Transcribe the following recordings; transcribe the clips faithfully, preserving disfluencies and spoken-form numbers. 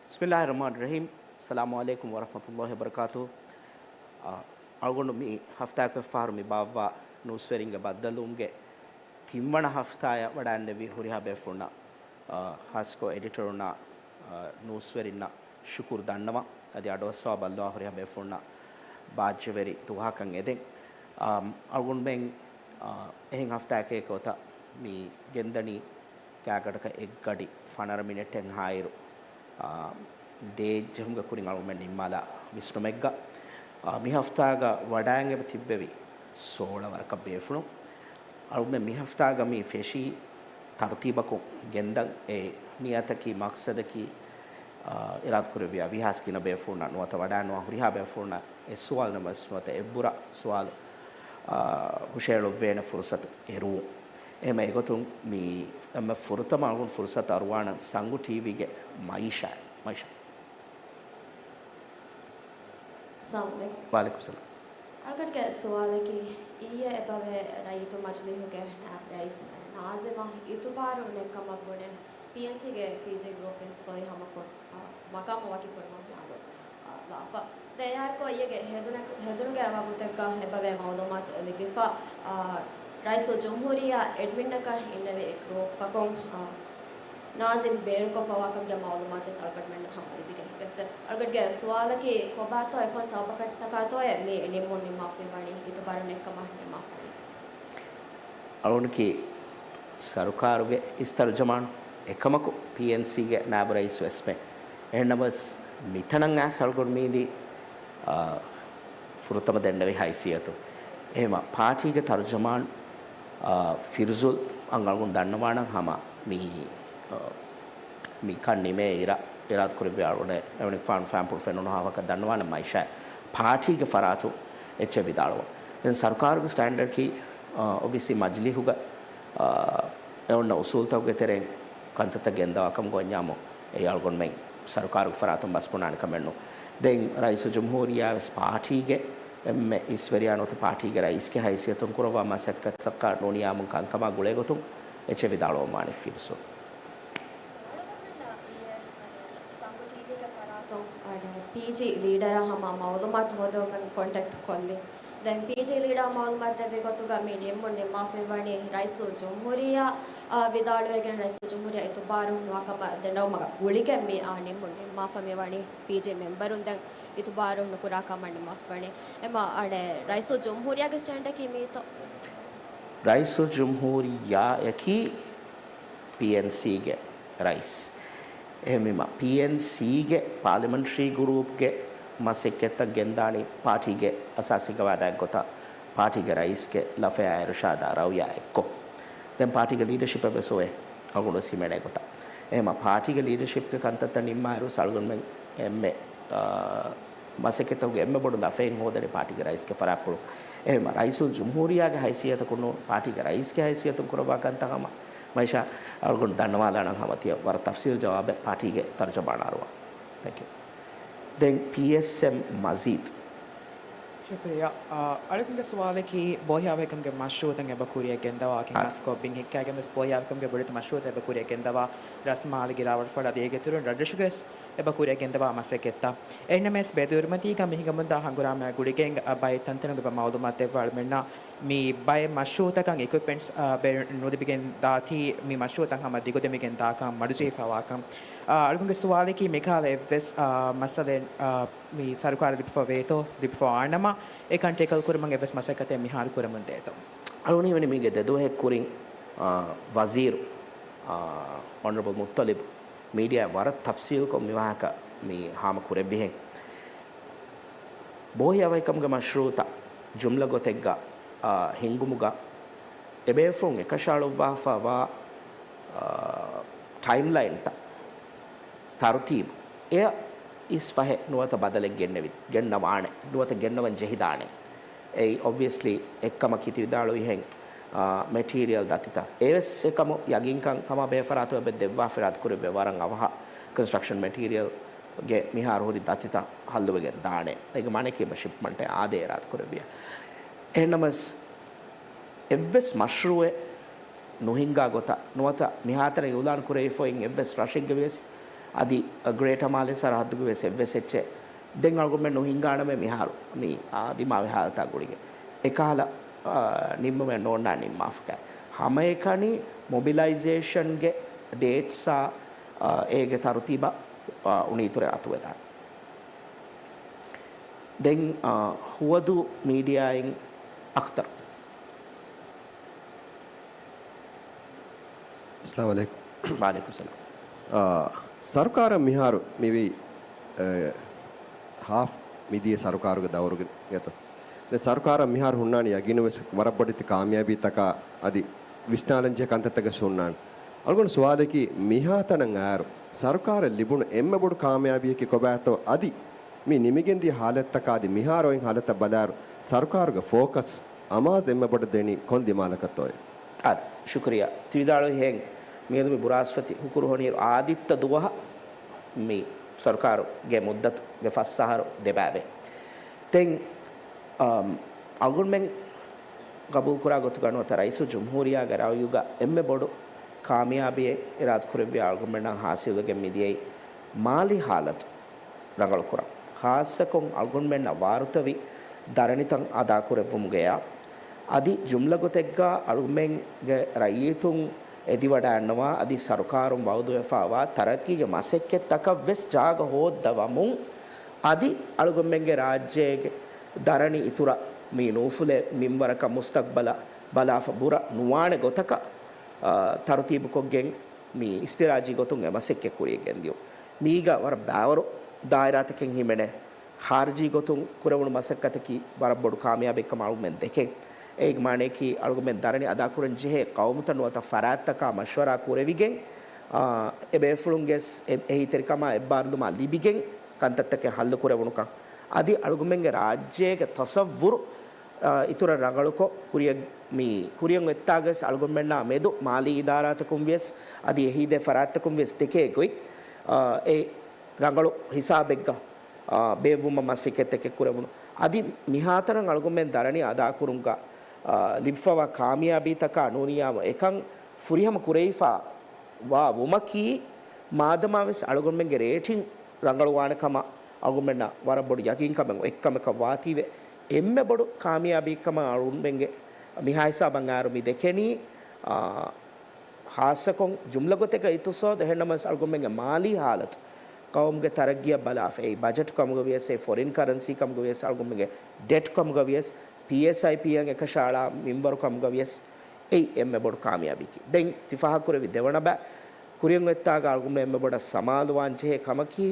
ބިސްމިއްލާހި ރަޙްމާނި ރަޙީމް. އައްސަލާމު ޢަލައިކުމް ވަރަޙްމަތުﷲި ވަބަރަކާތުހު. އަ، އަޅުގަނޑު މި ހަފްތާއަކަށްފަހަރު މި ބާއްވާ ނޫސްވެރިންގެ ބައްދަލުވުމުގެ ތިންވަނަ ހަފްތާއަށް ވަޑައިންނެވި ހުރިހާ ބޭފުޅުންނަށް، އަ، ހާއްސަކޮށް އެޑިޓަރުންނާ، އަ، ނޫސްވެރިންނަށް ޝުކުރު ދަންނަވަން. އަދި އަޑުއައްސަވާ ބައްލަވާ ހުރިހާ ބޭފުޅުންނަށް ބާއްޖަވެރި ދުވަހަކަށް އެދެން. އަ، އަޅުގަނޑުމެން، އަ، އެހެން ހަފްތާއަކަށް އެކަމަކު މި ގެންދަނީ ގާތްގަނޑަކަށް އެއްގަޑި ފަނަރަ މިނެޓެއް ހާއިރު، އާ، ދޭއްޖެހުމުގެ ކުރިން އަޅުގަނޑުމެން ނިންމާލާ ވިސްނުމެއްގަ، އާ، މި ހަފްތާގަ ވަޑައިގެން ތިއްބެވި ސޯޅަ ވަރަކަށް ބޭފުޅުން. އަޅުގަނޑުމެން މި ހަފްތާގަ މި ފެށީ ތަރުތީބަކުން ގެންދަން. އެ ނިޔަތަކީ މަޤްޞަދަކީ، އާ، އިރާދަކުރެއްވިޔާ ވީހާވެސް ގިނަ ބޭފުޅުންނަށް ނުވަތަ ވަޑައިނުވާ ހުރިހާ ބޭފުޅުންނަށް އެއް ސުވާލު ނަމަވެސް ނުވަތަ އެއްބުރަ ސުވާލު، އާ، ހުށައެޅުއްވޭނެ ފުރުޞަތު އެރުވުން. އެހެމަ އެގޮތުން މި އެންމެ ފުރަތަމަ އަޅުގަނޑު ފުރުޞަތު އަރުވާނަން ސަނގު ޓީވީގެ މައިޝާ. މައިޝާ. އައްސަލާމު ޢަލައިކުމް. ވަޢަލައިކުމް ސަލާމް. އަޅުގަނޑުގެ ސުވާލަކީ، އިއްޔެ އެބަވޭ ރައްޔިތު މަޖިލީހުގެ ނާއިބް ރައީސް ނާޒިމަށް އިތުބާރު ނެތްކަމަށް ބުނެ، ޕީއެންސީގެ ޕީޖީ ގްރޫޕިން ސޮއި ހަމަކޮށް، އާ، މަޤާމު ވަކިކުރުމަށް މިއަދު، އާ، ލާފަ. ދެން އެއާއެކު އިއްޔެގެ ހެދުނެ-، ހެދުނުގެ ވަގުތެއްގަ އެބަވޭ މަޢުލޫމާތު ލިބިފަ، އާ، ރައީސުލްޖުމްހޫރިއްޔާ އެޑްމިންއަކަށް އިންނެވި ގްރޫޕަކުން، އާ، ނާޒިމް ބޭނުންކޮށްފަވާކަމުގެ މަޢުލޫމާތެއް އަޅުގަނޑުމެންނަށް ހަމަ ލިބިގެން ހިނގައްޖެ. އަޅުގަނޑުގެ ސުވާލަކީ، ކޮބާތޯ އެކޮން ސަބަބަކަށްޓަކާތޯއޭ މި ނިންމުން ނިންމާފައިވަނީ، އިތުބާރު ނެތްކަމަށް ނިންމާފައިވަނީ؟ އަޅުގަނޑަކީ ސަރުކާރުގެ އިސް ތަރުޖަމާނު، އެކަމަކު ޕީއެންސީގެ ނާއިބު ރައީސް ވެސްމެ. އެހެންނަމަވެސް، މިތަނަށް އައިސް އަޅުގަނޑު މީދީ، އާ، ފުރަތަމަ ދެންނެވި ހައިސިއްޔަތު. އެހެމަ ޕާޓީގެ ތަރުޖަމާން، އާ، ފިރުޒުލް އަޅުގަނޑު ދަންނަވާނަން ހަމަ މި، އާ، މިކަން ނިމޭ އިރަށް އިރާދަކުރެއްވި އަޅުގަނޑު އެވަނި ފާނު ފާންޕުޅު ފެނުނު ހާވަކަށް ދަންނަވާނަން މައިޝާ ޕާޓީގެ ފަރާތުން އެއްޗެއް ވިދާޅުވަން. ދެން ސަރުކާރުގެ ސްޓޭންޑަޑްކީ، އާ، އޮބްވިއަސްލީ މަޖިލީހުގަ، އާ، އެ އޮންނަ އުސޫލްތަކުގެ ތެރެއިން ކަންތައްތައް ގެންދަވާ ކަމުގަ އޮންޏާމު އެއީ އަޅުގަނޑުމެން ސަރުކާރުގެ ފަރާތުން ބަސްބުނާނެ ކަމެއް ނޫން. ދެން ރައީސުލްޖުމްހޫރިއްޔާ ވެސް ޕާޓީގެ އެންމެ އިސްވެރިޔާ ނުވަތަ ޕާޓީގެ ރައީސްގެ ހައިސިއްޔަތުން ކުރައްވާ މަސައްކަތަކަށް ނޫނިޔާމުން ކަންކަމާ ގުޅޭގޮތުން އެއްޗެއް ވިދާޅުވަމާނެ ފިރުޒުލް. އަޅުގަނޑުމެންނަށް އިއްޔެ ސަނގު ޓީވީގެ ފަރާތުން ޕީޖީ ލީޑަރާ ހަމަ މައުލޫމާތު ހޯދުމަށް ކޮންޓެކްޓް ކޮށްލި. ދެން ޕީޖީ ލީޑަރ މައުލޫމާތު ދެއްވި ގޮތުގަ މި ނިންމުން ނިންމާފައިވަނީ ރައީސުލްޖުމްހޫރިއްޔާ، އާ، ވިދާޅުވެގެން ރައީސުލްޖުމްހޫރިއްޔާ އިތުބާރު ނުވާކަމަށް ދެންނެވުމުގަ ގުޅިގެން މި، އާ، ނިންމުން ނިންމާފަ މިވަނީ ޕީޖީ މެމްބަރުން ދެން އިތުބާރު ނުކުރާ ކަމަށް ނިންމާފަވަނީ. އެމަ އަނެއް ރައީސުލްޖުމްހޫރިއްޔާގެ ސްޓޭންޑަކީ މީތޯ؟ ރައީސުލްޖުމްހޫރިއްޔާއަކީ ޕީއެންސީގެ ރައީސް. އެހެންވީމަ، ޕީއެންސީގެ ޕާލިމެންޓްރީ ގްރޫޕްގެ މަސައްކަތްތައް ގެންދާނީ ޕާޓީގެ އަސާސީ ގަވާއިދާއެއްގޮތަށް، ޕާޓީގެ ރައީސްގެ ލަފަޔާ އިރުޝާދާ ރައުޔާ އެއްކޮށް. ދެން ޕާޓީގެ ލީޑަޝިޕެއް ވެސް އޮވޭ، އަޅުގަނޑު ވެސް ހިމެނޭ ގޮތަށް. އެހެމަ ޕާޓީގެ ލީޑަޝިޕްގެ ކަންތައްތައް ނިންމާއިރު ވެސް އަޅުގަނޑުމެން އެންމެ، އާ، މަސައްކަތްތަކުގެ އެންމެ ބޮޑު ލަފައެއް ހޯދަނީ ޕާޓީގެ ރައީސްގެ ފަރާތްޕުޅު. އެހެން ރައީސުލްޖުމްހޫރިއްޔާގެ ހައިސިއްޔަތަކުން ނޫން، ޕާޓީގެ ރައީސްގެ ހައިސިއްޔަތުން ކުރައްވާ ކަންތައް ހަމަ މައިޝާ އަޅުގަނޑު ދަންނަވާލާނަން ހަމަ ތިޔަ ވަރަށް ތަފްސީލު ޖަވާބެއް ޕާޓީގެ ތަރުޖަމާނަށް އަރުވާ. ތެންކް ޔޫ. ދެން ޕީއެސްއެމް މަޖީދު. ޝުކުރިއްޔާ. އާ، އަޅުގަނޑުގެ ސުވާލަކީ، ބޯހިޔާވަހިކަމުގެ މަޝްރޫޢުތައް އެބަ ކުރިއަށް ގެންދަވާ އާ. ކިހާސްކޮށް ބިން ހިއްކާގެން ވެސް ބޯހިޔާވަހިކަމުގެ ބޮޑެތި މަޝްރޫޢުތައް އެބަ ކުރިއަށް ގެންދަވާ ރަސްމާލީ ގިރާވަޅުފަޅާ ދޭގެ އިތުރުން ރަށްރަށުގައި ވެސް އެބަ ކުރިއަށް ގެންދަވާ މަސައްކަތްތައް. އެހެންނަމަވެސް ބެދުވެރިވުމަތީގަ މި ހިނގަމުންދާ ހަނގުރާމައާ ގުޅިގެން ބައެއް ތަންތަނުގެ މައުލޫމާތު ދެއްވާ އަޅުމެންނަށް މި ބައެއް މަޝްރޫޢުތަކަށް އިކްއިޕްމަންޓްސް، އާ، ބޭނުން ނުލިބިގެން ދާތީ މި މަޝްރޫޢުތައް ހަމަ ދިގުދެމިގެން ދާކަން މަޑުޖެހިފަވާކަން. އާ، އަޅުގަނޑުގެ ސުވާލަކީ މިކަހަލަ އެއްވެސް، އާ، މައްސަލައެއް، އާ، މި ސަރުކާރަށް ލިބިފަ ވޭތޯ، ލިބިފަ ވާނަމަ، އެކަން ޓެކަލް ކުރުމަށް އެއްވެސް މަސައްކަތެއް މިހާރު ކުރަމުން ދޭތޯ؟ އަޅުގަނޑު ހީވަނީ މީގެ ދެ ދުވަހެއް ކުރިން، އާ، ވަޒީރު، އާ، އޮނަރަބަލް މުއްތަލިބް މީޑިއާއަށް ވަރަށް ތަފްސީލްކޮށް މި ވާހަކަ މި ހާމަ ކުރެއްވިހެން. ބޯހިޔާވަހިކަމުގެ މަޝްރޫޢުތައް ޖުމްލަ ގޮތެއްގަ، އާ، ހިންގުމުގަ އެބޭފުޅުން އެކަށައަޅުއްވާފަ ވާ، އާ، ޓައިމްލައިންތައް، ތަރުތީބު އެއަށް އިސް ފަހެ ނުވަތަ ބަދަލެއް ގެންނެވި، ގެންނަވާނެ، ނުވަތަ ގެންނަވަން ޖެހިދާނެ. އެއީ އޮބްވިއަސްލީ އެއްކަމަކީ ތި ވިދާޅުވިހެން، އާ، މެޓީރިއަލް ދަތިތައް. އެވެސް އެކަމު ޔަގީންކަން ކަމާ ބޭފަރާތު އެބަ ދެއްވާފަ އިރާދަ ކުރެއްވި ވަރަށް އަވަހަށް ކޮންސްޓްރަކްޝަން މެޓީރިއަލްގެ މިހާރު ހުރި ދަތިތައް ހައްލުވެގެން ދާނެ. އޭގެ މާނައަކީ އެބަ ޝިޕްމަންޓެއް އާދޭ އިރާދަ ކުރެއްވިޔާ. އެހެންނަމަވެސް އެއްވެސް މަޝްރޫޢެއް ނުހިންގާ ގޮތަށް ނުވަތަ މިހާތަނަށް އިޢުލާން ކުރެވިފައި އިން އެއްވެސް ރަށެއްގެ ވިޔަސް، އަދި ގްރޭޓަ މާލެ ސަރަހައްދުގެ ވެސް އެއްވެސް އެއްޗެއް ދެން އަޅުގަނޑުމެން ނުހިނގާނަމޭ މިހާރު މި އާ ދިމާވި ހާލަތާ ގުޅިގެން. އެކަހަލަ، އާ، ނިންމުމެއް ނޯންނާނެ ނިންމާފަކައި. ހަމައެކަނި މޮބިލައިޒޭޝަންގެ ޑޭޓްސާ، އާ، އޭގެ ތަރުތީބަށް، އާ، އުނިއިތުރެއް އަތުވެދާނެ. ދެން، އާ، ހުވަދު މީޑިއާއިން އަޚްތަރު. އައްސަލާމު ޢަލައިކުމް. ވަޢަލައިކުމް ސަލާމް. އާ، ސަރުކާރަށް މިހާރު މިވީ، އެ، ހާފް މިދިޔަ ސަރުކާރުގެ ދައުރުގެ ގެތަ. ދެ ސަރުކާރަށް މިހާރު ހުންނާނީ ޔަގީނުވެސް ވަރަށް ބޮޑެތި ކާމިޔާބީތަކާ އަދި ވިސްނާލަންޖެހޭ ކަންތައްތަކެއް ހުންނާނެ. އަޅުގަނޑު ސުވާލަކީ މިހާތަނަށް އައިރު ސަރުކާރަށް ލިބުނު އެންމެ ބޮޑު ކާމިޔާބީއަކީ ކޮބާތޯ އަދި މި ނިމިގެންދިޔަ ހާލަތްތަކާ އަދި މިހާރު އޮތް ހާލަތަށް ބަލާއިރު ސަރުކާރުގެ ފޯކަސް އަމާޒު އެންމެ ބޮޑަށް ދެނީ ކޮން ދިމާލަކަށްތޯއޭ؟ އާދެ، ޝުކުރިއްޔާ. ތި ވިދާޅުވިހެން މިއަދު މި ބުރާސްފަތި ހުކުރު ހޮނިއިރު އާދިއްތަ ދުވަހަށް މި ސަރުކާރުގެ މުއްދަތުގެ ފަސް އަހަރު ދެބައިވޭ. ދެން، އަމް، އަޅުގަނޑުމެން ގަބޫލުކުރާ ގޮތުގަ ނުވަތަ ރައީސުލް ޖުމްހޫރިއްޔާގެ ރައުޔުގަ އެންމެ ބޮޑު ކާމިޔާބީއެއް އިރާދަކުރެއްވިޔާ އަޅުގަނޑުމެންނަށް ހާސިލްވެގެން މިދިޔައީ މާލީ ހާލަތު ރަނގަޅުކުރަން. ޚާއްޞަކޮށް އަޅުގަނޑުމެންނަށް ވާރުތަވި ދަރަނިތައް އަދާކުރެއްވުމުގައި އަދި ޖުމްލަ ގޮތެއްގަ އަޅުގަނޑުމެންގެ ރައްޔިތުން އެދިވަޑައިންނަވާ އަދި ސަރުކާރުން ވައުދުވެފައިވާ ތަރައްގީގެ މަސައްކަތްތަކަށް ވެސް ޖާގަ ހޯއްދަވަމުން އަދި އަޅުގަނޑުމެންގެ ރާއްޖޭގެ ދަރަނި އިތުރަށް މި ނޫފުލެއް މިންވަރަކަށް މުސްތަގްބަލަށް ބަލާފަ ބުރަ ނުވާނެ ގޮތަކަށް، އާ، ތަރުތީބުކޮށްގެން މި އިސްތިރާޖީ ގޮތުން އެ މަސައްކަތް ކުރިޔަށް ގެންދިޔުން. މީގަ ވަރަށް ބާވަރު ދާއިރާތަކެއް ހިމެނޭ. ޚާރިޖީ ގޮތުން ކުރެވުނު މަސައްކަތަކީ ވަރަށް ބޮޑު ކާމިޔާބެއްކަމަށް އަޅުގަނޑުމެން ދެކެން. އޭގެ މާނަޔަކީ އަޅުގަނޑުމެން ދަރަނި އަދާކުރަން ޖެހޭ ޤައުމުތައް ނުވަތަ ފަރާތްތަކާ މަޝްވަރާ ކުރެވިގެން، އާ، އެ ބޭފުޅުންގެ ސް-، އެ-، އެހީތެރިކަމާ އެއްބާރުލުމާ ލިބިގެން ކަންތައްތަކެއް ހައްލު ކުރެވުނުކަން. އަދި އަޅުގަނޑުމެންގެ ރާއްޖޭގެ ތަޞައްވުރު، އާ، އިތުރަށް ރަނގަޅުކޮށް ކުރިއަށް މި ކުރިއަށް އޮތްތާގަސް އަޅުގަނޑުމެންނާ މެދު މާލީ އިދާރާތަކުން ވިޔަސް އަދި އެހީދޭ ފަރާތްތަކުން ވިޔަސް ދެކޭ ގޮތް، އާ، އެ ރަނގަޅު ހިސާބެއްގަ، އާ، ބޭއްވުމަށް މަސައްކަތްތަކެއް ކުރެވުނު. އަދި މިހާތަނަށް އަޅުގަނޑުމެން ދަރަނި އަދާކުރުމުގަ، އާ، ލިބިފަވާ ކާމިޔާބީތަކާ ނޫނިއްޔާމު އެކަން ފުރިހަމަ ކުރެވިފަ ވާ ވުމަކީ، މާދަމާވެސް އަޅުގަނޑުމެންގެ ރޭޓިން ރަނގަޅުވާނެ ކަމަށް އަޅުގަނޑުމެންނަށް ވަރަށް ބޮޑު ޔަގީންކަމެއް އެއްކަމަކަށް ވާތީވެ، އެންމެ ބޮޑު ކާމިޔާބީކަމަށް އަޅުގަނޑުމެންގެ މިހާ ހިސާބަށް އައިރު މި ދެކެނީ، އާ، ޚާއްޞަކޮށް ޖުމްލަ ގޮތެއްގަ އިޤްތިޞާދު އެހެންނަމަވެސް އަޅުގަނޑުމެންގެ މާލީ ހާލަތު، ޤައުމުގެ ތަރައްގީއަށް ބަލާފަ، އެއީ ބަޖެޓް ކަމުގަ ވިޔަސް، އެ ފޮރިން ކަރަންސީ ކަމުގަ ވިޔަސް، އަޅުގަނޑުމެންގެ ޑެޓް ކަމުގަ ވިޔަސް، ޕީއެސްއައިޕީއަށް އެކަށައަޅާ މިންވަރު ކަމުގަ ވިޔަސް، އެއީ އެންމެ ބޮޑު ކާމިޔާބީއަކީ. ދެން ތި ފާހަގަކުރެއްވި ދެވަނަ ބައި، ކުރިއަށް އޮތްތާގަ އަޅުގަނޑު އެންމެ ބޮޑަށް ސަމާލުވާން ޖެހޭ ކަމަކީ،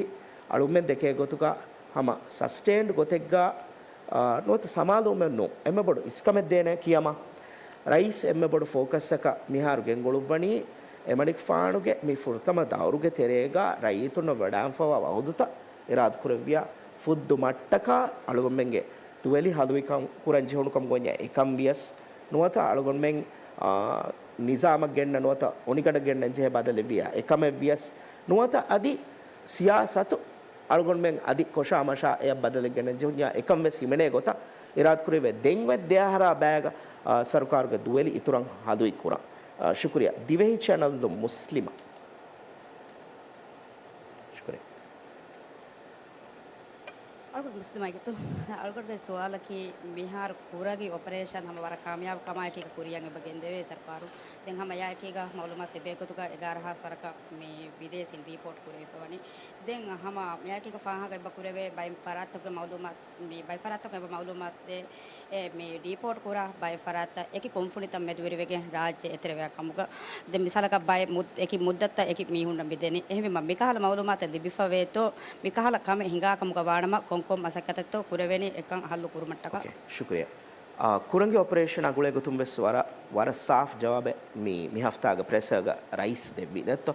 އަޅުގަނޑުމެން ދެކޭ ގޮތުގަ ހަމަ ސަސްޓެއިންޑް ގޮތެއްގަ، އާ، ނުވަތަ ސަމާލުވުމެއް ނޫން، އެންމެ ބޮޑު އިސްކަމެއް ދޭނެ ކިޔަމަ. ރައީސް އެންމެ ބޮޑު ފޯކަސްއަކަށް މިހާރު ގެންގުޅުއްވަނީ، އެމަނިކުފާނުގެ މި ފުރަތަމަ ދައުރުގެ ތެރޭގަ ރައްޔިތުންނަށް ވަޑާންފަވާ ވައުދުތައް އިރާދަކުރެއްވިޔާ، ފުއްދު މައްޓަކާ އަޅުގަނޑުމެންގެ ދުވެލި ހަލުވިކަން ކުރަން ޖެހުނު ކަމުގަ އޮންޏާ އެކަން ވިޔަސް، ނުވަތަ އަޅުގަނޑުމެން، އާ، ނިޒާމަށް ގެންނަ ނުވަތަ އޮނިގަނޑަށް ގެންނަން ޖެހޭ ބަދަލެއް ވިޔާ އެކަމެއް ވިޔަސް، ނުވަތަ އަދި ސިޔާސަތު އަޅުގަނޑުމެން އަދި ކޮށާ މަށާ އެއަށް ބަދަލެއް ގެންނަން ޖެހުންޏާ އެކަން ވެސް ހިމެނޭ ގޮތަށް އިރާދަކުރެވޭ. ދެން އޮތް ދެ އަހަރާ ބައިގަ، އާ، ސަރުކާރުގެ ދުވެލި އިތުރަށް ހަލުވި ކުރަން. އާ، ޝުކުރިއްޔާ. ދިވެހި ޗެނަލް މުސްލިމަށް. ޝުކުރިއްޔާ. އަޅުގަނޑު މުސްލިމާގެތު އަޅުގަނޑުގެ ސުވާލަކީ، މިހާރު ކުރަން އޮޕަރޭޝަން ހަމަ ވަރަށް ކާމިޔާބު ކަމާއެކީގަ ކުރިއަށް އެބަ ގެންދެވޭ ސަރުކާރުން. ދެން ހަމަ އެއާއެކީގަ މައުލޫމާތު ލިބޭ ގޮތުގަ އެގާރަ ހާސް ވަރަކަށް މި ވިދޭސީން ޑީޕޯޓް ކުރެވިފަވަނީ. ދެން ހަމަ މިއާއެކީގަ ފާހަގަ އެބަ ކުރެވޭ ބައެއް ފަރާތްތަކުގެ މައުލޫމާތު، މި ބައެއް ފަރާތްތަކުން އެބަ މައުލޫމާތު ދޭ، އެ، މި ޑީޕޯޓް ކުރާ ބައެއް ފަރާތްތައް އެކި ކުންފުނިތައް މެދުވެރިވެގެން ރާއްޖެ އެތެރެވޭ ކަމުގަ. ދެން މިސާލަކަށް ބައެއް މުއް-، އެކި މުއްދަތަށް އެކި މީހުންނަށް މި ދެނީ. އެހެންވީމަ މިކަހަލަ މައުލޫމާތެއް ލިބިފަވޭތޯ، މިކަހަލަ ކަމެއް ހިނގާ ކަމުގަ ވާނަމަ ކޮންކޮން މަސައްކަތެއްތޯ ކުރެވެނީ އެކަން ހައްލު ކުރުމަށްޓަކާ. އޯކޭ، ޝުކުރިއްޔާ. އާ، ކުރަންގެ އޮޕަރޭޝަނާ ގުޅޭ ގޮތުން ވެސް ވަރަށް، ވަރަށް ސާފް ޖަވާބެއް މި، މި ހަފްތާގެ ޕްރެސަރގަ ރައީސް ދެއްވި ދެއްތޯ.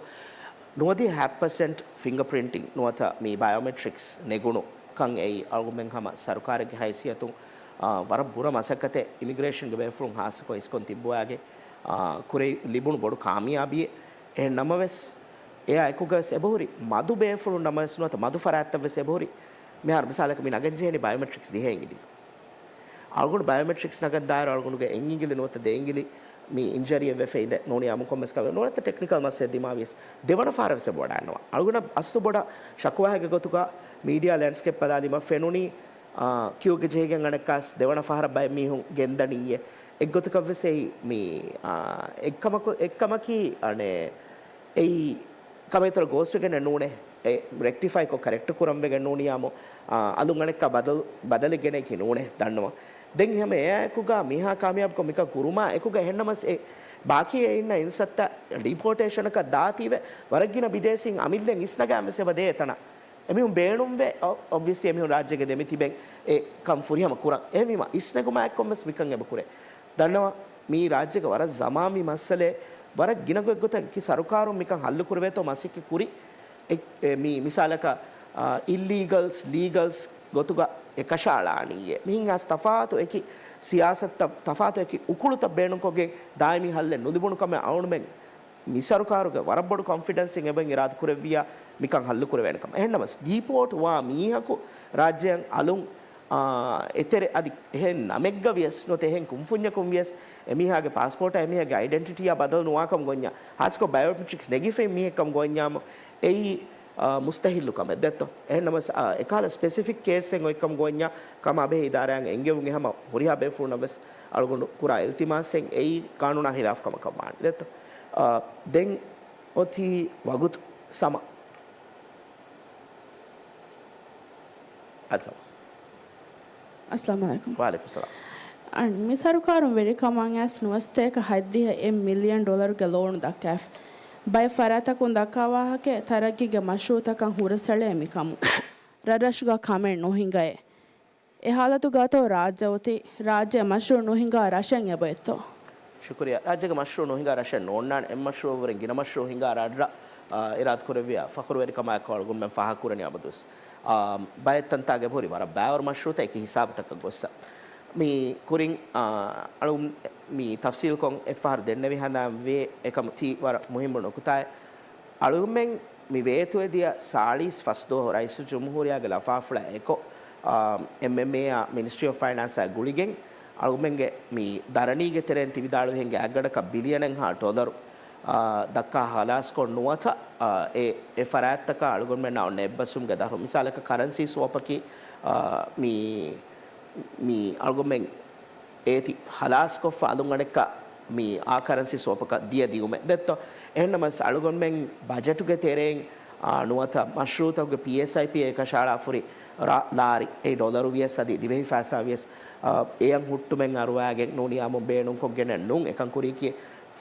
ނުވަދިހަ ޕަސެންޓް ފިންގަ ޕްރިންޓިން ނުވަތަ މި ބަޔޯމެޓްރިކްސް ނެގުނު ކަން އެއީ އަޅުގަނޑުމެން ހަމަ ސަރުކާރެއްގެ ހައިސިއްޔަތުން، އާ، ވަރަށް ބުރަ މަސައްކަތެއް އިމިގްރޭޝަންގެ ބޭފުޅުން ހާއްސަކޮށް އިސްކޮން ތިއްބުވާގެ، އާ، ކުރެ ލިބުނު ބޮޑު ކާމިޔާބީއެއް. އެހެން ނަމަވެސް، އެއާ އެކުގަވެސް އެބަހުރި މަދު ބޭފުޅުން ނަމަވެސް ނުވަތަ މަދު ފަރާތްތައްވެސް އެބަހުރި. މިހާރު މިސާލަކަށް މި ނަގަންޖެހެނީ ބަޔޯމެޓްރިކްސް ދިހަ އިނގިލި. އަޅުގަނޑު ބަޔޯމެޓްރިކްސް ނަގަން ދާއިރު އަޅުގަނޑުގެ އެއް އިނގިލި ނުވަތަ ދެ އިނގިލި މި އިންޖަރީއެއް ވެފަ އިނދެ ނޫނީ އާއްމުކޮށް ވެސް ކަމެއް ނޫނަތަ ޓެކްނިކަލް މައްސަލަ ދިމާވިޔަސް ދެވަނަ ފަހަރަށް ވެސް އެބަ ވަޑައިގަންނަވާ. އަޅުގަނޑަށް އަސްލު ބޮޑަށް ޝަކުވާއެއްގެ ގޮތުގަ މީޑިއާ ލެންޑްސްކޭޕް ބަލާލީމަ ފެނުނީ، އާ، ކިއުގެ ޖެހިގެން އަނެއްކާސް ދެވަނަ ފަހަރަށް ބައެއް މީހުން ގެންދަނީއޭ. އެއްގޮތަކަށް ވެސް އެއީ މި، އާ، އެއްކަމަކު، އެއްކަމަކީ އަނެއް އެއީ ކަމެއްތަރ ގޯސްވެގެނެއް ނޫނޭ. އެ ރެކްޓިފައިކޮށް ކަރެކްޓް ކުރަން ވެގެން ނޫނީ އާއްމު، އާ، އަލުން އަނެއްކާ ބަދަލު، ބަދަލެއް ގެނެއްކި ނޫނޭ ދަންނަވަން. ދެން އެހެމަ އެއާއެކުގަ މީހާ ކާމިޔާބުކޮށް މިކަން ކުރުމާ އެކުގަ އެހެންނަމަސް އެ ބާކީ އެ އިންނަ އިންސައްތަ ޑީޕޯޓޭޝަނަކަށް ދާތީވެ ވަރަށް ގިނަ ބިދޭސީން އަމިއްލައިން އިސްނަގާން ވެސް އެބަ ދޭ އެތަނަށް. އެމީހުން ބޭނުންވެ، އޮ-، އޮބްވިއަސްލީ އެމީހުން ރާއްޖޭގެ ދެމިތިބެން އެ ކަން ފުރިހަމަ ކުރަން. އެހެންވީމަ އިސްނެގުމާ އެއްކޮށް ވެސް މިކަން އެބަ ކުރޭ. ދަންނަވަން މީ ރާއްޖޭގަ ވަރަށް ޒަމާންވީ މައްސަލައެއް. ވަރަށް ގިނަ ގޮތްގޮތަށް އެކި ސަރުކާރުން މިކަން ހައްލު ކުރެވޭތޯ މަސައްކަތް ކުރި. އެ-، އެ-، މީ މިސާލަކަށް، އާ، އިއްލީގަލްސް، ލީގަލްސް ގޮތުގަ އެކަށައަޅާނީއޭ. މިހެން އަސް ތަފާތު އެކި ސިޔާސަތުތައް، ތަފާތު އެކި އުކުޅުތައް ބޭނުންކޮށްގެން ދާއިމީ ހައްލެއް ނުލިބުނު ކަމެއް އަޅުގަނޑުމެން މި ސަރުކާރުގެ ވަރަށް ބޮޑު ކޮންފިޑެންސްއިން އެބަ އިރާދަ ކުރެއްވިއްޔާ މިކަން ހައްލު ކުރެވޭނެ ކަމަށް. އެހެންނަމަސް ޑީޕޯޓް ވާ މީހަކު ރާއްޖެއަށް އަލުން، އާ، އެތެރެ އަދި އެހެން ނަމެއްގަ ވިޔަސް ނުވަތަ އެހެން ކުންފުންޏަކުން ވިޔަސް އެމީހާގެ ޕާސްޕޯޓާ އެމީހާގެ އައިޑެންޓިޓީއާ ބަދަލު ނުވާކަމަށް ގޮންޏާ، ހާއްސަކޮށް ބަޔޯމެޓްރިކްސް ނެގިފައި މީހެއްކަމަށް ގޮންޏާމު އެއީ، އާ، މުސްތަހިއްލު ކަމެއް ދެއްތޯ. އެހެންނަމަސް، އާ، އެކަހަލަ ސްޕެސިފިކް ކޭސްއެއް އޮތްކަމަށް ގޮންޏާ ކަމާބެހޭ އިދާރާއަށް އެންގެވުން އެހަމަ ހުރިހާ ބޭފުޅުންނަށް ވެސް އަޅުގަނޑު ކުރާ އިލްތިމާސެއް އެއީ ޤާނޫނާ ޚިލާފު ކަމަކަށް ވާނެ ދެއްތޯ. އާ، ދެން އޮތީ ވަގުތު ސަމަ. އަލްސަމަ. އައްސަލާމު ޢަލައިކުމް. ވަޢަލައިކުމް ސަލާމް. އަން މި ސަރުކާރުން ވެރިކަމަށް އައިސް ނުވަސަތޭކަ ހަތްދިހަ އެއް މިލިއަން ޑޮލަރުގެ ލޯނު ދައްކާފަ. ބައެއް ފަރާތަކުން ދައްކާ ވާހަކައެއް ތަރައްގީގެ މަޝްރޫޢުތަކަށް ހުރަސްއެޅޭ މިކަމުން. ރަށްރަށުގަ ކަމެއް ނުހިނގައޭ. އެ ހާލަތުގަތޯ ރާއްޖެ އޮތީ؟ ރާއްޖެ މަޝްރޫޢު ނުހިނގާ ރަށެއް އެބައޮތްތޯ؟ ޝުކުރިއްޔާ. ރާއްޖޭގެ މަޝްރޫޢު ނުހިނގާ ރަށެއް ނޯންނާނެ. އެއް މަޝްރޫޢަށްވުރެން ގިނަ މަޝްރޫޢު ހިނގާ ރަށްރަށް، އާ، އިރާދަކުރެއްވިޔާ ފަޚުރުވެރިކަމާއެކު އަޅުގަނޑުމެން ފާހަގަކުރަނީ އަބަދުވެސް. އާ، ބައެއް ތަންތާގެ ހުރި ވަރަށް ބައިވަރު މަޝްރޫޢުތައް އެކި ހިސާބުތަކަށް ގޮއްސަ. މި ކުރިން، އާ، އަޅު މި ތަފްސީލްކޮށް އެއްފަހަރު ދެންނެވި ހަނދާން ވޭ އެކަމު ތީ ވަރަށް މުހިއްމު ނުކުތާއެއް. އަޅުގަނޑުމެން މި ވޭތުވެދިޔަ ސާޅީސް ފަސް ދުވަހު ރައީސުލްޖުމްހޫރިއްޔާގެ ލަފާފުޅާ އެކޮށް، އާ، އެމްއެމްއޭއާ މިނިސްޓްރީ އޮފް ފައިނޭންސާ ގުޅިގެން އަޅުގަނޑުމެންގެ މި ދަރަނީގެ ތެރެއިން ތި ވިދާޅުވިހެން ގާތްގަނޑަކަށް ބިލިއަނެއްހާ ޑޮލަރު، އާ، ދައްކާ ހަލާސްކޮށް ނުވަތަ، އާ، އެ، އެ ފަރާތްތަކާ އަޅުގަނޑުމެންނާ އޮންނަ އެއްބަސްވުމުގެ ދަށުން. މިސާލަކަށް ކަރަންސީ ސްވަޕަކީ، އާ، މި، މި އަޅުގަނޑުމެން އޭތި ހަލާސްކޮށްފަ އަލުން އަނެއްކާ މި އާ ކަރަންސީ ސްވަޕަކަށް ދިޔަ ދިއުމެއް ދެއްތޯ. އެހެންނަމަސް އަޅުގަނޑުމެން ބަޖެޓުގެ ތެރެއިން، އާ، ނުވަތަ މަޝްރޫޢުތަކުގެ ޕީއެސްއައިޕީ އެކަށައަޅާފަ ހުރި ރާ-، ލާރި އެ ޑޮލަރު ވިޔަސް އަދި ދިވެހި ފައިސާ ވިޔަސް، އާ، އެޔަށް ހުއްޓުމެއް އަރުވާގެން ނޫނީ އާއްމު ބޭނުންކޮށްގެނެއް ނޫން. އެކަން ކުރީކީ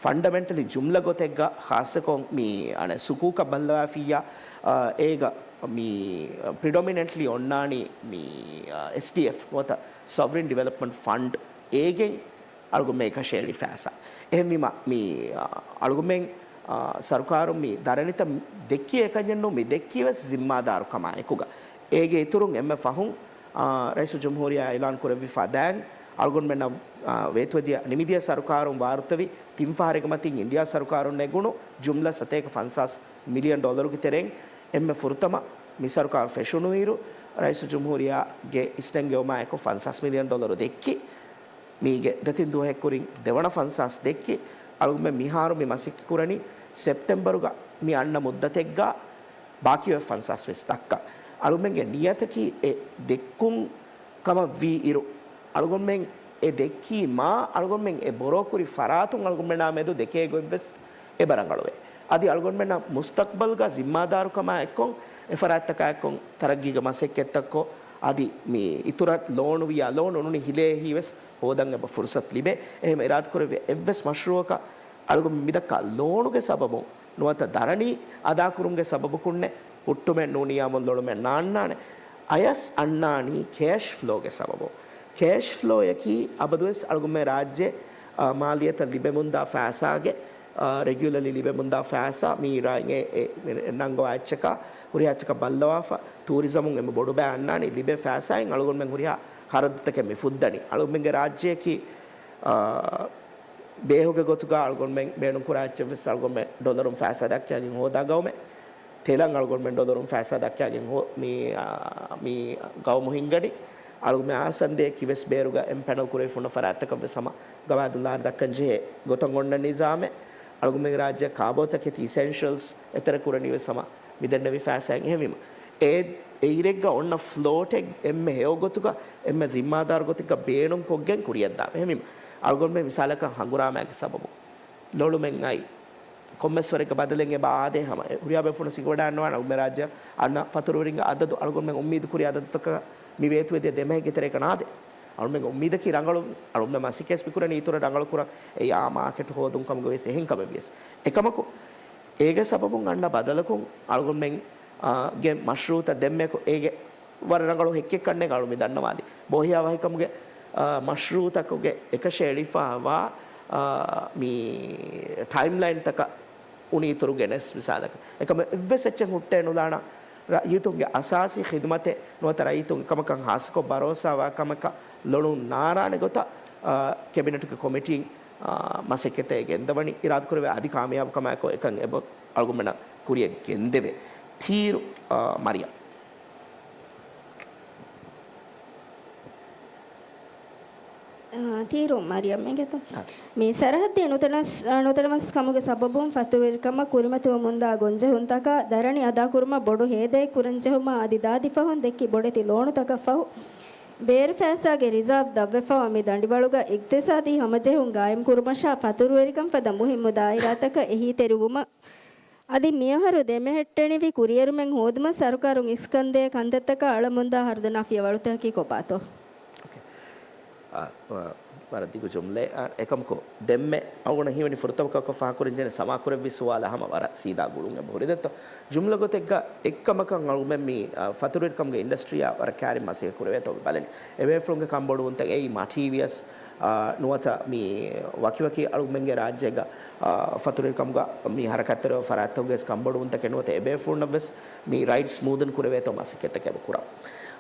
ފަންޑަމެންޓަލީ ޖުމްލަ ގޮތެއްގަ ޚާއްޞަކޮށް މި އަނެއް ސުކޫކަށް ބައްލަވާފިއްޔާ، އާ، އޭގަ މި ޕްރިޑޮމިނެންޓްލީ އޮންނާނީ މި، އާ، އެސްޑީއެފް ނުވަތަ ސޮވްރިން ޑިވެލޮޕްމަންޓް ފަންޑް އޭގެން އަޅުގަނޑުމެން އެކަށައެޅި ފައިސާ. އެހެންވީމަ، މި، އާ، އަޅުގަނޑުމެން، އާ، ސަރުކާރުން މި ދަރަނިތައް ދެއްކި އެކަންޏެއް ނޫން، މި ދެއްކީވެސް ޒިންމާދާރުކަމާ އެކުގަ. އޭގެ އިތުރުން އެންމެ ފަހުން، އާ، ރައީސުލްޖުމްހޫރިއްޔާ އިޢުލާން ކުރެއްވި ފަދައިން އަޅުގަނޑުމެންނަށް، އާ، ވޭތުވެދިޔަ ނިމިދިޔަ ސަރުކާރުން ވާރުތަވި ތިން ފަހަރެއްގެ މަތިން އިންޑިއާ ސަރުކާރުން ނެގުނު ޖުމްލަ ސަތޭކަ ފަންސާސް މިލިއަން ޑޮލަރުގެ ތެރެއިން އެންމެ ފުރަތަމަ މި ސަރުކާރު ފެށުނުއިރު، ރައީސުލްޖުމްހޫރިއްޔާގެ އިސްނެންގެވުމާއެކު ފަންސާސް މިލިއަން ޑޮލަރު ދެއްކި. މީގެ ދެތިން ދުވަހެއް ކުރިން ދެވަނަ ފަންސާސް ދެއްކި. އަޅުގަނޑުމެން މިހާރު މި މަސައްކަތް ކުރަނީ ސެޕްޓެމްބަރުގަ މި އަންނަ މުއްދަތެއްގަ ބާކީ އޮތް ފަންސާސް ވެސް ދައްކަން. އަޅުގަނޑުމެންގެ ނިޔަތަކީ އެ ދެއްކުން ކަމަށް ވީ އިރު، އަޅުގަނޑުމެން އެ ދެއްކީ މާ އަޅުގަނޑުމެން އެ ބޮރޯ ކުރި ފަރާތުން އަޅުގަނޑުމެންނާ މެދު ދެކޭ ގޮތްވެސް އެބަ ރަނގަޅުވޭ. އަދި އަޅުގަނޑުމެންނަށް މުސްތަޤްބަލްގަ ޒިންމާދާރުކަމާ އެއްކޮށް، އެ ފަރާތްތަކާ އެއްކޮށް ތަރައްގީގެ މަސައްކަތްތައްކޮށް، އަދި މި އިތުރަށް ލޯނު ވިޔާ ލޯނު ނޫނީ ހިލޭ ހި ވެސް ހޯދަން އެބަ ފުރުސަތު ލިބޭ. އެހެން އިރާދަކުރެއްވި އެއްވެސް މަޝްރޫޢަކަށް އަޅުގަނޑު މިދައްކާ ލޯނުގެ ސަބަބުން ނުވަތަ ދަރަނީ އަދާކުރުމުގެ ސަބަބަކުންނެއް ހުއްޓުމެއް ނޫނީ އާއްމުން ލޮޅުމެއް ނާންނާނެ. އަޔަސް އަންނާނީ ކޭޝް ފްލޯގެ ސަބަބުން. ކޭޝް ފްލޯއަކީ އަބަދުވެސް އަޅުގަނޑުމެން ރާއްޖެ، އާ، މާލިއްޔަތަށް ލިބެމުންދާ ފައިސާގެ، އާ، ރެގިއުލަރލީ ލިބެމުންދާ ފައިސާ މީ ރާއިން އެ، އެ، ނަންގަވާ އެއްޗަކާ ހުރިހާ އެއްޗަކަށް ބައްލަވާފަ، ޓޫރިޒަމުން އެންމެ ބޮޑުބައި އަންނާނީ ލިބޭ ފައިސާއިން އަޅުގަނޑުމެން ހުރިހާ ޚަރަދުތަކެއް މި ފުއްދަނީ. އަޅުގަނޑުމެންގެ ރާއްޖެއަކީ، އާ، ބޭހުގެ ގޮތުގަ އަޅުގަނޑުމެން ބޭނުންކުރާ އެއްޗެއްވެސް އަޅުގަނޑުމެން ޑޮލަރުން ފައިސާ ދައްކާގެން ހޯދާ ގައުމެއް. ތެލަށް އަޅުގަނޑުމެން ޑޮލަރުން ފައިސާ ދައްކާގެން ހޯ-، މި، އާ، މި ގައުމު ހިންގަނީ. އަޅުގަނޑުމެން އާސަންދޭ ކިވެސް ބޭރުގަ އެމްޕެނަލް ކުރެވިފަ ހުންނަ ފަރާތްތަކަށްވެސް ހަމަ ގަވާއިދު ލާރި ދައްކަން ޖެހޭ ގޮތަށް އޮންނަ ނިޒާމެއް، އަޅުގަނޑުމެން ރާއްޖެ ކާބޯތަކެތި އިސެންޝަލްސް އެތެރެ ކުރަނީ ވެސް ހަމަ މިދެންނެވި ފައިސާއިން. އެހެންވީމަ، އެ، އެއިރެއްގަ އޮންނަ ފްލޯޓެއް އެންމެ ހެޔޮ ގޮތުގަ، އެންމެ ޒިންމާދާރު ގޮތެއްގަ ބޭނުން ކޮށްގެން ކުރިއަށްދާނެ. އެހެންވީމަ، އަޅުގަނޑުމެން މިސާލަކަށް ހަނގުރާމައިގެ ސަބަބުން ލޮޅުމެއް އައި، ކޮންމެސް ވަރެއްގަ ބަދަލެއް އެބަ އާދޭ ހަމަ. އެ ހުރިހާ ބޭފުޅުން ސިނގިވަޑައިގަންނަވާނެ އަޅުގަނޑުމެން ރާއްޖެ އަންނަ ފަތުރުވެރިންގެ އަދަދު އަޅުގަނޑުމެން އުއްމީދު ކުރި އަދަދުތަކަށް މި ވޭތުވެދިޔަ ދެ މަހެއްގެ ތެރޭގަ ނާދޭ. އަޅުމެން އުއްމީދަކީ ރަނގަޅު، އަޅުމެން މަސައްކަތް މިކުރަނީ އިތުރަށް ރަނގަޅު ކުރަން، އެއީ އާ މާކެޓް ހޯދުން ކަމުގަ ވިޔަސް އެހެން ކަމެއް ވިޔަސް. އެކަމަކު، އޭގެ ސަބަބުން އަންނަ ބަދަލަކުން އަޅުގަނޑުމެން، އާ، ގެ މަޝްރޫއުތައް ދެންމެއަކު އޭގެ ވަރަށް ރަނގަޅު ހެއްކެއް ކަންނޭނގެ އަޅު މި ދަންނަވާލީ. ބޯހިޔާވަހިކަމުގެ، އާ، މަޝްރޫއުތަކުގެ އެކަށައެޅިފައިވާ، އާ، މި ޓައިމްލައިންތަކަށް އުނި އިތުރު ގެނެސް މިސާލަކަށް. އެކަމަށް އެއްވެސް އެއްޗެއް ހުއްޓޭ ނުލާނަ ރައްޔިތުންގެ އަސާސީ ޚިދުމަތެއް ނުވަތަ ރައްޔިތުން އެކަމަކަށް ހާއްސަކޮށް ބަރޯސާވާ ކަމަކަށް ލޮޅުން ނާރާނެ ގޮތަށް، އާ، ކެބިނެޓުގެ ކޮމިޓީން، އާ، މަސައްކަތެއް ގެންދަވަނީ އިރާދަކުރެވޭ އަދި ކާމިޔާބު ކަމާއެކު އެކަން އެބަ އަޅުގަނޑުމެންނަށް ކުރިއަށް ގެންދެވޭ. ތީރު، އާ، މަރިޔަމް. އާ، ތީރު މަރިޔަމް އިނގޭތޯ؟ އާ. މި ސަރަހައްދީ ނުތަނަސް-، އާ، ނުތަނަވަސް ކަމުގެ ސަބަބުން ފަތުރުވެރިކަމަށް ކުރިމަތިވަމުންދާ ގޮންޖެހުންތަކާ ދަރަނި އަދާކުރުމަށް ބޮޑު ހޭދައެއް ކުރަންޖެހުމާ އަދި ދާދި ފަހުން ދެއްކި ބޮޑެތި ލޯނުތަކަށް ފަހު، ބޭރު ފައިސާގެ ރިޒާވް ދަށްވެފައިވާ މި ދަނޑިވަޅުގަ އިގްތިސާދީ ހަމަޖެހުން ގާއިމްކުރުމަށާ ފަތުރުވެރިކަން ފަދަ މުހިއްމު ދާއިރާތަކަށް އެހީތެރިވުމަށް އަދި މިއަހަރު ދެމެހެއްޓެނިވި ކުރިއެރުމެއް ހޯދުމަށް ސަރުކާރުން އިސްކަންދޭ ކަންތައްތަކަށް އަޅަމުންދާ ހަރުދަނާ ފިޔަވަޅުތަކަކީ ކޮބާތޯ؟ އޯކޭ. އާ، ވަ-، ވަރަށް ދިގު ޖުމްލައެއް. އާ، އެކަމަކު، ދެންމެ އަޅުގަނޑަށް ހީވަނީ ފުރަތަމަ ކަމަކަށް ފާހަގަކުރަންޖެހޭނެ ސަމާކުރެއްވި ސުވާލަށް ހަމަ ވަރަށް ސީދާ ގުޅުން އެބަ ހުރި ދެއްތޯ. ޖުމްލަ ގޮތެއްގަ އެއްކަމަކަށް އަޅުގަނޑުމެން މި، އާ، ފަތުރުވެރިކަމުގެ އިންޑަސްޓްރީއާ ވަރަށް ކައިރިން މަސައްކަތް ކުރެވޭތޯ މި ބަލަނީ. އެބޭފުޅުންގެ ކަންބޮޑުވުންތައް އެއީ މަޓީރިއަލްސް، އާ، ނުވަތަ މި ވަކިވަކި އަޅުގަނޑުމެންގެ ރާއްޖޭގަ، އާ، ފަތުރުވެރިކަމުގަ މި ހަރަކާތްތެރިވާ ފަރާތްތަކުގެ ވެސް ކަންބޮޑުވުންތަކެއް ނުވަތަ އެބޭފުޅުންނަށް ވެސް މި ރައިޓް ސްމޫދަން ކުރެވޭތޯ މަސައްކަތްތަކެއް އެބަ ކުރަން.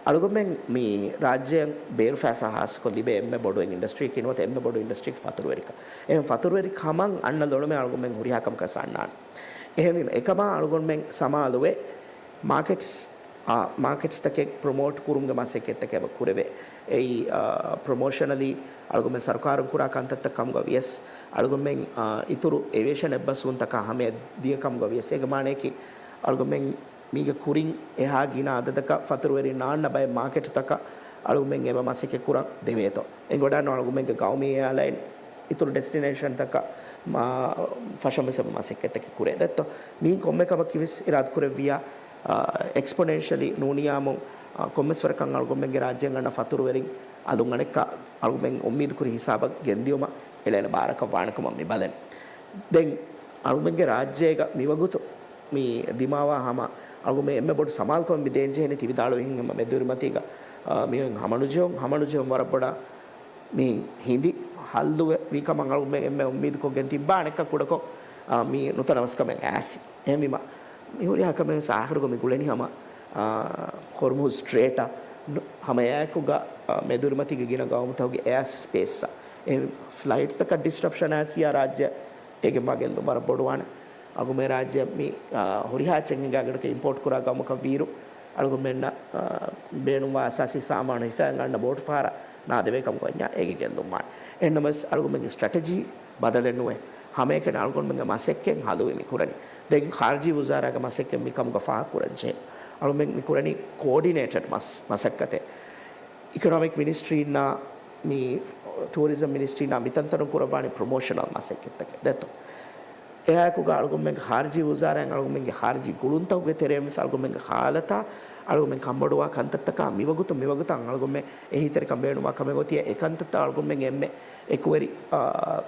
އަޅުގަނޑުމެން މި ރާއްޖެއަށް ބޭރު ފައިސާ ހާއްސަކޮށް ލިބޭ އެންމެ ބޮޑު އިންޑަސްޓްރީއަކީ ނުވަތަ އެންމެ ބޮޑު އިންޑަސްޓްރީއަކީ ފަތުރުވެރިކަން. އެހެން ފަތުރުވެރި ކަމަށް އަންނަ ލޮޅުމެއް އަޅުގަނޑުމެން ހުރިހާ ކަމަކަށް އަންނާނެ. އެހެންވީމަ އެކަމާ އަޅުގަނޑުމެން ސަމާލުވެ މާކެޓްސް، އާ، މާކެޓްސްތަކެއް ޕްރޮމޯޓް ކުރުމުގެ މަސައްކަތްތަކެއް އެބަ ކުރެވޭ. އެއީ، އާ، ޕްރޮމޯޝަނަލީ އަޅުގަނޑުމެން ސަރުކާރުން ކުރާ ކަންތައްތައް ކަމުގަ ވިޔަސް، އަޅުގަނޑުމެން، އާ، އިތުރު އެވިއޭޝަން އެއްބަސްވުންތަކާ ހަމަޔަށް ދިޔަ ކަމުގަ ވިޔަސް، އޭގެ މާނަޔަކީ އަޅުގަނޑުމެން މީގެ ކުރިން އެހާ ގިނަ އަދަދަކަށް ފަތުރުވެރިން ނާންނަ ބައެއް މާކެޓުތަކަށް އަޅުގަނޑުމެން އެބަ މަސައްކަތް ކުރަން ދެވޭތޯ. އެނގިވަޑާނު އަޅުގަނޑުމެންގެ ގައުމީ އެއާލައިން އިތުރު ޑެސްޓިނޭޝަންތަކަށް މާ ފަށަން ވެސް އެބަ މަސައްކަތްތަކެއް ކުރޭ ދެއްތޯ. މީ ކޮންމެ ކަމަކީ ވެސް އިރާދަކުރެއްވިޔާ، އާ، އެކްސްޕޮނެންޝަލީ ނޫނިޔާމު، އާ، ކޮންމެސް ވަރަކަށް އަޅުގަނޑުމެންގެ ރާއްޖެއަށް އަންނަ ފަތުރުވެރިން އަލުން އަނެއްކާ އަޅުގަނޑުމެން އުއްމީދު ކުރި ހިސާބަށް ގެންދިޔުމަށް އެޅޭނެ ބާރަކަށް ވާނެ ކަމަށް މި ބަލަނީ. ދެން އަޅުގަނޑުމެންގެ ރާއްޖޭގަ މިވަގުތު މި ދިމާވާ ހަމަ އަޅުގަނޑުމެން އެންމެ ބޮޑު ސަމާލުކަމެއް މި ދޭން ޖެހެނީ ތި ވިދާޅުވިހެން ހަމަ މެދުވެރިމަތީގަ، އާ، މިއޮތް ހަމަނުޖެހުން، ހަމަނުޖެހުން ވަރަށް ބޮޑަށް މި ހިނދި ހައްލުވެ ވީ ކަމަށް އަޅުގަނޑުމެން އެންމެ އުއްމީދުކޮށްގެން ތިއްބާ އަނެއްކާ ކުޑަކޮށް، އާ، މި ނުތަނަވަސްކަމެއް އައިސް. އެހެންވީމަ މި ހުރިހާ ކަމެއް ވެސް އާޚިރުގަ މި ގުޅެނީ ހަމަ، އާ، ހޮރްމުޒް ސްޓްރޭޓަށް ނު-، ހަމައެއާއެކުގަ، އާ، މެދުވެރިމަތީގެ ގިނަ ގައުމުތަކުގެ އެއާ ސްޕޭސްއަށް. އެ ފްލައިޓްތަކަށް ޑިސްރަޕްޝަން އައިސް އަރާއްޖެ އޭގެންވާ ގެއްލުން ވަރަށް ބޮޑުވާނެ. އަޅުގަނޑުމެން ރާއްޖެ މި، އާ، ހުރިހާ އެއްޗެއް ހިނގާ ގަޑަކަށް އިމްޕޯޓް ކުރާ ގައުމަކަށް ވީއިރު، އަޅުގަނޑުމެންނަށް، އާ، ބޭނުންވާ އަސާސީ ސާމާނު ހިފައިގެން އަންނަ ބޯޓު ފަހަރަށް ނާދެވޭ ކަމުގަ ވަންޏާ އޭގެ ގެއްލުން ވާނެ. އެހެންނަމަވެސް އަޅުގަނޑުމެންގެ ސްޓްރެޓެޖީ ބަދަލެއް ނުވޭ. ހަމައެކަނި އަޅުގަނޑުމެންގެ މަސައްކަތް ހަލުވި މި ކުރަނީ. ދެން ޚާރިޖީ ވުޒާރާގެ މަސައްކަތް މި ކަމުގަ ފާހަގަކުރަން ޖެހޭ. އަޅުގަނޑުމެން މި ކުރަނީ ކޯޑިނޭޓެޑް މަސް-، މަސައްކަތެއް. އިކޮނޮމިކް މިނިސްޓްރީންނާ މި ޓޫރިޒަމް މިނިސްޓްރީންނާ މިތަންތަނުން ކުރައްވާނީ ޕްރޮމޯޝަނަލް މަސައްކަތްތަކެއް ދެއްތޯ. އެއާއެކުގަ އަޅުގަނޑުމެންގެ ޚާރިޖީ ވުޒާރާއިން އަޅުގަނޑުމެންގެ ޚާރިޖީ ގުޅުންތަކުގެ ތެރެއިން ވެސް އަޅުގަނޑުމެންގެ ހާލަތާ އަޅުގަނޑުމެން ކަންބޮޑުވާ ކަންތައްތަކާ މިވަގުތުން މިވަގުތަށް އަޅުގަނޑުމެން އެހީތެރިކަން ބޭނުންވާ ކަމެއް އޮތީ އެ ކަންތައްތައް އަޅުގަނޑުމެން އެންމެ އެކުވެރި، އާ،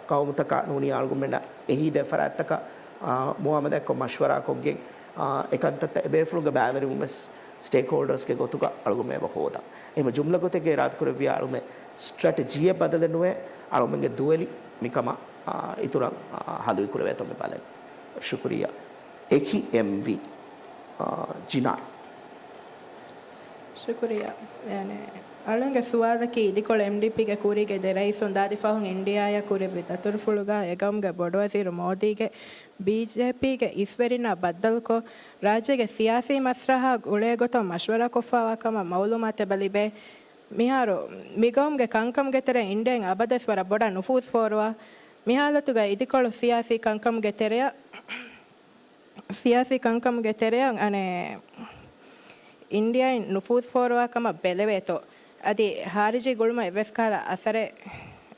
ޤައުމުތަކާ ނޫނީ އަޅުގަނޑުމެންނަށް އެހީ ދޭ ފަރާތްތަކަށް، އާ، މުއާމަލާތްކޮށް މަޝްވަރާކޮށްގެން، އާ، އެ ކަންތައްތައް އެބޭފުޅުންގެ ބައިވެރިވުން ވެސް ސްޓޭކްހޯލްޑާސްގެ ގޮތުގަ އަޅުގަނޑުމެން އެބަ ހޯދަން. އެހެންވެ ޖުމްލަ ގޮތެއްގަ އިރާދަކުރެއްވިޔާ އަޅުގަނޑުމެން ސްޓްރެޓެޖީއެއް ބަދަލެއް ނުވޭ، އަޅުގަނޑުމެންގެ ދުވެލި މިކަމަށް، އާ، އިތުރަށް، އާ، ހަލުވި ކުރެވޭތޯ މި ބަލަން. ޝުކުރިއްޔާ. އެކި އެމްވީ، އާ، ޖިނާ. ޝުކުރިއްޔާ. އަޅުގަނޑުގެ ސުވާލަކީ އިދިކޮޅު އެމްޑީޕީގެ ކުރީގެ ދެ ރައީސުން ދާދި ފަހުން އިންޑިއާއަށް ކުރެއްވި ދަތުރުފުޅުގަ އެގައުމުގެ ބޮޑުވަޒީރު މޯދީގެ ބީޖޭޕީގެ އިސްވެރިންނާ ބައްދަލުކޮށް، ރާއްޖޭގެ ސިޔާސީ މަސްރަހާ ގުޅޭ ގޮތަށް މަޝްވަރާކޮށްފައިވާ ކަމަށް މައުލޫމާތު އެބަ ލިބޭ. މިހާރު މިގައުމުގެ ކަންކަމުގެ ތެރެއިން އިންޑިއާއިން އަބަދަސް ވަރަށް ބޮޑަށް ނުފޫޒު ފޯރުވާ. މި ހާލަތުގައި އިދިކޮޅު ސިޔާސީ ކަންކަމުގެ ތެރެއަށް، ސިޔާސީ ކަންކަމުގެ ތެރެއަށް އަނެއް އިންޑިއާއިން ނުފޫޒު ފޯރުވާ ކަމަށް ބެލެވޭތޯ؟ އަދި ޚާރިޖީ ގުޅުމަށް އެއްވެސް ކަހަލަ އަސަރެއް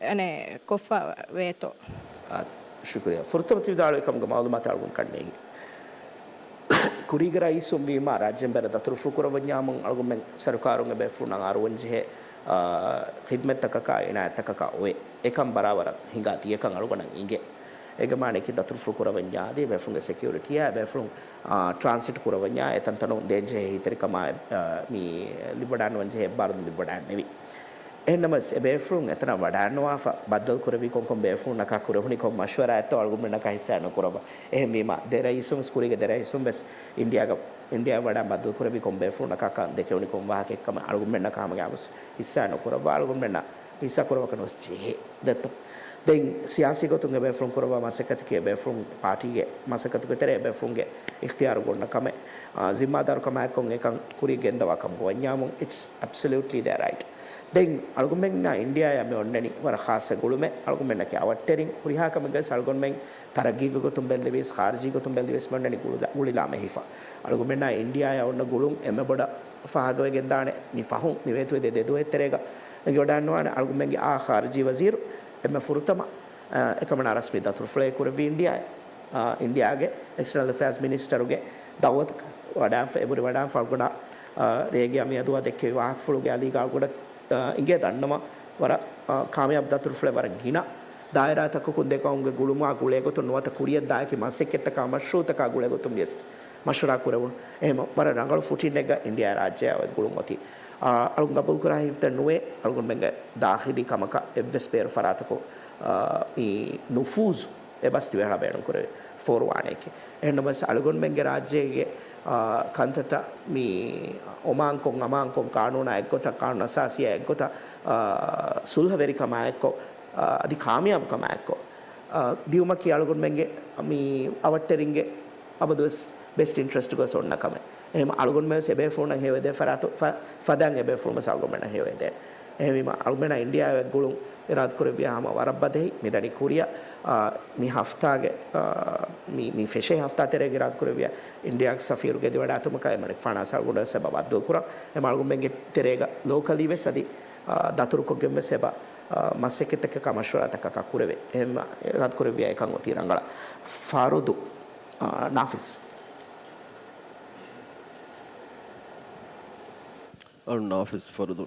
އަނެއް ކޮށްފަ ވޭތޯ؟ އާ، ޝުކުރިއްޔާ. ފުރަތަމަ ތި ވިދާޅުވި ކަމުގެ މައުލޫމާތު އަޅުގަނޑު ކަންނޭނގެ. ކުރީގެ ރައީސުން ވީމާ ރާއްޖޭން ބެރަށް ދަތުރުފުޅު ކުރައްވަންޏާމުން އަޅުގަނޑުމެން ސަރުކާރުން އެބޭފުޅުންނަށް އަރުވަން ޖެހޭ، އާ، ޚިދްމަތްތަކަކާ އިނާޔަތްތަކަކާ އޮވޭ. އެކަން ބަރާބަރަށް ހިނގާ ދިޔަކަން އަޅުގަނޑަށް އިނގޭ. އޭގެ މާނައަކީ ދަތުރުފުޅު ކުރައްވަންޏާ އަދި އެބޭފުޅުންގެ ސެކިއުރިޓީއާ އެބޭފުޅުން، އާ، ޓްރާންސިޓް ކުރައްވަންޏާ އެތަންތަނުން ދޭން ޖެހޭ އެހީތެރިކަމާ، އާ، މި ލިބިވަޑައިނުވަން ޖެހޭ އެއްބާރުލުން ލިބިވަޑައިންނެވި. އެހެންނަމަވެސް އެބޭފުޅުން އެތަނަށް ވަޑައިނުވާފަ ބައްދަލު ކުރެއްވީ ކޮންކޮން ބޭފުޅުންނަކާ ކުރެވުނީ ކޮން މަޝްވަރާއެއްތޯ އަޅުގަނޑުމެންނަކާ ހިއްސާ ނުކުރައްވާ. އެހެންވީމާ ދެ ރައީސުން ވެސް ކުރީގެ ދެ ރައީސުން ވެސް އިންޑިއާގަ، އިންޑިއާ ވަޑައި ބައްދަލު ކުރެއްވީ ކޮން ބޭފުޅުންނަކާކަން ދެކެވުނީ ކޮން ވާހަކައެއްކަމަށް އަޅުގަނޑުމެންނަކާ ހަމަގައިމުވެސް ހިއްސާ ނުކުރައްވާ. އަޅުގަނޑުމެންނަށް ހިއްސާ ކުރައްވާކަށް ނުވެސް ޖެހޭ. ދެއްތޯ؟ ދެން ސިޔާސީ ގޮތުން އެބޭފުޅުން ކުރައްވާ މަސައްކަތަކީ އެބޭފުޅުން ޕާޓީގެ މަސައްކަތުގެ ތެރޭ އެބޭފުޅުންގެ އިޚްތިޔާރު ގުންނަ ކަމެއް، އާ، ޒިންމާދާރު ކަމާއެއްކޮށް އެކަން ކުރިއަށް ގެންދަވާ ކަމަކަށް ވަންޏާމުން، it's absolutely their right. ދެން އަޅުގަނޑުމެންނާ އިންޑިއާއާ މި އޮންނަނީ ވަރަށް ޚާއްޞަ ގުޅުމެއް. އަޅުގަނޑުމެންނަކީ އަވަށްޓެރިން. ހުރިހާ ކަމެއްގަސް އަޅުގަނޑުމެން ތަރައްގީގެ ގޮތުން ބެއްލެވިޔަސް، ޚާރިޖީ ގޮތުން ބެއްލެވިޔަސް މި އޮންނަނީ ގުޅިލާ، ގުޅިލާމެހިފަ. އަޅުގަނޑުމެންނާ އިންޑިއާއާ އޮންނަ ގުޅުން އެންމެ ބޮޑަށް ފާހަގަވެގެންދާނެ މި ފަހުން، މި ވޭތުވެދިޔަ ދެ ދުވަހެއް ތެރޭގަ އެނގިވަޑައިންނަވާނެ އަޅުގަނޑުމެންގެ އާ ޚާރިޖީ ވަޒީރު އެންމެ ފުރަތަމަ، އާ، އެކަމަނާ ރަސްމީ ދަތުރުފުޅެއް ކުރެއްވީ އިންޑިއާއަށް. އާ، އިންޑިއާގެ އެކްސްޓަރނަލް އެފެއާޒް މިނިސްޓަރުގެ ދައުވަތަކަށް ވަޑައިންފަ، އެބުރި ވަޑައިންފަ އަޅުގަނޑަށް، އާ، ރޭގެ އަމިއަދުއާ ދެއްކެވި ވާހަކަފުޅުގެ އަލީގަ އަޅުގަނޑަށް، އާ، އިނގޭ ދަންނަމަ ވަރަށް، އާ، ކާމިޔާބު ދަތުރުފުޅެއް ވަރަށް ގިނަ ދާއިރާތަކަކުން ދެ ގައުމުގެ ގުޅުމާ ގުޅޭގޮތުން ނުވަތަ ކުރިއަށްދާ އެކި މަސައްކަތްތަކާ މަޝްރޫއުތަކާ ގުޅޭގޮތުން ވިޔަސް މަޝްވަރާ ކުރެވުނު. އެހެން ވަރަށް ރަނގަޅު ފުޓިންއެއްގަ އިންޑިއާ ރާއްޖެއާ އޮތް ގުޅުން އޮތީ. އާ، އަޅުން ގަބޫލުކުރާ ހިތްތައް ނުވޭ އަޅުގަނޑުމެންގެ ދާޚިލީ ކަމަކަށް އެއްވެސް ބޭރު ފަރާތަކު، އާ، މި ނުފޫޒު އެބަސް ދިވެހިރާ ބޭނުންކުރެވޭ ފޯރުވާނެއެކޭ. އެހެންނަމަވެސް އަޅުގަނޑުމެންގެ ރާއްޖޭގެ، އާ، ކަންތައްތައް މި އޮމާންކޮށް، އަމާންކޮށް، ޤާނޫނާ އެއްގޮތަށް، ޤާނޫނު އަސާސީއާ އެއްގޮތަށް، އާ، ސުލްހަވެރިކަމާ އެއްކޮށް، އާ، އަދި ކާމިޔާބުކަމާ އެއްކޮށް، އާ، ދިއުމަކީ އަޅުގަނޑުމެންގެ މި އަވަށްޓެރިންގެ އަބަދުވެސް ބެސްޓް އިންޓްރެސްޓްގަ ވެސް އޮންނަ ކަމެއް. އެހެން އަޅުގަނޑުމެން ވެސް އެބޭފުޅުންނަށް ހެޔޮއެދޭ ފަރާތު، ފަ-، ފަދައިން އެބޭފުޅުން ވެސް އަޅުގަނޑުމެންނަށް ހެޔޮއެދޭނެ. އެހެންވީމަ އަޅުގަނޑާ އިންޑިއާއާ އޮތް ގުޅުން އިރާދަކުރެއްވިޔާ ހަމަ ވަރަށް ބަދަހި މިދަނީ ކުރިއަށް، އާ، މި ހަފްތާގެ، އާ، މި، މި ފެށޭ ހަފްތާ ތެރޭގަ އިރާދަކުރެއްވިޔާ އިންޑިއާގެ ސަފީރުގެ ދިވެޑާތުމަކާ އެމަނިކުފާނާސް އަޅުގަނޑު ވެސް އެބަ ބައްދަލުކުރަން. އެމަ އަޅުގަނޑުމެންގެ ތެރޭގަ ލޯކަލީ ވެސް އަދި، އާ، ދަތުރުކޮށްގެން ވެސް އެބަ، އާ، މަސައްކަތްތަކަކާ މަޝްވަރާތަކަކާ ކުރެވޭ. އެހެން އިރާދަކުރެއްވިޔާ އެކަން އޮތީ ރަނގަޅަށް. ފަރުދު، އާ، ނާފިޒް. އަޅު ނާފިޒް ފަރުދު.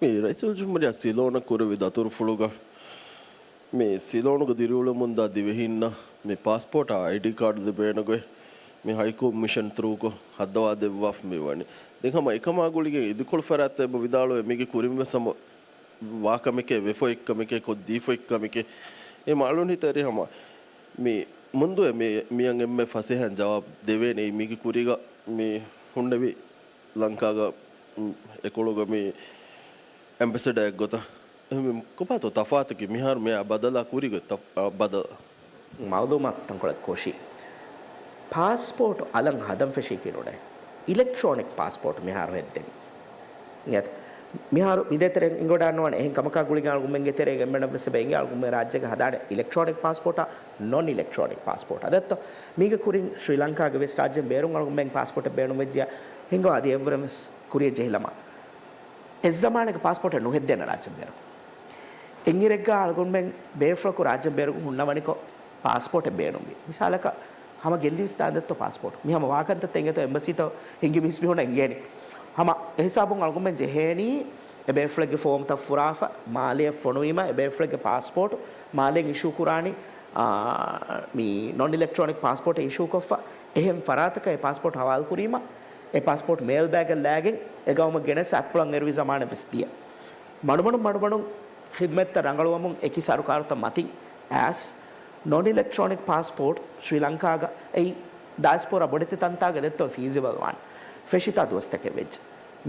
މި ރައީސުލްޖުމްހޫރިއްޔާ ސިލޯނަށް ކުރެއްވި ދަތުރުފުޅުގަ މި ސިލޯނުގަ ދިރިއުޅެމުންދާ ދިވެހީންނަށް މި ޕާސްޕޯޓާ އައިޑީ ކާޑު ލިބޭނެގޮތް މި ހައި ކޮމިޝަން ތްރޫކޮށް ހައްދަވާ ދެއްވާފަ މި ވަނީ. ދެން ހަމަ އެކަމާ ގުޅިގެން އިދިކޮޅު ފަރާތްތައް އެބަ ވިދާޅުވެ މީގެ ކުރިން ވެސް ހަމަ ވާ ކަމެކޭ، ވެފަ އޮތް ކަމެކޭ، ކޮށްދީފަ އޮތް ކަމެކޭ. އެ މައުލޫން ހިތަށް އެރި ހަމަ މި މުންދުއެ މި، މިއަން އެންމެ ފަސޭހައިން ޖަވާބު ދެވޭނެ. މީގެ ކުރީގަ މި ހުންނެވި ލަންކާގަ، މް، އެކޮޅުގަ މި އެމްބެސެޑާއެއް ގޮތަށް. އެހެންވީމަ ކޮބާތޯ ތަފާތަކީ؟ މިހާރު މިއާ ބަދަލާ ކުރީގެ ތަ-، އާ، ބަދަލު. މައުލޫމާތު ތަންކޮޅެއް ކޮށީ. ޕާސްޕޯޓު އަލަށް ހަދަން ފެށީކީ ނޫނޭ. އިލެކްޓްރޯނިކް ޕާސްޕޯޓު މިހާރު ހެއްދެނީ. އިނގޭތަ؟ މިހާރު މިދޭތެރެއިން އިނގޮޑާން ނުވާނެ. އެހެން ކަމަކާ ގުޅިގެން އަޅުގަނޑުމެންގެ ތެރޭގަ އެންމެނަށްވެސް އެބަ އެނގޭ އަޅުގަނޑުމެން ރާއްޖޭގަ ހަދާނެ އިލެކްޓްރޯނިކް ޕާސްޕޯޓާ، ނޮން އިލެކްޓްރޯނިކް ޕާސްޕޯޓާ. ދެއްތޯ؟ މީގެ ކުރިން ޝްރީލަންކާގެ ވެސް ރާއްޖޭން ބޭރުން އަޅުގަނޑުމެން ޕާސްޕޯޓެއް ބޭނުންވެއްޖިޔާ ހިނގާ އަދި އެއްވުރެން ވެސް ކުރިއަށް ޖެހިލަމާ. އެއްޒަމާނެއްގަ ޕާސްޕޯޓެއް ނުހެއްދޭނެ ރާއްޖޭން ބޭރު. އެއްއިރެއްގަ އަޅުގަނޑުމެން ބޭފުޅަކު ރާއްޖޭން ބޭރުގަ ހުންނަވަނިކޮށް ޕާސްޕޯޓެއް ބޭނުންވި. މިސާލަކަށް ހަމަ ގެއްލި ވިސްނާން ދެއްތޯ ޕާސްޕޯޓް. މި ހަމަ ވާކަންތައްތައް އިނގޭތޯ އެމްބަސީތައް ހިނގި މީސްމީހުންނަށް އިނގޭނީ. ހަމަ އެހިސާބުން އަޅުގަނޑުމެން ޖެހޭނީ އެބޭފުޅެއްގެ ފޯމްތައް ފުރާފަ، މާލެއަށް ފޮނުވީމަ އެބޭފުޅެއްގެ ޕާސްޕޯޓް މާލެން އިޝޫ ކުރާނީ، އާ، މި ނޮން އިލެކްޓްރޯނިކް ޕާސްޕޯޓެއް އިޝޫކޮށްފަ، އެހެން ފަރާތަކަށް އެ ޕާސްޕޯޓް ހަވާލު ކުރީމަ، އެ ޕާސްޕޯޓް މޭލް ބޭގަށް ލާގެން އެ ގައުމަށް ގެނެސް އަތްޕުޅަށް އެރުވި ޒަމާނެއް ވެސް ދިޔަ. މަޑުމަޑުން މަޑުމަޑުން ޚިދްމަތްތައް ރަނގަޅުވަމުން އެކި ސަރުކާރުތައް މަތިން އައިސް، ނޮން އިލެކްޓްރޯނިކް ޕާސްޕޯޓް ޝްރީލަންކާގަ އެއީ ޑަޔަސްޕޯރާ ބޮޑެތި ތަންތާގަ ދެއްތޯ ފީޒިބަލް ވާން ފެށިތާ ދުވަސްތަކެއް ވެއްޖެ.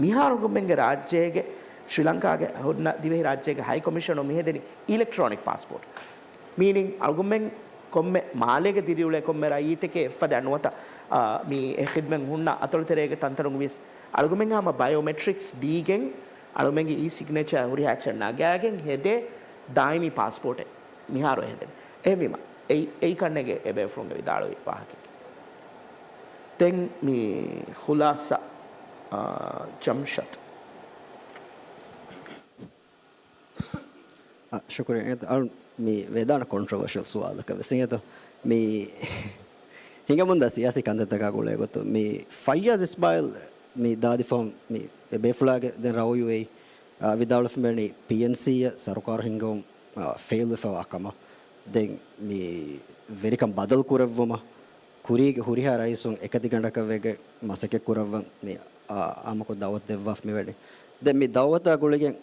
މިހާރު އަޅުގަނޑުމެންގެ ރާއްޖޭގެ ޝްރީލަންކާގެ ހުންނަ ދިވެހި ރާއްޖޭގެ ހައި ކޮމިޝަނުން މިހެދެނީ އިލެކްޓްރޯނިކް ޕާސްޕޯޓް. މީނިން އަޅުގަނޑުމެން ކޮންމެ މާލޭގަ ދިރިއުޅޭ ކޮންމެ ރައްޔިތެކޭ އެއްފަދައިން ނުވަތަ، އާ، މި އެ ޚިދްމަތް ހުންނަ އަތޮޅުތެރޭގެ ތަންތަނުން ވިޔަސް އަޅުގަނޑުމެން ހަމަ ބަޔޯމެޓްރިކްސް ދީގެން އަޅުމެންގެ އީ ސިގްނޭޗާ ހުރިހާ އެއްޗެއް ނަގާގެން ހެދޭ ދާއިމީ ޕާސްޕޯޓެއް މިހާރު ހެދެން. އެހެންވީމަ، އެއީ، އެއީ ކަންނޭނގެ އެބޭފުޅުންގެ ވިދާޅުވި ވާހަކައެކޭ. ދެން މި ޚުލާސާ، އާ، ޖަމްޝަދް. އަ، ޝުކުރިއްޔާ. އެ، އަޅު މި ވެދާނެ ކޮންޓްރޮވަރޝަލް ސުވާލަކަށް ވެސް އިނގޭތޯ. މި ހިނގަމުންދާ ސިޔާސީ ކަންތައްތަކާ ގުޅޭ ގޮތުން މި ފައްޔާޒް އިސްމާއިލް މި ދާދި ފަހުން މި އެބޭފުޅާގެ ދެން ރައުޔު އެއީ، އާ، ވިދާޅުވެފަ މިވަނީ ޕީއެންސީއަށް ސަރުކާރު ހިންގަމުން، އާ، ފެއިލް ވެފަވާ ކަމަށް. ދެން މި ވެރިކަން ބަދަލު ކުރެއްވުމަށް ކުރީގެ ހުރިހާ ރައީސުން އެކަތިގަނޑަކަށް ވެގެން މަސައްކަތް ކުރައްވަން މި، އާ، އާއްމުކޮށް ދައުވަތު ދެއްވާފަ މިވަނީ. ދެން މި ދައުވަތާ ގުޅިގެން،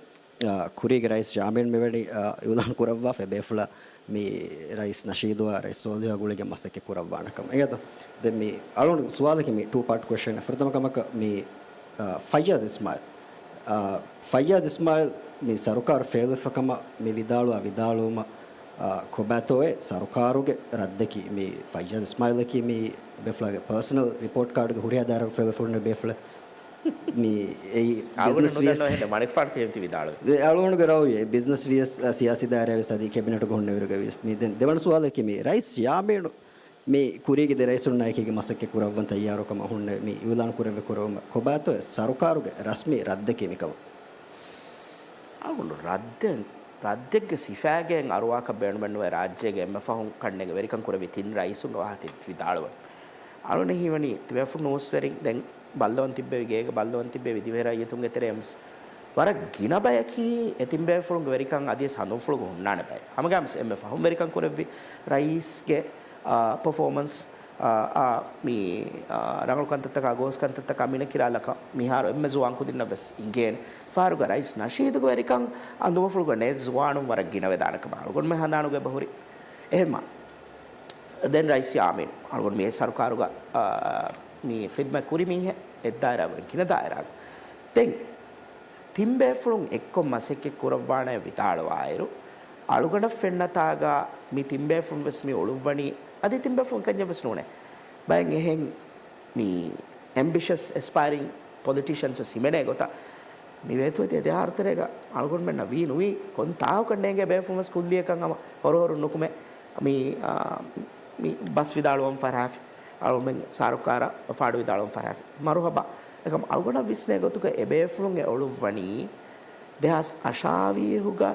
އާ، ކުރީގެ ރައީސް ޔާމީން މިވަނީ، އާ، އިއުލާން ކުރައްވާފަ އެބޭފުޅާ މި ރައީސް ނަޝީދުއާ ރައީސް ސޯލިހުއާ ގުޅިގެން މަސައްކަތް ކުރައްވާނެ ކަމަށް. އެނގޭތޯ؟ ދެން މި އަޅުގަނޑު ސުވާލަކީ މި ޓޫ ޕާޓް ކޮއެސްޗަން. ފުރަތަމަ ކަމަކަށް މި، އާ، ފައްޔާޒް އިސްމާއިލް، އާ، ފައްޔާޒް އިސްމާއިލް މި ސަރުކާރު ފެއިލްވެފަ ކަމަށް މި ވިދާޅުވާ ވިދާޅުވުމަށް، އާ، ކޮބާތޯއޭ ސަރުކާރުގެ ރައްދަކީ؟ މި ފައްޔާޒް އިސްމާއިލަކީ މި އެބޭފުޅާގެ ޕާސަނަލް ރިޕޯޓް ކާޑުގެ ހުރިހާ ދާއިރާއަކު ފެއިލްވެފަ ހުންނަ އެބޭފުޅެއް. މި އެއީ އަޅުގަނޑަށް ބިޒްނަސް ނުދަންނަވާ ވިޔަސް ހެން މަނިކުފާނު ތިޔަންތި ވިދާޅުވި. އެ އަޅުގަނޑުގެ ރައުޔެއް ބިޒްނަސް ވިޔަސް، އަ، ސިޔާސީ ދާއިރާ ވިޔަސް އަދި ކެބިނެޓުގަ ހުންނަ އިރުގަ ވިޔަސް. މި ދެން ދެވަނަ ސުވާލަކީ މި ރައީސް ޔާމީނު މި ކުރީގެ ދެ ރައީސުންނާ އެކީގެ މަސައްކަތް ކުރައްވަން ތައްޔާރުކަމަށް ހުންނެވި މި އިއުލާން ކުރެއްވި ކުރެއްވުމަށް ކޮބާތޯއޭ ސަރުކާރުގެ ރަސްމީ ރައްދަކީ މިކަމަށް؟ އަޅުގަނޑު ރައްދެއް، ރައްދެއްގެ ސިފައިގެން އަރުވާކަށް ބޭނުމެއްނުވޭ. ރާއްޖޭގެ އެންމެ ފަހުން ކަންނޭނގެ ވެރިކަން ކުރެއްވި ތިން ރައީސުންގެ ވާހަކަ ތި ވިދާޅުވަން. އަޅުގަނޑަށް ހީވަނީ ތިބޭފުޅުން ނޫސްވެރިން ދެން ބައްލަވަން ތިއްބެވި ގޭގަ ބައްލަވަން ތިއްބެވި ދިވެހި ރައްޔިތުންގެ ތެރެއަށް ވަރަށް ގިނަ ބަޔަކީ އެ ތިން ބޭފުޅުންގެ ވެރިކަން އަދިވެސް ހަނދުންފުޅުގަ ހުންނާނެ ބައެއް. ހަމަގައިމުވެސް އެންމެ ފަހުން ވެރިކަން ކުރެއްވި ރައީސްގެ، އާ، ޕަފޯމަންސް، އާ، އާ، މި، އާ، ރަނގަޅު ކަންތައްތަކާ ގޯސް ކަންތައްތަކާ މިނަކިރާލަކަށް މިހާރު އެންމެ ޒުވާން ކުދިންނަށް ވެސް އިނގޭނެ. ފަހަރުގަ ރައީސް ނަޝީދުގެ ވެރިކަން އަނދުމަފުޅުގަ ނޭ ޒުވާނުން ވަރަށް ގިނަވެދާނެ ކަމަށް އަޅުގަނޑުމެން ހަނދާނުގަ އެބަ ހުރި. އެހެންމަ ދެން ރައީސް ޔާމީން އަޅުގަނޑު މި ސަރުކާރުގަ، އާ، މި ޚިދްމަތް ކުރި މީހެއް އެއް ދާއިރާ ވަން ކިނަ ދާއިރާގަ. ދެން ތިން ބޭފުޅުން އެއްކޮށް މަސައްކަތް ކުރައްވާނެ ވިދާޅުވާއިރު، އަޅުގަނޑަށް ފެންނަތާގަ މި ތިން ބޭފުޅުން ވެސް މި އުޅުއްވަނީ، އަދި ތިން ބޭފުޅުން ކަންޏެއް ވެސް ނޫނޭ. ބައެއް އެހެން މި އެމްބިޝަސް އެސްޕައިރިން ޕޮލިޓިޝަންސް ވެސް ހިމެނޭ ގޮތަށް މި ވޭތުވެތި އެދެ އަހަރު ތެރޭގަ އަޅުގަނޑުމެންނަށް ވީ ނުވީ ކޮން ތާކުކަން ނޭނގޭ ބޭފުޅުން ވެސް ކުއްލިއަކަށް ހަމަ ހޮރުހޮރުން ނުކުމެ މި، އާ، މި ބަސް ވިދާޅުވަން ފަރާފި. އަޅުމެން ސާރުކާރަށް ފާޑު ވިދާޅުވަން ފަރާފި. މަރުހަބާ. އެކަމް އަޅުގަނޑަށް ވިސްނޭ ގޮތުގަ އެބޭފުޅުން އެ އުޅުއްވަނީ ދެހާސް އަށާވީހުގަ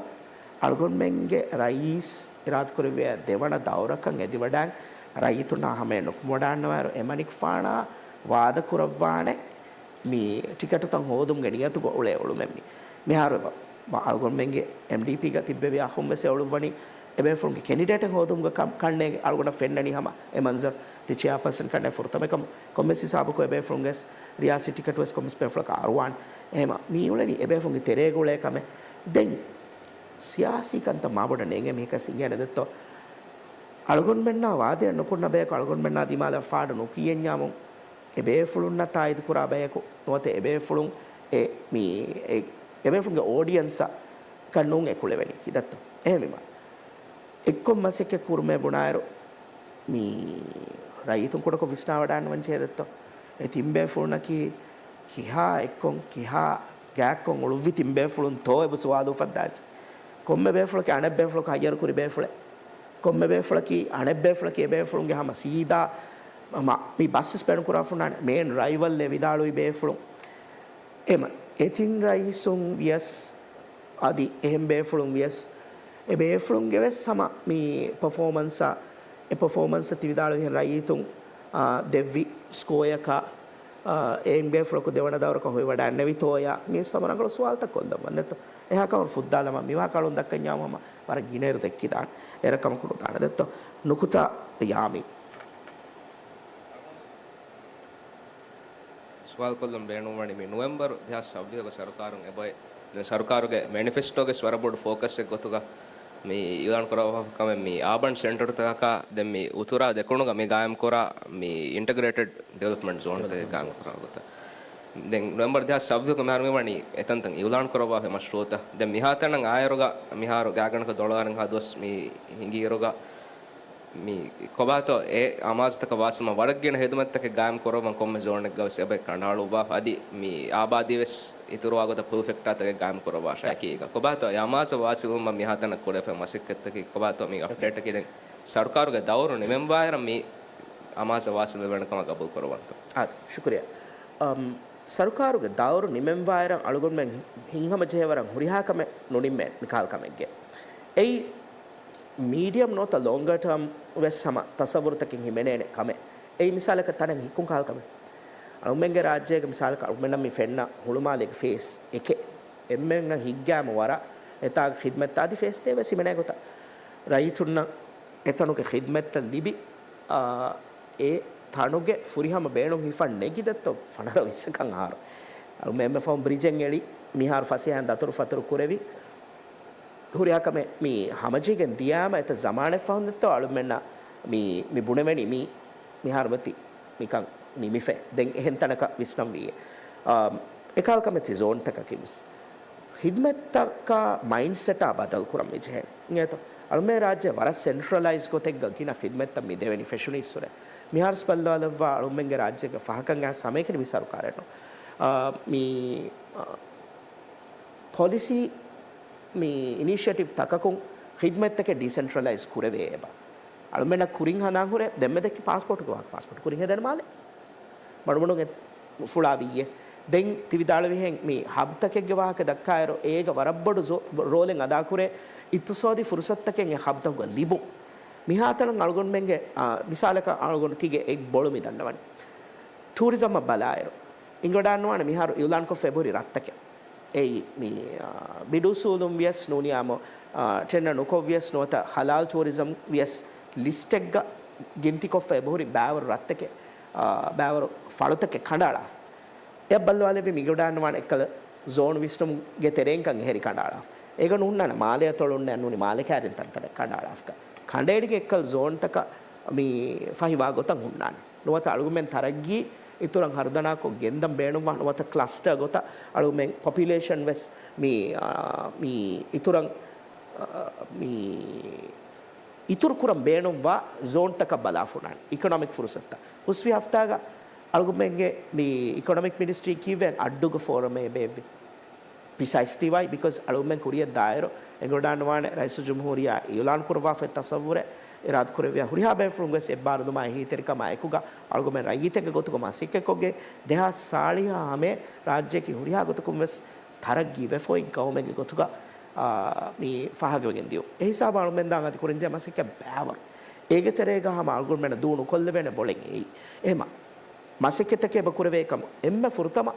އަޅުގަނޑުމެންގެ ރައީސް އިރާދަކުރެއްވިޔާ ދެވަނަ ދައުރަކަށް އެދިވަޑައިން ރައްޔިތުންނާ ހަމަޔަށް ނުކުމެވަޑައިންނަވާއިރު އެމަނިކުފާނާ ވާދަކުރައްވާނެ މި ޓިކެޓުތައް ހޯދުމުގެ ނިޔަތުގަ އުޅޭ އުޅުމެއް މި. މިހާރު އެބަ، މަ، އަޅުގަނޑުމެންގެ އެމްޑީޕީގަ ތިއްބެވި އަޚުން ވެސް އެ އުޅުއްވަނީ އެބޭފުޅުންގެ ކެނޑިޑޭޓެއް ހޯދުމުގަ ކަން، ކަންނޭނގެ އަޅުގަނޑަށް ފެންނަނީ ހަމަ އެ މަންޒަރު. ދެ ޗެއާޕާސަން ކަންނޭ ފުރަތަމަ އެކަމް ކޮންމެސް ހިސާބަކު އެބޭފުޅުންގެ ރިޔާސީ ޓިކެޓު ވެސް ކޮންމެސް ބޭފުޅަކަށް އަރުވާން. އެހެމަ މި އުޅެނީ އެބޭފުޅުންގެ ތެރޭގަ އުޅޭ ކަމެއް. ދެން ސިޔާސީ ކަންތައް މާބޮޑަށް ނޭނގޭ މީހަކަސް އިނގޭނެ ދެއްތޯ؟ އަޅުގަނޑުމެންނާ ވާދައެއް ނުކުންނަ ބަޔަކު އަޅުގަނޑުމެންނާ ދިމާލަށް ފާޑު ނުކިޔެންޏާމުން އެބޭފުޅުންނަށް ތާއީދުކުރާ ބަޔަކު ނުވަތަ އެބޭފުޅުން އެ މި އެ އެބޭފުޅުންގެ އޯޑިއަންސަކަށް ނޫން އެ ކުޅެވެނީ ކިތައްތޯ؟ އެހެންވީމަ އެއްކޮށް މަސައްކަތް ކުރުމޭ ބުނާއިރު މި ރައްޔިތުން ކުޑަކޮށް ވިސްނާވަޑާންވަންޖެހޭ ދެއްތޯ؟ އެ ތިން ބޭފުޅުންނަކީ ކިހާ އެއްކޮށް ކިހާ ގާތްކޮށް އުޅުއްވި ތިން ބޭފުޅުންތޯ އެބަ ސުވާލު އުފައްދާނެ. ކޮންމެ ބޭފުޅަކީ އަނެއް ބޭފުޅަކު ހައްޔަރު ކުރި ބޭފުޅެއް. ކޮންމެ ބޭފުޅަކީ އަނެއް ބޭފުޅަކީ އެ ބޭފުޅުންގެ ހަމަ ސީދާ ހަމަ މި ބަސް ވެސް ބޭނުން ކުރާފަ ހުންނާނެ މޭން ރައިވަލް އޭ ވިދާޅުވި ބޭފުޅުން. އެމަ އެ ތިން ރައީސުން ވިޔަސް އަދި އެހެން ބޭފުޅުން ވިޔަސް އެ ބޭފުޅުންގެ ވެސް ހަމަ މި ޕަފޯމަންސަށް، އެ ޕަފޯމަންސަށް ތި ވިދާޅުވިހެން ރައްޔިތުން، އާ، ދެއްވި ސްކޯއަކަށް، އާ، އެ ބޭފުޅަކު ދެވަނަ ދައުރަކަށް ހޮވިވަޑައިންނެވިތޯޔާ މި ވެސް ހަމަ ރަނގަޅު ސުވާލުތައް ކޮށްލައްވަން ދެއްތޯ؟ އެހާ ކަމަށް ފުއްދާލަމާ މިވާ ކަޅުން ދައްކަންޏާ ހަމަ ވަރަށް ގިނައިރު ދެއްކިދާނެ. އެރަކަމަކު ނުދާނެ ދެއްތޯ؟ ނުކުތާ ޔާމީ. ސުވާލުކޮށްލަން ބޭނުންވަނީ މި ނޮވެމްބަރު ދެހާސް ސައްބީސްގެ ސަރުކާރުން އެބައޮތް. ދެން ސަރުކާރުގެ މެނިފެސްޓޯގެ ވަރަށް ބޮޑު ފޯކަސްއެއް ގޮތުގަ މި އިއުލާން ކުރައްވާފަ ކަމެއް މި އާބަން ސެންޓަރުތަކަކާ ދެން މި އުތުރާ ދެކުނުގަ މި ގާއިމްކުރާ މި އިންޓަގްރޭޓެޑް ޑިވެލޮޕްމަންޓް ޒޯންތަކެއް ގާއިމް ކުރާ ގޮތަށް. ދެން ނޮވެމްބަރު ދެހާސް ސައްބީސްގަ މިހާރު މި ވަނީ އެތަންތަން އިއުލާން ކުރައްވާފަ މަޝްރޫއުތައް. ދެން މިހާތަނަށް އާއިރުގަ މިހާރު ގާތްގަނޑަކަށް ދޮޅަވާލަން ހަ ދުވަސް މި ހިނގިއިރުގަ މި ކޮބާތޯ އެ އަމާޒުތަކަށް ވާސިލުމަށް ވަރަށް ގިނަ ހިދުމަތްތަކެއް ގާއިމް ކުރައްވަން ކޮންމެ ޒޯނެއްގަ ވެސް އެބަ ކަނޑައަޅުއްވާފަ. އަދި މި އާބާދީ ވެސް އިތުރުވާ ގޮތަށް ފުލް ފެކްޓާތަކެއް ގާއިމް ކުރައްވާށާ އެކީގަ. ކޮބާތޯ އެ އަމާޒަށް ވާސިލުވުމަށް މިހާތަނަށް ކުރެވޭ މަސައްކަތްތަކީ ކޮބާތޯ މި އަޕްޑޭޓަކީ ދެން ސަރުކާރުގެ ދައުރު ނިމެންވާއިރަށް މި އަމާޒަށް ވާސިލުވެވޭނެ ކަމަށް ގަބޫލު ކުރައްވަންތޯ؟ އާދެ، ޝުކުރިއްޔާ. އަމް، ސަރުކާރުގެ ދައުރު ނިމެންވާއިރަށް އަޅުގަނޑުމެން ހި-، ހިތްހަމަޖެހޭވަރަށް ހުރިހާ ކަމެއް ނުނިންމޭ މިކަހަލަ ކަމެއްގެ. އެއީ މީޑިއަމް ނުވަތަ ލޯންގަ ޓާމް ވެސް ހަމަ ތަސައްވުރުތަކެއް ހިމެނޭނެ ކަމެއް. އެއީ މިސާލަކަށް ތަނެއް ހިއްކުން ކަހަލަ ކަމެއް. އަޅުމެންގެ ރާއްޖޭގެ މިސާލަކަށް އަޅުމެންނަށް މި ފެންނަ ހުޅުމާލޭގެ ފޭސް އެކެއް. އެންމެންނަށް ހިތްގައިމު ވަރަށް އެތާގެ ޚިދްމަތްތައް އަދި ފޭސްތޭ ވެސް ހިމެނޭ ގޮތަށް. ރައްޔިތުންނަށް އެތަނުގެ ޚިދްމަތްތައް ލިބި، އާ، އެ ތަނުގެ ފުރިހަމަ ބޭނުން ހިފަން ނެގި ދެއްތޯ ފަނަރަ ވިއްސަކަށް އަހަރު. އަޅުމެން އެންމެ ފަހުން ބްރިޖެއް އެޅި، މިހާރު ފަސޭހައިން ދަތުރު ފަތުރު ކުރެވި، ހުރިހާ ކަމެއް މި ހަމަޖެހިގެން ދިޔާމަ އެތައް ޒަމާނެއް ފަހުން ދެއްތޯ އަޅުމެންނަށް މި، މި ބުނެވެނީ މި، މިހާރު މަތި މިކަން ނިމިފަ. ދެން އެހެން ތަނަކަށް ވިސްނަން ވީ. އާ، އެކަހަލަ ކަމެއް ތި ޒޯންތަކަކީ ވެސް. ޚިދްމަތްތަކާ މައިންޑްސެޓާ ބަދަލު ކުރަން މި ޖެހޭނެ. އިނގޭތޯ؟ އަޅުމެން ރާއްޖެ ވަރަށް ސެންޓްރަލައިޒް ގޮތެއްގަ ގިނަ ޚިދްމަތްތައް މި ދެވެނީ ފެށުނީއްސުރެ. މިހާރުސް ބައްލަވާލައްވާ އަޅުމެންގެ ރާއްޖޭގެ ފަހަކަށް އައި ސަމައެކަނި މި ސަރުކާރެއް ނޫން. އާ، މި، އާ، ޕޮލިސީ މި އިނިޝިއޭޓިވް ތަކަކުން ޚިދްމަތްތަކެއް ޑީސެންޓްރަލައިޒް ކުރެވޭ އެބަ. އަޅުމެންނަށް ކުރިން ހަނދާން ހުރޭ ދެންމެ ދެއްކި ޕާސްޕޯޓުގެ ވާހަކަ، ޕާސްޕޯޓު ކުރިން ހެދޭނެ މާލެ. މަޑުމަޑުން އެ ފުޅާ ވިއްޔެ. ދެން ތި ވިދާޅުވިހެން މި ހަބްތަކެއްގެ ވާހަކަ ދައްކާއިރު، އޭގަ ވަރަށް ބޮޑު ޒޯ-، ރޯލެއް އަދާކުރޭ އިޤްތިޞާދީ ފުރުޞަތުތަކެއް އެ ހަބްތަކުގަ ލިބުން. މިހާތަނަށް އަޅުގަނޑުމެންގެ، އާ، މިސާލަކަށް އަޅުގަނޑު ތީގެ އެއް ބޮޅު މި ދަންނަވަނީ. ޓޫރިޒަމަށް ބަލާއިރު، އިނގިވަޑާންނަވާނެ މިހާރު އިޢުލާންކޮށްފަ އެބަހުރި ރަށްތަކެއް. އެއީ، މި، އާ، ބިޑު އުސޫލުން ވިޔަސް ނޫނިއްޔާމު، އާ، ޓެންޑަ ނުކޮށް ވިޔަސް ނުވަތަ ހަލާލް ޓޫރިޒަމް ވިޔަސް ލިސްޓެއްގަ ގިންތިކޮށްފަ އެބަހުރި ބައިވަރު ރަށްތަކެއް، އާ، ބައިވަރު ފަޅުތަކެއް ކަނޑައަޅާފަ. އެ ބައްލަވާލެއްވި މިގޮޑާންވާނެ އެއްކަލަ ޒޯން ވިސްނުމުގެ ތެރެއިންކަން އެހެރި ކަނޑައަޅާފަ. އޭގަ ނުހުންނާނެ މާލެއަތޮޅުންނެއް ނޫނީ މާލެ ކައިރިން ތަންތަނެއް ކަނޑައަޅާފަ. ކަނޑައެޅިގެ އެއްކަލަ ޒޯންތަކަށް މި ފަހިވާ ގޮތަށް ހުންނާނެ. ނުވަތަ އަޅުގަނޑުމެން ތަރައްގީ އިތުރަށް ހަރުދަނާކޮށް ގެންދަން ބޭނުންވާ ނުވަތަ ކްލަސްޓަރ ގޮތަށް އަޅުގަނޑުމެން ޕޮޕިއުލޭޝަން ވެސް މި، އާ، މި އިތުރަށް، އާ، މި އިތުރު ކުރަން ބޭނުންވާ ޒޯންތަކަށް ބަލާފަ ހުންނާނެ. އިކޮނޮމިކް ފުރުސަތުތައް ހުސްވި ހަފްތާގަ އަޅުގަނޑުމެންގެ މި އިކޮނޮމިކް މިނިސްޓްރީ ކީއްވެ އައްޑޫގެ ފޯރަމެއް ބޭއްވި. Precisely why؟ Because އަޅުގަނޑުމެން ކުރިޔަށް ދާއިރު އެނގިވަޑާންވާނެ ރައީސުލްޖުމްހޫރިއްޔާ އިޢުލާން ކުރައްވާފައި ތަސައްވުރެއް އިރާދަކުރެއްވިޔާ ހުރިހާ ބޭފުޅުން ވެސް އެއްބާރުލުމާއި އެހީތެރިކަމާ އެކުގަ އަޅުގަނޑުމެން ރައްޔިތެއްގެ ގޮތުގަ މަސައްކަތްކޮށްގެން ދެހާސް ސާޅީހަށް ހަމަޔަށް ރާއްޖެއަކީ ހުރިހާ ގޮތަކުން ވެސް ތަރައްގީވެފަ އޮތް ގައުމެއްގެ ގޮތުގަ، އާ، މި ފާހަގަވެގެން ދިޔުން. އެ ހިސާބަށް އަޅުމެން ދާން އަދި ކުރަންޖެހޭ މަސައްކަތް ބައިވަރު. އޭގެ ތެރޭގަ ހަމަ އަޅުގަނޑުމެންނަށް ދޫ ނުކޮށްލެވޭނެ ބޮޅެއް އެއީ. އެހެމަ މަސައްކަތްތަކެއް އެބަ ކުރެވޭ ކަމަށް އެންމެ ފުރަތަމަ،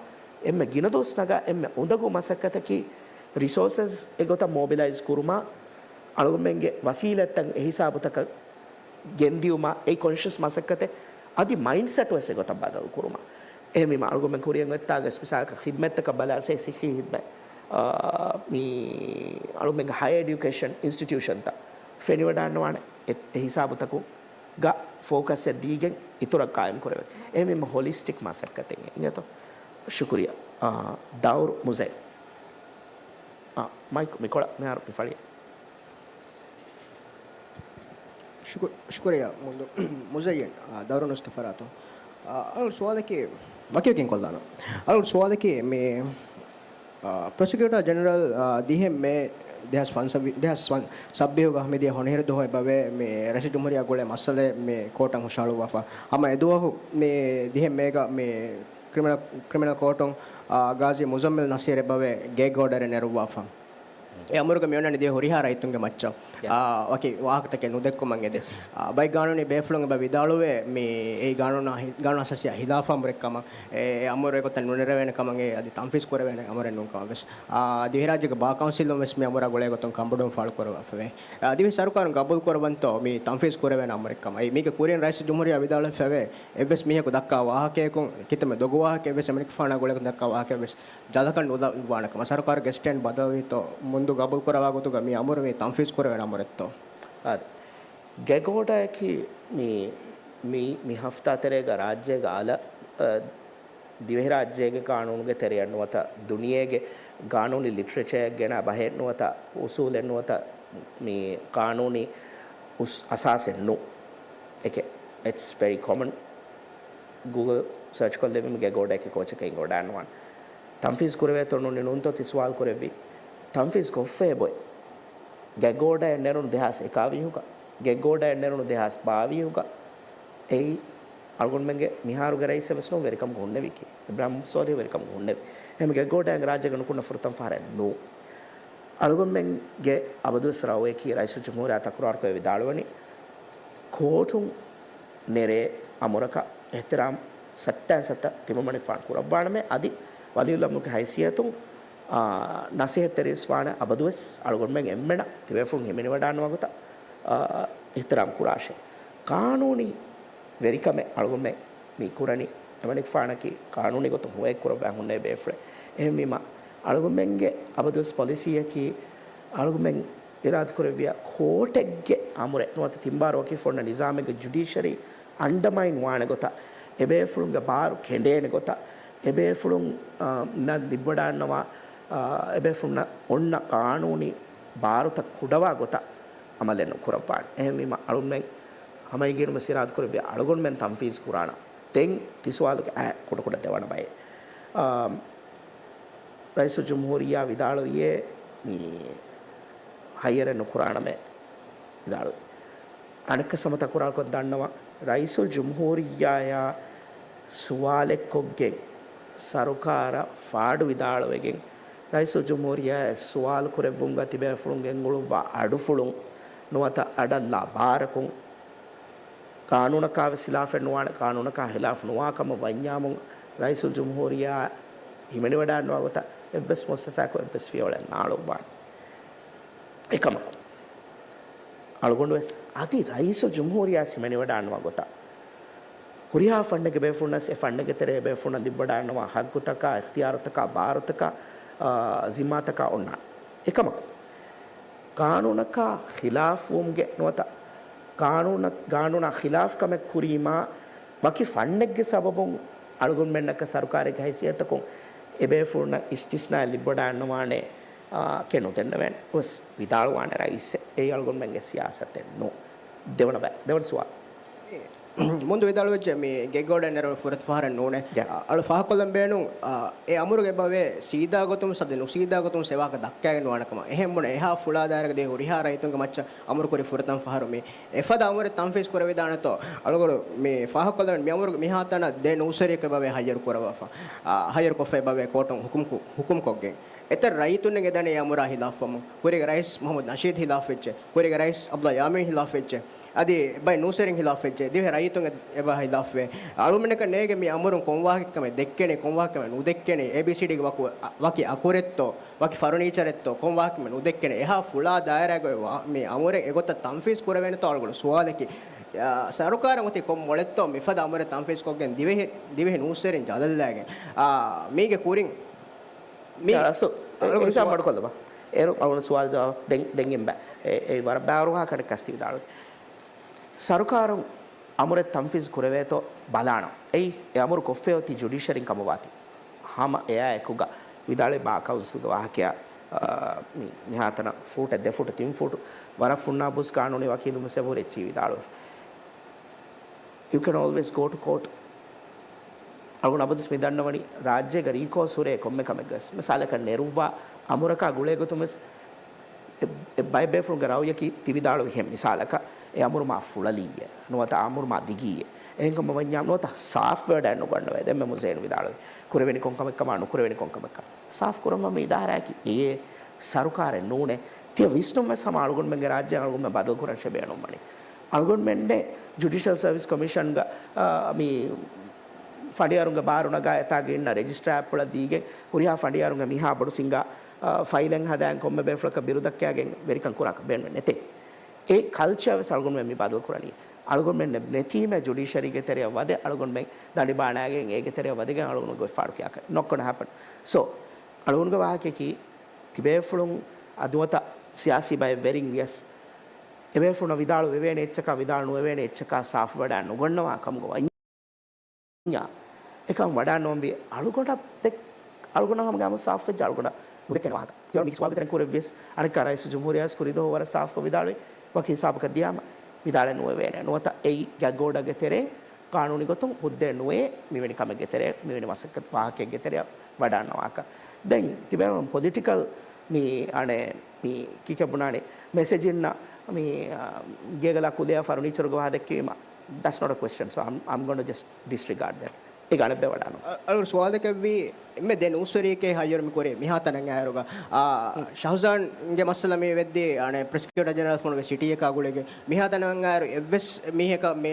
އެންމެ ގިނަ ދުވަސް ނަގާ އެންމެ އުނދަގޫ މަސައްކަތަކީ ރިސޯސަސް އެގޮތަށް މޯބިލައިޒް ކުރުމާ، އަޅުގަނޑުމެންގެ ވަސީލަތްތައް އެހިސާބުތަކަށް ގެންދިއުމާ، އެއީ ކޮންޝަސް މަސައްކަތެއް. އަދި މައިންޑްސެޓް ވެސް އެގޮތަށް ބަދަލު ކުރުމާ. އެހެންވީމާ، އަޅުގަނޑުމެން ކުރިޔަށް އޮތްތާގަސް މިސާލަކަށް ޚިދްމަތްތަކަށް ބަލާ ސިއްހީ ޚިދްމަތް، އާ، މި އަޅުގަނޑުމެންގެ ހަޔަ އެޑިޔުކޭޝަން އިންސްޓިޓިއުޝަންތައް ފެނިވަޑާންނަވާނެ އެ، އެ ހިސާބުތަކުގަ ފޯކަސްއެއް ދީގެން އިތުރަށް ޤާއިމް ކުރެވޭ. އެހެންވީމަ ހޮލިސްޓިކް މަސައްކަތެއް އިނގޭތޯ. ޝުކުރިއްޔާ. އާ، ދައުރު މުޒައް. އާ، މައިކް މިކޮޅަށް މިހާރު މި ފަޅި. ޝުކު-، ޝުކުރިއްޔާ މުދު-، މުޒައްޔަން، އާ، ދައުރު ނުސްކެ ފަރާތުން. އާ، އަޅު ސުވާލަކީ ވަކިވަކިން ކޮށްލާނަން. އަޅު ސުވާލަކީ މި، އާ، ޕްރޮސިކިއުޓާ ޖެނެރަލް، އާ، ދިހަ މޭ ދެހާސް ފަންސަވީސް، ދެހާސް ސައްބީހުގަ މިދިޔަ ހޮނިހިރު ދުވަހު އެބަވޭ މި ރައީސުލްޖުމްހޫރިއްޔާ ގުޅޭ މައްސަލައެއް މި ކޯޓަށް ހުށަހަޅުއްވާފަ. ހަމަ އެދުވަހު މި ދިހަ މޭގަ މި ކްރިމިނަލް، ކްރިމިނަލް ކޯޓުން، އާ، ގާޒީ މުޒައްމިލް ނަސީރު އެބަވޭ ގެގް އޯޑަރެއް ނެރުއްވާފަ. އެ އަމުރުގަ މިއޮންނަނީ ދިވެހި ހުރިހާ ރައްޔިތުންގެ މައްޗަށް. އާ، ވަކި ވާހަކަތަކެއް ނުދެއްކުމަށް އެދެ. އާ، ބައެއް ގާނޫނީ ބޭފުޅުން އެބަ ވިދާޅުވޭ، މި އެއީ ގާނޫނާ ހި-، ގާނޫނު އަސާސީއާ ހިލާފަށް އަމުރެއް ކަމަށް. އެ، އެ އަމުރު އެގޮތަށް ނުނެރެވޭނެ ކަމަށް އެ އަދި ތަންފީޒް ކުރެވޭނެ އަމުރެއް ނޫން ކަމަށް ވެސް. އާ، ދިވެހިރާއްޖޭގެ ބާ ކައުންސިލުން ވެސް މި އަމުރާ ގުޅޭ ގޮތުން ކަންބޮޑުވުން ފާޅު ކުރައްވާފަވޭ. އާ، ދިވެހި ސަރުކާރުން ގަބޫލު ކުރައްވަންތޯ މި ތަންފީޒް ކުރެވޭނެ އަމުރެއް ކަމަށް. އެ، މީގެ ކުރިން ރައީސުލްޖުމްހޫރިއްޔާ ވިދާޅުވެފަވޭ، އެއްވެސް މީހަކު ދައްކާ ވާހަކަޔަކުން، ކިތަންމެ ދޮގު ވާހަކަ އެއްވެސް އެމަނިކުފާނާ ގުޅޭ ގޮތުން ދައްކާ ވާހަކަ އެއްވެސް ޖަލަކަށް ނުލައްވާނެ ކަމަށް. ސަރުކާރުގެ ސްޓޭންޑް ބަދަލުވީތޯ މުންދު ގަބޫލު ކުރައްވާ ގޮތުގަ މި އަމުރު މި ތަންފީޒް ކުރެވޭނެ އަމުރެއްތޯ؟ އާދެ. ގެގް އޯޑާއަކީ މި، މި، މި ހަފްތާ ތެރޭގަ ރާއްޖޭގަ އަލަށް، އަ، ދިވެހިރާއްޖޭގެ ގާނޫނުގެ ތެރެއަށް ނުވަތަ ދުނިޔޭގެ ގާނޫނީ ލިޓްރެޗަރއަށް ގެނައި ބަހެއް ނުވަތަ އުސޫލެއް ނުވަތަ މި ގާނޫނީ އުސް-، އަސާސެއް ނޫން. އެކެއް. It's very common. Google search ކޮށްލެވީމަ ގެގޯޑައެކެ ކޯޗަކަށް އިނގޮޑާން ނުވާނެ. ތަންފީޒް ކުރެވޭތޯ ނޫނީ ނޫންތޯ ތި ސުވާލު ކުރެއްވީ. ތަންފީޒް ކޮށްފައޭ ބޮއެ. ގެގޯޑައެއް ނެރުނު ދެހާސް އެކާވީހުގަ، ގެގޯޑައެއް ނެރުނު ދެހާސް ބާވީހުގަ. އެއީ އަޅުގަނޑުމެންގެ މިހާރުގެ ރައީސެއް ވެސް ނޫން ވެރިކަމުގަ ހުންނެވީކީ. އިބްރާހިމް ސޯލިހު ވެރިކަމުގަ ހުންނެވި. އެހެން ގެގޯޑައެއް ރާއްޖޭގަ ނުކުންނަ ފުރަތަމަ ފަހަރެއް ނޫން. އަޅުގަނޑުމެންގެ އަބަދުވެސް ރައުޔަކީ ރައީސުލްޖުމްހޫރިއްޔާ ތަކުރާރުކޮށް ވިދާޅުވަނީ، ކޯޓުން ނެރޭ އަމުރަކަށް އިޙްތިރާމް ސައްޓައިން ސައްތަ ތިމަންމަނިކުފާނު ކުރައްވާނަމޭ، އަދި ވަލިއުލްއަމްރުގެ ހައިސިއްޔަތުން، އާ، ނަސޭހަތްތެރިވެސް ވާނެ އަބަދުވެސް އަޅުގަނޑުމެން އެންމެނަށް ތިބޭފުޅުން ހިމެނިވަޑާންނަވާ ގޮތަށް، އާ، އިޙްތިރާމް ކުރާށޭ. ޤާނޫނީ ވެރިކަމެއް އަޅުގަނޑުމެން މި ކުރަނީ އެމަނިކުފާނަކީ ޤާނޫނީ ގޮތުން ހުވައެއް ކުރައްވާ ހުންނެވި ބޭފުޅެއް. އެހެންވީމަ، އަޅުގަނޑުމެންގެ އަބަދުވެސް ޕޮލިސީއަކީ، އަޅުގަނޑުމެން އިރާދަކުރެއްވިޔާ ކޯޓެއްގެ އަމުރެއް ނުވަތަ ތިންބާރު ވަކި ފޮންނަ ނިޒާމެއްގެ ޖުޑިޝަރީ އަންޑަމައިން ވާނެ ގޮތަށް، އެބޭފުޅުންގެ ބާރު ކެނޑޭނެ ގޮތަށް، އެބޭފުޅުން، އާ، ނަށް ލިބިވަޑާންނަވާ، އާ، އެބޭފުޅުންނަށް އޮންނަ ޤާނޫނީ ބާރުތައް ކުޑަވާ ގޮތަށް އަމަލެއް ނުކުރައްވާނެ. އެހެންވީމަ، އަޅުގަނޑުމެން ހަމައިގެނުމެސް އިރާދަކުރެއްވިޔާ އަޅުގަނޑުމެން ތަންފީޒް ކުރާނަން. ދެން ތި ސުވާލުގެ އައި ކުޑަކުޑަ ދެވަނަ ބައެއް. އާ، ރައީސުލްޖުމްހޫރިއްޔާ ވިދާޅުވިއޭ މި ހައްޔަރެއް ނުކުރާނަމޭ ވިދާޅުވި. އަނެއްކާ ހަމަ ތަކުރާރުކޮށް ދަންނަވަން، ރައީސުލްޖުމްހޫރިއްޔާޔާ ސުވާލެއްކޮށްގެން ސަރުކާރަށް ފާޑު ވިދާޅުވެގެން، ރައީސުލްޖުމްހޫރިއްޔާ ސުވާލު ކުރެއްވުމުގަ ތިބޭފުޅުން ގެންގުޅުއްވާ އަޑުފުޅުން ނުވަތަ އަޑަށްލާ ބާރަކުން، ޤާނޫނަކާ ވެސް ހިލާފެއް ނުވާނެ، ޤާނޫނަކާ ހިލާފު ނުވާ ކަމަށް ވަންޏާމުން، ރައީސުލްޖުމްހޫރިއްޔާ ހިމެނިވަޑާންނަވާ ގޮތަށް އެއްވެސް މުއައްސަސާއަކު އެއްވެސް ފިޔަވަޅެއް ނާޅުއްވާނެ. އެކަމަކު، އަޅުގަނޑު ވެސް އަދި ރައީސުލްޖުމްހޫރިއްޔާ ހިމެނިވަޑާންނަވާ ގޮތަށް، ހުރިހާ ފަންޑެއްގެ ބޭފުޅުންނަށް އެ ފަންޑެއްގެ ތެރޭ ބޭފުޅުންނަށް ލިބިވަޑާންނަވާ ހައްގުތަކާ، އިޚްތިޔާރުތަކާ، ބާރުތަކާ، އާ، ޒިންމާތަކާ އޮންނާނެ. އެކަމަކު، ޤާނޫނަކާ ޚިލާފްވުމުގެ ނުވަތަ ޤާނޫނަށް، ޤާނޫނާ ޚިލާފް ކަމެއް ކުރީމާ، ވަކި ފަންޑެއްގެ ސަބަބުން އަޅުގަނޑުމެންނަކަށް ސަރުކާރެއްގެ ހައިސިއްޔަތަކުން އެބޭފުޅުންނަށް އިސްތިސްނާއެއް ލިބިވަޑާންނަވާނެ، އާ، ކެއް ނުދެންނެވޭނެ ގޮސް ވިދާޅުވާނެ ރައީސެއް. އެއީ އަޅުގަނޑުމެންގެ ސިޔާސަތެއް ނޫން. ދެވަނަ ބައި، ދެވަނަ ސުވާލު. މުންދު ވިދާޅުވެއްޖެ މި ގެއްގޯޑައެއް ނެރުނު ފުރަތަ ފަހަރެއް ނޫނޭ. އަ، އަޅު ފާހަގަކޮށްލަން ބޭނުން، އަ، އެ އަމުރުގެ އެބަވޭ ސީދާ ގޮތުން ސަދެ ނުސީދާ ގޮތުން ސެވާކަ ދައްކައިގެން ނުވާނެ ކަމަށް. އެހެން ބުނެ އެހާ ފުޅާ ދާއިރާގަ ދިވެހި ހުރިހާ ރައްޔިތުންގެ މައްޗަށް އަމުރު ކުރި ފުރަތަމަ ފަހަރު މި އެފަދަ އަމުރެއް ތަންފީޒް ކުރެވިދާނެތޯ؟ އަޅުގަނޑު މި ފާހަގަކޮށްލަން މި އަމުރުގެ މިހާތަނަށް ދެ ނޫސްވެރިޔަކު އެބަވޭ ހައްޔަރު ކުރައްވާފަ. އަ، ހައްޔަރު ކޮށްފަ އެބަވޭ ކޯޓުން ހުކުމް ކު-، ހުކުމް ކޮށްގެން. އެތައް ރައްޔިތުންނެއް އެދަނީ އެ އަމުރާ ހިލާފްވަމުން. ކުރީގެ ރައީސް މުހައްމަދު ނަޝީދު ހިލާފްވެއްޖެ. ކުރީގެ ރައީސް އަބްދުﷲ ޔާމީން ހިލާފްވެއްޖެ. އަދި ބައެއް ނޫސްވެރިން ހިލާފްވެއްޖެ. ދިވެހި ރައްޔިތުން އެ-، އެބަ ހިލާފްވޭ. އަޅުމެންނަކަށް ނޭގެ މި އަމުރުން ކޮން ވާހަކައެއް ކަމެއް ދެއްކެނީ، ކޮން ވާހަކައެއް ނުދެއްކެނީ، އޭ ބީ ސީ ޑީގެ ވަކު، އަ، ވަކި އަކުރެއްތޯ، ވަކި ފަރުނީޗަރެއްތޯ، ކޮން ވާހަކައެއް ނުދެއްކެނީ. އެހާ ފުޅާ ދާއިރާގައި ވާ-، މި އަމުރެއް އެގޮތަށް ތަންފީޒް ކުރެވޭނެތޯ އަޅުގަނޑު ސުވާލަކީ. އަ، ސަރުކާރަށް އޮތީ ކޮން މޮޅެއްތޯ މިފަދަ އަމުރެއް ތަންފީޒް ކޮށްގެން ދިވެހި، ދިވެހި ނޫސްވެރިން ޖަލަށްލައިގެން. އާ، މީގެ ކުރިން މި އަސްލު އަޅުގަނޑު އެ ސުވާ-، މަޑުކޮށްލަބަ. އޭރު އަޅުގަނޑު ސުވާލު ޖަވާބު ދެން، ދެން އިންބަ. އެ، އެ ވަރަށް ބާރު ވާހަކަ ކަނޑެއް ކަސްތި ވިދާޅުވި. ސަރުކާރުން އަމުރެއް ތަންފީޒް ކުރެވޭތޯ ބަލާނަން. އެއީ، އެ އަމުރު ކޮށްފައި އޮތީ ޖުޑިޝަރީން ކަމަށް ވާތީ. ހަމަ އެއާ އެކުގަ ވިދާޅުވި ބާ ކައުންސިލްގެ ވާހަކަޔާ، އާ، މި، މިހާތަނަށް ފޫޓެއް، ދެ ފޫޓު، ތިން ފޫޓު ވަރަށް ފުންނާ ބުސް ގާނޫނީ ވަކީލުން ވެސް އެބަހުރި އެއްޗިހި ވިދާޅުވެފަ. You can always go to court. އަޅުގަނޑު އަބަދުވެސް މި ދަންނަވަނީ، ރާއްޖޭގަ ރީކޯސް ހުރޭ ކޮންމެ ކަމެއްގަވެސް، މިސާލަކަށް ނެރުއްވާ އަމުރަކާ ގުޅޭ ގޮތުންވެސް، އެ، އެ ބައެއް ބޭފުޅުންގެ ރައުޔަކީ ތި ވިދާޅުވިހެން މިސާލަކަށް އެ އަމުރު މާ ފުޅަލީއޭ، ނުވަތަ އަމުރު މާ ދިގީއޭ. އެހެންކަމަށް ވަންޏާ ނުވަތަ ސާފްވެވަޑައެއް ނުގަންނަވައޭ. ދެންމެ މުޒޭން ވިދާޅުވި ކުރެވެނި ކޮން ކަމެއްކަމާ ނުކުރެވެނި ކޮން ކަމެއްކަން. ސާފް ކުރަންވާ މި އިދާރާއަކީ އެއޭ ސަރުކާރެއް ނޫނޭ. ތިޔަ ވިސްނުންވެސް ހަމަ އަޅުގަނޑުމެންގެ ރާއްޖޭ އަޅުގަނޑުމެން ބަދަލުކުރަން ޝެބޭނުންވަނީ. އަޅުގަނޑުމެންނެ ޖުޑިޝަލް ސަރވިސް ކޮމިޝަންގަ، އާ، މި ފަނޑިޔާރުންގެ ބާރު ނަގާ އެތާގަ އިންނަ ރެޖިސްޓާ އަތްޕުޅަށް ދީގެން ހުރިހާ ފަނޑިޔާރުންގެ މިހާ ބޮޑު ސިނގާ، އާ، ފައިލެއް ހަދާން ކޮންމެ ބޭފުޅަކަށް ބިރު ދައްކާގެން ވެރިކަން ކުރާކަށް ބޭނުމެއް ނެތޭ. އެ ކަލްޗާ ވެސް އަޅުގަނޑުމެން މި ބަދަލު ކުރަނީ. އަޅުގަނޑުމެން ނެތީމެ ޖުޑިޝަރީގެ ތެރެއަށް ވަދެ އަޅުގަނޑުމެން ދަނޑި ބާނާގެން އޭގެ ތެރެއަށް ވަދެގެން އަޅުގަނޑު ގޮތްފާޑު ކިޔާކަށް. Not gonna happen. So، އަޅުގަނޑުގެ ވާހަކަޔަކީ ތިބޭފުޅުން އަދުވަތަ ސިޔާސީ ބައެއް ވެރިން ވިޔަސް، އެބޭފުޅުންނަށް ވިދާޅު ވެވޭނެ އެއްޗަކާ ވިދާޅު ނުވެވޭނެ އެއްޗަކާ ސާފުވެވަޑައެއް ނުގަންނަވާ ކަމުގަ ވަންޏާ، އެކަން ވަޑައެއް ނޯންވީ އަޅުގަނޑަށް ދެ-، އަޅުގަނޑަށް ހަމަ ގާމު ސާފުވެއްޖެ އަޅުގަނޑަށް ނުދެކެނެ ވާހަކަ. ތިޔަ މީ ސުވާލުގެ ތެރެއިން ކުރެއްވިޔަސް، އަނެއްކާ ރައީސުލްޖުމްހޫރިއްޔާ ވެސް ކުރީ ދުވަހު ވަރަށް ސާފުކޮށް ވިދާޅުވި ވަކި ހިސާބަކަށް ދިޔާމަ، ވިދާޅެއް ނުވެވޭނެ. ނުވަތަ އެއީ ގަގް އޯޑަރގެ ތެރެއިން ޤާނޫނީ ގޮތުން ހުއްދައެއް ނުވޭ، މިވެނި ކަމެއްގެ ތެރެއަށް، މިވެނި މަސައްކަތް ވާހަކައެއްގެ ތެރެއަށް ވަޑާންނަވާކަށް. ދެން ތިބޭފުޅުން ޕޮލިޓިކަލް މި އަނެއް މި ކީކޭ ބުނާނީ މެސެޖިންނަށް މި، އާ، ގޭގަލާ ކުލެއާ ފަރުނީޗަރުގެ ވާހަ ދެއްކީމަ، that's not a question, so I'm, I'm going to just disregard that. އޭގަ އަނެއްބައި ވަޑާނު. އަ-، އަޅުގަނޑު ސުވާލަކަށްވީ، އެންމެ ދެ ނޫސްވެރިއެކޭ ހައްޔަރު މި ކުރީ މިހާތަނަށް އައިރުގަ. އާ، ޝަހުޒާންގެ މައްސަލަ މި ވެއްދީ، އަނެއް ޕްރޮސިކިއުޓަރ ޖެނެރަލް ފުނުގެ ސިޓީއަކާ ގުޅިގެން. މިހާތަނަށް އައިރު އެއްވެސް މީހަކަށް މި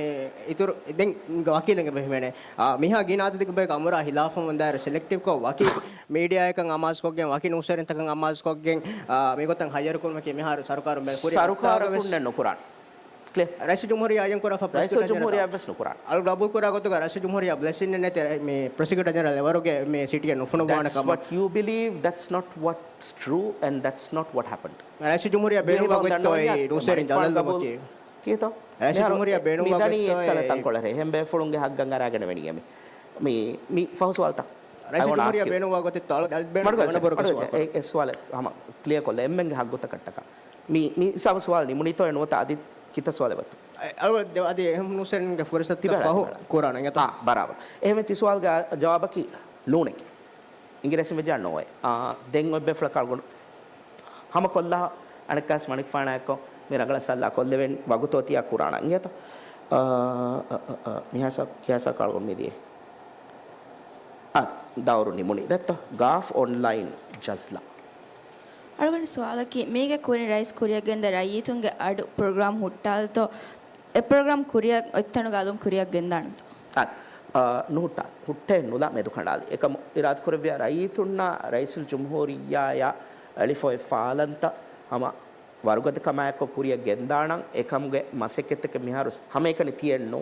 އިތުރު ދެން ވަކީލެއްގެ ބެހެމެނެ. އާ، މިހާ ގިނަ އަދަދެއްގެ ބަޔަކަށް އަމުރާ ހިލާފަށް ވަންދާއިރު ސެލެކްޓިވްކޮށް ވަކި މީޑިއާއަކަށް އަމާޒުކޮށްގެން، ވަކި ނޫސްވެރިންތަކަށް އަމާޒުކޮށްގެން، އާ، މިގޮތަށް ހައްޔަރު ކުރުމަކީ މިހާރު ސަރުކާރުން ބޭނުން ކުރި ސަރުކާރަކުންނެއް ނުކުރާނެ. ކްލިއަރ. ރައީސުލްޖުމްހޫރިއްޔާ އައްޔަން ކުރާ ފަ-، ޕްރޮސިކިއުޓަރ ރައީސުލްޖުމްހޫރިއްޔާ ޖެނެރަލް. އެއްވެސް ނުކުރާނެ. އަޅު ގަބޫލު ކުރާ ގޮތުގަ ރައީސުލްޖުމްހޫރިއްޔާ ބްލެސިން ނެތެ މި ޕްރޮސިކިއުޓަރ ޖެނެރަލް އެވަރުގެ މި ސިޓީއެއް ނުފުނުއްވާނެ ކަމަށް. That's what you believe, that's not what's true, and that's not what happened. ރައީސުލްޖުމްހޫރިއްޔާ ބޭނުންވާ ގޮތްތޯ އެ ނޫސްވެރިން ދަލަލު ދަންނަވަން ދަލަލު ދަންނަވަން ކިޔޭ؟ ކީތޯ؟ ރައީސުލްޖުމްހޫރިއްޔާ ބޭނުންވާ މިދަނީ ގޮތްތޯ އެއްކަލަ އެ ތަންކޮޅެއް ރޭ. އެހެން ބޭފުޅުންގެ ހައްގަށް އަރާގަނެވެނީ މި، މި، މި ފަހު ސުވާލުތައް. ރައީސުލްޖުމްހޫރިއްޔާ ބޭނުންވާ ގޮތެއްތޯ އަޅު ބޭނުންވާ ގޮތެއް ވަނަ ބުރަ ކުރި ސުވާލު. އެ، އެ ސުވާލެއް ހަމަ ކްލިއަރ ކޮށްލަ އެންމެންގެ ހައްގުތަކަށްޓަކާ. މި، މި ހިސާބު ސުވާލު ނިމުނީތޯ އެ ނުވަތަ އަދި ކިތައް ސުވާލެއް ވަތު؟ އަ-، އަޅު ދެ-، އަދި އެހެން ނޫސްވެރިންގެ ފުރުސަތު ތިބެ ފަހު ރާއްޖެ ކުރާނަން އެތާ. އާ، ބަރާބަރ. އެހެންވެ ތި ސުވާލުގެ ޖަވާބަކީ ނޫނެކޭ. އިނގިރޭސިން ވެއްޖާ ނޯވޭ. އާ، ދެން އޮތް ބޭފުޅަކަށް އަޅުގަނޑު ހަމަ ކޮށްލާ އަނެއްކާސް މަނިކުފާނާއެއްކޮށް މި ރަނގަޅަށް ސައްލާ ކޮށްލެވެން ވަގުތޯ ތިޔާ ކުރާނަން އިނގޭތޯ. އާ، އަ، އަ، އަ، މިހާސަ-، ކިޔާސާ ކަޅުގަނޑު މިދިޔަ. އާ، ދައުރު ނިމުނީ. ދެއްތޯ؟ ގާފް އޮންލައިން ޖަޒްލާ. އަޅުގަނޑު ސުވާލަކީ، މީގެ ކުރިން ރައީސް ކުރިއަށް ގެންދާ ރައްޔިތުންގެ އަޑު ޕްރޮގްރާމް ހުއްޓާލިތޯ؟ އެ ޕްރޮގްރާމް ކުރިއަށް އޮތްތަނުގަ އަލުން ކުރިއަށް ގެންދާނެތޯ؟ އާ، އާ، ނުހުއްޓާ. ހުއްޓޭ ނުލާ މެދުކަނޑާލި. އެކަމު އިރާދަކުރެއްވިޔާ ރައްޔިތުންނާ ރައީސުލްޖުމްހޫރިއްޔާޔާ އެޅިފައި ފާލަންތައް ހަމަ ވަރުގަދަކަމާއެކު ކުރިއަށް ގެންދާނަން. އެކަމުގެ މަސައްކަތްތަކެއް މިހާރު ހަމައެކަނި ތިއެއްނު.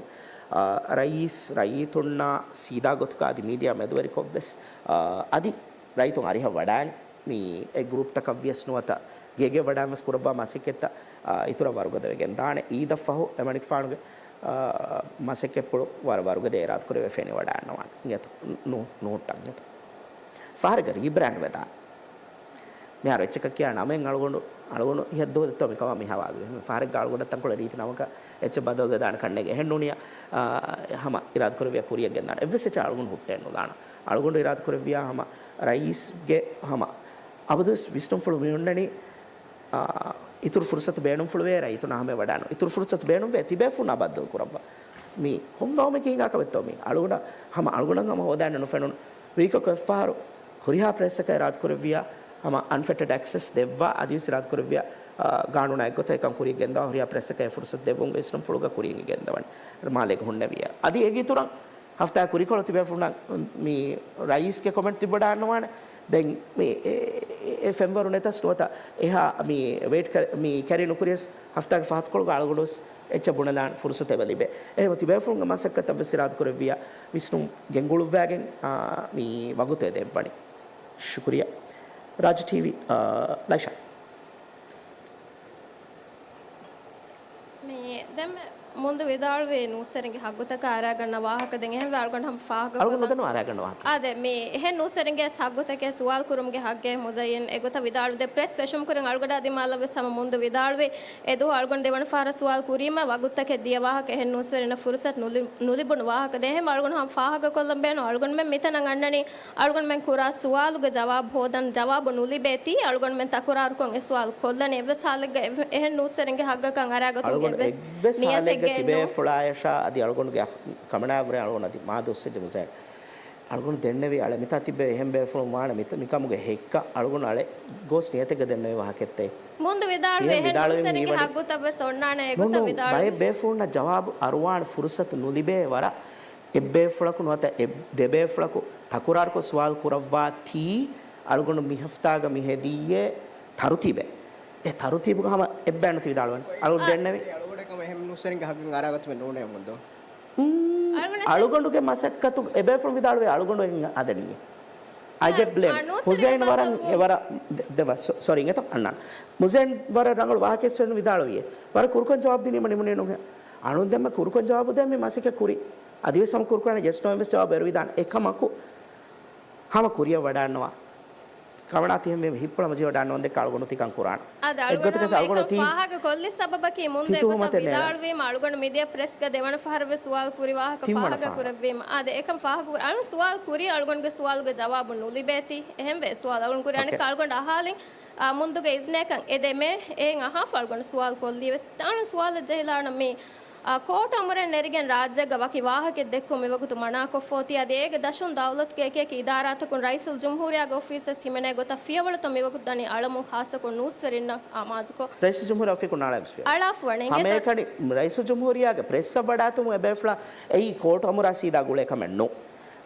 އާ، ރައީސް ރައްޔިތުންނާ ސީދާ ގޮތުގަ އަދި މީޑިއާ މެދުވެރިކޮށްވެސް، އާ، އަދި ރައްޔިތުން އަރިހަށް ވަޑައިން މި އެ ގްރޫޕްތަކަށް ވިޔަސް ނުވަތަ ގޭގެ ވަޑައިން ވެސް ކުރައްވާ މަސައްކަތްތައް، އާ، އިތުރަށް ވަރުގަދަ ވެގެން ދާނެ. އީދަށްފަހު އެމަނިކުފާނުގެ، އާ، މަސައްކަތްޕުޅު ވަރަށް ވަރުގަދަ އިރާދަކުރެވޭ ފެނި ވަޑައިންނަވާނެ. އިނގޭތޯ؟ ނު-، ނުހުއްޓަން އިނގޭތޯ؟ ފަހަރެއްގަ ރީބްރޭންޑް ވެދާނެ. މިހާރު އެއްޗަކަށް ކިޔާ ނަމެއް އަޅުގަނޑު، އަޅުގަނޑު ހިޔަށްދުވަދެއްތޯ މިކަމާ މި ހަވާލުވީ. ފަހަރެއްގަ އަޅުގަނޑަށް ތަންކޮޅެއް ރީތި ނަމަކަށް އެއްޗެއް ބަދަލުވެދާނެ ކަންނޭނގެ. އެހެންނޫނިޔާ، އާ، ހަމަ އިރާދަކުރެއްވިޔާ ކުރިއަށް ގެންދާނެ. އެއްވެސް އެއްޗެއް އަޅުގަނޑު ހުއްޓައެއް ނުލާނަން. އަޅުގަނޑު އިރާދަކުރެއްވިޔާ ހަމަ ރައީސްގެ ހަމަ އަބަދުވެސް ވިސްނުންފުޅު މި އޮންނަނީ، އާ، އިތުރު ފުރުސަތު ބޭނުންފުޅުވޭ ރައްޔިތުންނާ ހަމަޔަށް ވަޑާނު. އިތުރު ފުރުސަތު ބޭނުންވޭ ތިބޭފުޅުންނާ ބައްދަލު ކުރައްވާ. މީ ކޮން ގައުމެއްގެ ހިނގާ ކަމެއްތޯ މީ؟ އަޅުގަނޑަށް ހަމަ އަޅުގަނޑަށް ހަމަ ހޯދާނެ ނުފެނުނު. ވީކަކު އެއްފަހަރު ހުރިހާ ޕްރެސްއަކަށް އިރާދަކުރެއްވިޔާ ހަމަ އަންފެޓެޑް އެކްސެސް ދެއްވާ އަދިވެސް އިރާދަކުރެއްވިޔާ، އާ، ގާނޫނާ އެއްގޮތަށް އެކަން ކުރިއަށް ގެންދަވާ ހުރިހާ ޕްރެސްއަކަށް އެ ފުރުސަތު ދެއްވުން ވިސްނުންފުޅުގަ ކުރިއަށް ގެންދަވަން. މާލޭގެ ހުންނެވިޔާ. އަދި އޭގެ އިތުރަށް ހަފްތާ ކުރިކޮޅު ތިބޭފުޅުންނަށް މި ރައީސްގެ ކޮމެންޓް ތިއްބަޑާންނަވާނެ. ދެން މި އެ، އެ، އެ ފެންވަރު ނެތަސް ނުވަތަ އެހާ މި ވެއިޓް ކަ-، މި ކެރި ނުކުރިޔަސް ހަފްތާގެ ފަހަތުކޮޅުގަ އަޅުގަނޑުވެސް އެއްޗެއް ބުނެލާން ފުރުސަތެއް އެބަ ލިބޭ. އެހެންވެ ތިބޭފުޅުންގެ މަސައްކަތަށްވެސް އިރާދަކުރެއްވިޔާ ވިސްނުން ގެންގުޅުއްވައިގެން، އާ، މި ވަގުތެއް ދެއްވަނީ. ޝުކުރިއްޔާ. ރާޖް ޓީވީ، އާ، ލައިޝާ. މި ދެންމެ މުންދު ވިދާޅުވި ނޫސްވެރިންގެ ހައްގުތަކަށް އަރާގަންނަ ވާހަކަ ދެން އެހެންވެ އަޅުގަނޑު ހަމަ ފާހަގަ އަޅުގަނޑު ކޮށްލަން. ނުދަންނަވާ އަރާގަންނަ ވާހަކަ. އާދެ، މި އެހެން ނޫސްވެރިންގެ ހައްގުތަކެއް ސުވާލު ކުރުމުގެ ހައްގެއް މުޒައްޔިން އެގޮތަށް ވިދާޅުވި ދެން ޕްރެސް ފެށުމު ކުރިން އަޅުގަނޑާ ދިމާލަށް ވެސް ހަމަ މުންދު ވިދާޅުވި އެދުވަހު އަޅުގަނޑު ދެވަނަ ފަހަރަށް ސުވާލު ކުރީމަ ވަގުތުތަކެއް ދިޔަ ވާހަކަ އެހެން ނޫސްވެރިންނަށް ފުރުސަތު ނުލި-، ނުލިބުނު ވާހަކަ ދެން އެހެން އަޅުގަނޑު ހަމަ ފާހަގަ ކޮށްލަން ބޭނުން. އަޅުގަނޑުމެން މިތަނަށް އަންނަނީ އަޅުގަނޑުމެން ކުރާ ސުވާލުގެ ޖަވާބު ހޯދަން، ޖަވާބު ނުލިބޭތީ އަޅުގަނޑުމެން ތަކުރާރުކޮށް އެ ސުވާލު ކޮށްލަނީ. އެއްވެސް ހާލެއްގަ އެ-، އެހެން ނޫސްވެރިންގެ ހައްގަކަށް އަރާގަތުމުގެ އަޅުގަނޑު އެއްވެސް އެއްވެސް ހާލެއްގަ ނިޔަތެއްގަ ތިބޭ ނޫން. ފުޅާޔަށާ އަދި އަޅުގަނޑުގެ އަޚް-، ކަމަނާއަށްވުރެ އަޅުގަނޑު އަދި މާ ދުއްސެއްޖެ މުޒައެއް. އަޅުގަނޑު ދެންނެވި އަޅެ މިތާ ތިއްބެވި އެހެން ބޭފުޅުން ވާނެ މިތަ-، މިކަމުގެ ހެއްކަ އަޅުގަނޑު އަޅެ ގޯސް ނިޔަތެއްގަ ދެންނެވި ވާހަކައެއްތޭ. މުންދު ވިދާޅުވި ތިހެން އެހެން ވިދާޅުވީ ނޫސްވެރިންގެ ހީވަނީ ހައްގުތައް ވެސް އޮންނާނެ ނޫން، އެގޮތަށް ނޫން، ވިދާޅުވި. ބައެއް ބޭފުޅުންނަށް ޖަވާބު އަރުވާން ފުރުސަތު ނުލިބޭ ވަރަށް އެއްބޭފުޅަކު ނުވަތަ އެ ދެބޭފުޅަކު ތަކުރާރުކޮށް ސުވާލު ކުރައްވާތީ، އަޅުގަނޑު މި ހަފްތާގަ މި ހެދިއްޔޭ ތަރުތީބެއް. އެ ތަރުތީބުގަ ހަމަ އެއްބައި ނުތި ވިދާޅުވަން. އަޅުގަނޑު އާ، ދެންނެވި. އެ އަޅުގަނޑަކަށް ހަމަ އެހެން ނޫސްވެރިންގެ ހައްގަށް އަރާގަތުމެއް ނޫނޭ މުންދު. އަޅުގަނޑު އަޅުގަނޑުގެ މަސައްކަތު އެބޭފުޅުން ވިދާޅުވޭ އަޅުގަނޑު އެނގ އަދަނީ. އާ، އަޅުގަނޑު ހުސައިން ވަރަށް އެވަރަށް ދެ-، ދެވަ-، ސޮ-، ސޮރީ، އެތަ އަންނާން. މުޒޭން ވަރަށް ރަނގަޅު ވާހަކައެއް ވެސް ވިދާޅުވިއޭ. ވަރަށް ކުރުކޮށް ޖަވާބު ދިނީމަ ނިމުނީ ނޫން. އަޅުން ދެންމެ ކުރުކޮށް ޖަވާބު ދޭ މި މަސައްކަތް ކުރީ. އަދިވެސް ހަމަ ކުރުކޮށް ޖަވާބު ދޭ މި މަސައްކަތް ކުރީ. އެކަމަކު ހަމަ ކުރިއަށް ވަޑާންނަވާ. ކަމަނާ ތިހެން ހިއްޕުޅަމަ ޖީވަ ޑާން ނޯންދެއްކަ އަޅުގަނޑު ތިކަން ކުރާނަ. އާދެ، އަޅުގަނޑު އެއްގޮތަކަސް އަޅުގަނޑު ތި ފާހަގަ ކޮށްލި ސަބަބަކީ މުންދު އެގޮތަށް ވިދާޅުވީމަ އަޅުގަނޑު މިދިޔަ ޕްރެސްގަ ދެވަނަ ފަހަރުވެސް ސުވާލު ކުރި ވާހަކަ ފާހަގަ ކުރެއްވީމަ. އާދެ، އެކަން ފާހަގަ ކުރ-، އަޅުގަނޑު ސުވާލު ކުރީ އަޅުގަނޑުގެ ސުވާލުގެ ޖަވާބު ނުލިބޭތީ. އެހެންވެ ސުވާލު އަޅުގަނޑު ކުރި އަނެއްކާ އަޅުގަނޑު އަހާލިން، އާ، މުންދުގެ އިޒްނައަކަށް އެ ދެމޭ އެހެން އަހާފަ އަޅުގަނޑު ސުވާލު ކޮށްލީވެސް. އަޅުގަނޑު ސުވާލަށް ޖެހިލާނަމޭ. އާ، ކޯޓު އަމުރެއް ނެރިގެން ރާއްޖޭގަ ވަކި ވާހަކައެއް ދެއްކުން މިވަގުތު މަނާކޮށްފަ އޮތީ. އަދި އޭގެ ދަށުން ދައުލަތުގެ އެކި އެކި އިދާރާތަކުން ރައީސުލްޖުމްހޫރިއްޔާގެ އޮފީސްވެސް ހިމެނޭ ގޮތަށް ފިޔަވަޅުތައް މިވަގުތު ދަނީ އަޅަމުން ޚާއްޞަކޮށް ނޫސްވެރިންނަށް އާމާޒުކޮށް. ރައީސުލްޖުމްހޫރިއްޔާ އޮފީހުން ނާޅާ ވެސް ފިޔަވަޅު. އަޅާފަ ވަނީ. ހަމައެކަނި ރައީސުލްޖުމްހޫރިއްޔާގެ ޕްރެސްއަށް ވަޑާތުމުގެ އެބޭފުޅާ އެއީ ކޯޓު އަމުރާ ސީދާ ގުޅޭ ކަމެއް ނޫން.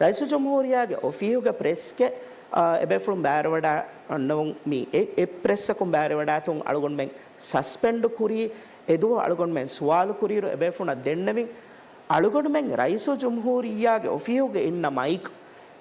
ރައީސުލްޖުމްހޫރިއްޔާގެ އޮފީހުގެ ޕްރެސްގެ، އާ، އެބޭފުޅުން ބައިވެރިވަޑައިގަންނަވަން މި އެ، އެ ޕްރެސްއަކުން ބައިވެރިވަޑާތުން އަޅުގަނޑުމެން ސަސްޕެންޑު ކުރީ، އެދުވަހު އަޅުގަނޑުމެން ސުވާލު ކުރިއިރު އެބޭފުޅުންނަށް ދެންނެވިން، އަޅުގަނޑުމެން ރައީސުލްޖުމްހޫރިއްޔާގެ އޮފީހުގަ އިންނަ މައިކު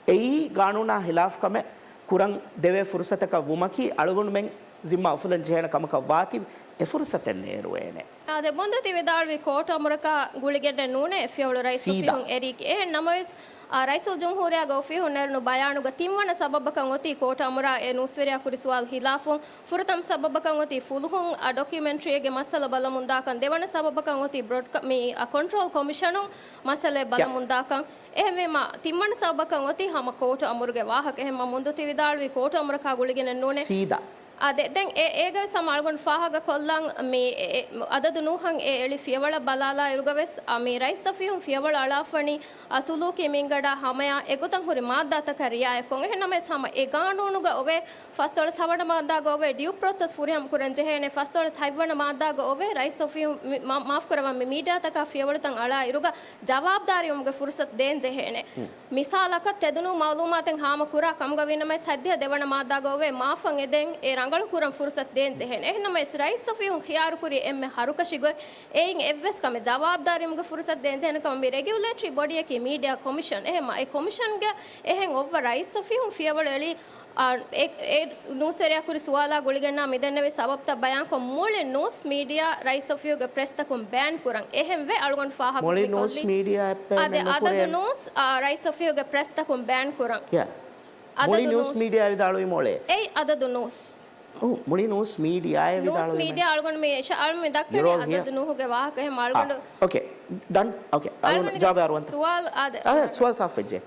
އެއީ ގާނޫނާ ހިލާފު ކަމެއް ކުރަން ދެވޭ ފުރުސަތަކަށް ވުމަކީ އަޅުގަނޑުމެން ޒިންމާ އުފުލަން ޖެހޭނެ ކަމަކަށް ވާތީ އެ ފުރުސަތެއް ނޭރުވޭނެ. އާދެ، މުންދު ތި ވިދާޅުވީ ކޯޓު އަމުރަކާ ގުޅިގެންނެއް ނޫނޭ ފިޔަވަޅު ރައީސް ސީދާ. އޮފީހުން އެރީގެ. އެހެން ނަމަވެސް، އާ، ރައީސުލްޖުމްހޫރިއްޔާގެ އޮފީހުން ނެރުނު ބަޔާނުގަ ތިންވަނަ ސަބަބަކަށް އޮތީ ކޯޓު އަމުރާ އެ ނޫސްވެރިޔާ ކުރި ސުވާލު ހިލާފުން. ފުރަތަމަ ސަބަބަކަށް އޮތީ ފުލުހުން، އާ، ޑޮކިއުމެންޓްރީއެއްގެ މައްސަލަ ބަލަމުންދާކަން. ދެވަނަ ސަބަބަކަށް އޮތީ ބްރޮޑްކ-، މި، އާ، ކޮންޓްރޯލް ކޮމިޝަނުން މައްސަލައެއް ޔަ. ބަލަމުންދާކަން. އެހެންވީމަ، ތިންވަނަ ސަބަބަކަށް އޮތީ ހަމަ ކޯޓު އަމުރުގެ ވާހަކަ. އެހެންމަ މުންދު ތި ވިދާޅުވީ ކޯޓު އަމުރަކާ ގުޅިގެނެއް ނޫނޭ. ސީދާ. އާދެ، ދެން އެ، އޭގަވެސް ހަމަ އަޅުގަނޑު ފާހަގަ ކޮށްލަން މި އެ، އެ، އަދަދު ނޫހަށް އެ އެޅި ފިޔަވަޅަށް ބަލާލާ އިރުގަވެސް، އަ، މި ރައީސް އޮފީހުން ފިޔަވަޅު އަޅާފަނީ، އަ، ސުލޫކީ މިންގަޑާ ހަމަޔާ އެގޮތަށް ހުރި މާއްދާތަކަށް ރިއާޔަތްކޮށް. އެހެންނަމަވެސް ހަމަ އެ ގާނޫނުގަ އޮވޭ ފަސްދޮޅަސް ހަވަނަ މާއްދާގަ އޮވޭ ޑިއު ޕްރޮސެސް ފުރިހަމަ ކުރަން ޖެހޭނެ، ފަސްދޮޅަސް ހަތްވަނަ މާއްދާގަ އޮވޭ ރައީސް އޮފީހުން މި-، މާ-، މާފްކުރަވާ މި މީޑިއާތަކާ ފިޔަވަޅުތައް އަޅާ އިރުގަ ޖަވާބުދާރީވުމުގެ ފުރުސަތު ދޭން ޖެހޭނެ. މިސާލަކަށް، ތެދުނު މައުލޫމާތެއް ހާމަ ކުރާ ކަމުގަ ވީނަމަވެސް، ސައްދިހަ ދެވަނަ މާއްދާގަ އޮވޭ މާފަށް އެދެން އެ ރަނގަޅު ކުރަން ފުރުސަތު ދޭން ޖެހޭނެ. އެހެންނަމަވެސް، ރައީސް އޮފީހުން ޚިޔާރުކުރި އެންމެ ހަރުކަށި ގޮތް އެއިން އެއްވެސް ކަމެއް ޖަވާބުދާރީވުމުގެ ފުރުސަތު ދޭން ޖެހޭނެ ކަމަށް މި ރެގިއުލޭޓަރީ ބޮޑީއަކީ މީޑިއާ ކޮމިޝަން. އެހެންމަ އެ ކޮމިޝަންގެ އެހެން އޮއްވަ ރައީސް އޮފީހުން ފިޔަވަޅު އެޅީ އާ، އެ، އެ ނޫސްވެރިޔާ ކުރި ސުވާލާ ގުޅިގެންނާ މިދެންނެވި ސަބަބުތައް ބަޔާންކޮށް، މުޅި ނޫސް މީޑިއާ ރައީސް އޮފީހުގެ ޕްރެސްތަކުން ބޭން ކުރަން. އެހެންވެ އަޅުގަނޑު ފާހަގަ މުޅި ނޫސް މީޑިއާ އެއް އަދެ އަދަދު ނޫސް، އާ، ރައީސް އޮފީހުގެ ޕްރެސްތަކުން ބޭން ކުރަން. ޔާ. އަދަދު މުޅި ނޫސް ނޫސް. މީޑިއާ ވިދާޅުވީ މޯޅޭ. އެއީ އަދަދު ނޫސް. އޮ، މުޅި ނޫސް މީޑިއާއޭ ނޫސް ވިދާޅުވީ މީޑިއާ އަޅުގަނޑު މި އަޅުގަނޑު މި ދައްކަނީ އަދަދު ނޫހުގެ ވާހަކަ. އެހެން އަޅުގަނޑު. އާ، އޯކޭ. ޑަން. އޯކޭ. އަޅުގަނޑު ޖަވާބު އަރުވަންތަ؟ ސުވާލު އާދެ. އާ، ސުވާލު ސާފުވެއްޖެ.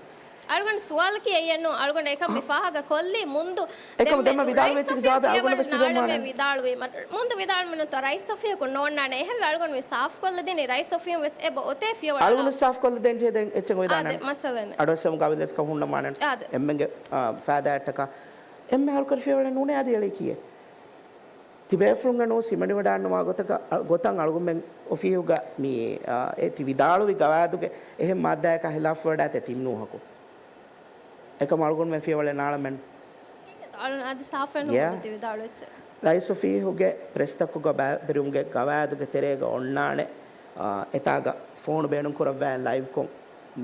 އަޅުގަނޑު ސުވާލަކީ އެއްޔެއްނު، އަޅުގަނޑު އެކަން މި ފާހަގަ ކޮށްލީ މުންދު. އެކަމަ ދެންމެ ދެންމެ ވިދާޅުވެއްޖެ ރައީސް ޖާބެ އަޅުގަނޑު ވެސް ފިޔަވަޅު ނާޅެމެ ވިދާޅުވީމަ. މުންދު ވިދާޅުވީމަ ނުތަ ރައީސް އޮފީހަކު ނޯންނާނެ. އެހެންވެ އަޅުގަނޑު މި ސާފުކޮށްލަ ދިނީ ރައީސް އޮފީހުން ވެސް އެބަ އޮތޭ ފިޔަވަޅު. އަޅުގަނޑު ސާފުކޮށްލަ ދޭން ޖެހޭ ދެން އެއްޗެއް އޮވެދާނެ. އާދެ، މައްސަލައެއް ނެތް. އަޑުއެއްސަމު ގަވިލެތަކަށް ހުންނަމާނެ. އާދެ. އެންމެގެ، އާ، ފައިދާއަށްޓަކާ އެންމެ ހަރުކަށި ފިޔަވަޅެއް ނޫނޭ އަދި އެޅީކީއެއް. ތިބޭފުޅުންގެ ނޫސް ހިމެނިވަޑާންނަވާ ގޮތަކަށް، ގޮތަށް އަޅުގަނޑުމެން އޮފީހުގަ މި، އާ، އެ ތި ވިދާޅުވި ގަވާއިދުގެ އެހެން މާއްދާއަކާ ހިލާފުވެވަޑާތީ ތިން ނޫހަކު. އެކަމަށް އަޅުގަނޑުމެން ފިޔަވަޅެއް ނާޅަމެއްނު. އަދި ސާފެއް ޔާ. ނޫން ތި ވިދާޅުވެއްޖެ. ރައީސް އޮފީހުގެ ޕްރެސްތަކުގަ ބައިވެރިވުމުގެ ގަވާއިދުގެ ތެރޭގަ އޮންނާނެ، އާ، އެތާގަ ފޯނު ބޭނުންކުރައްވާ ލައިވްކޮށް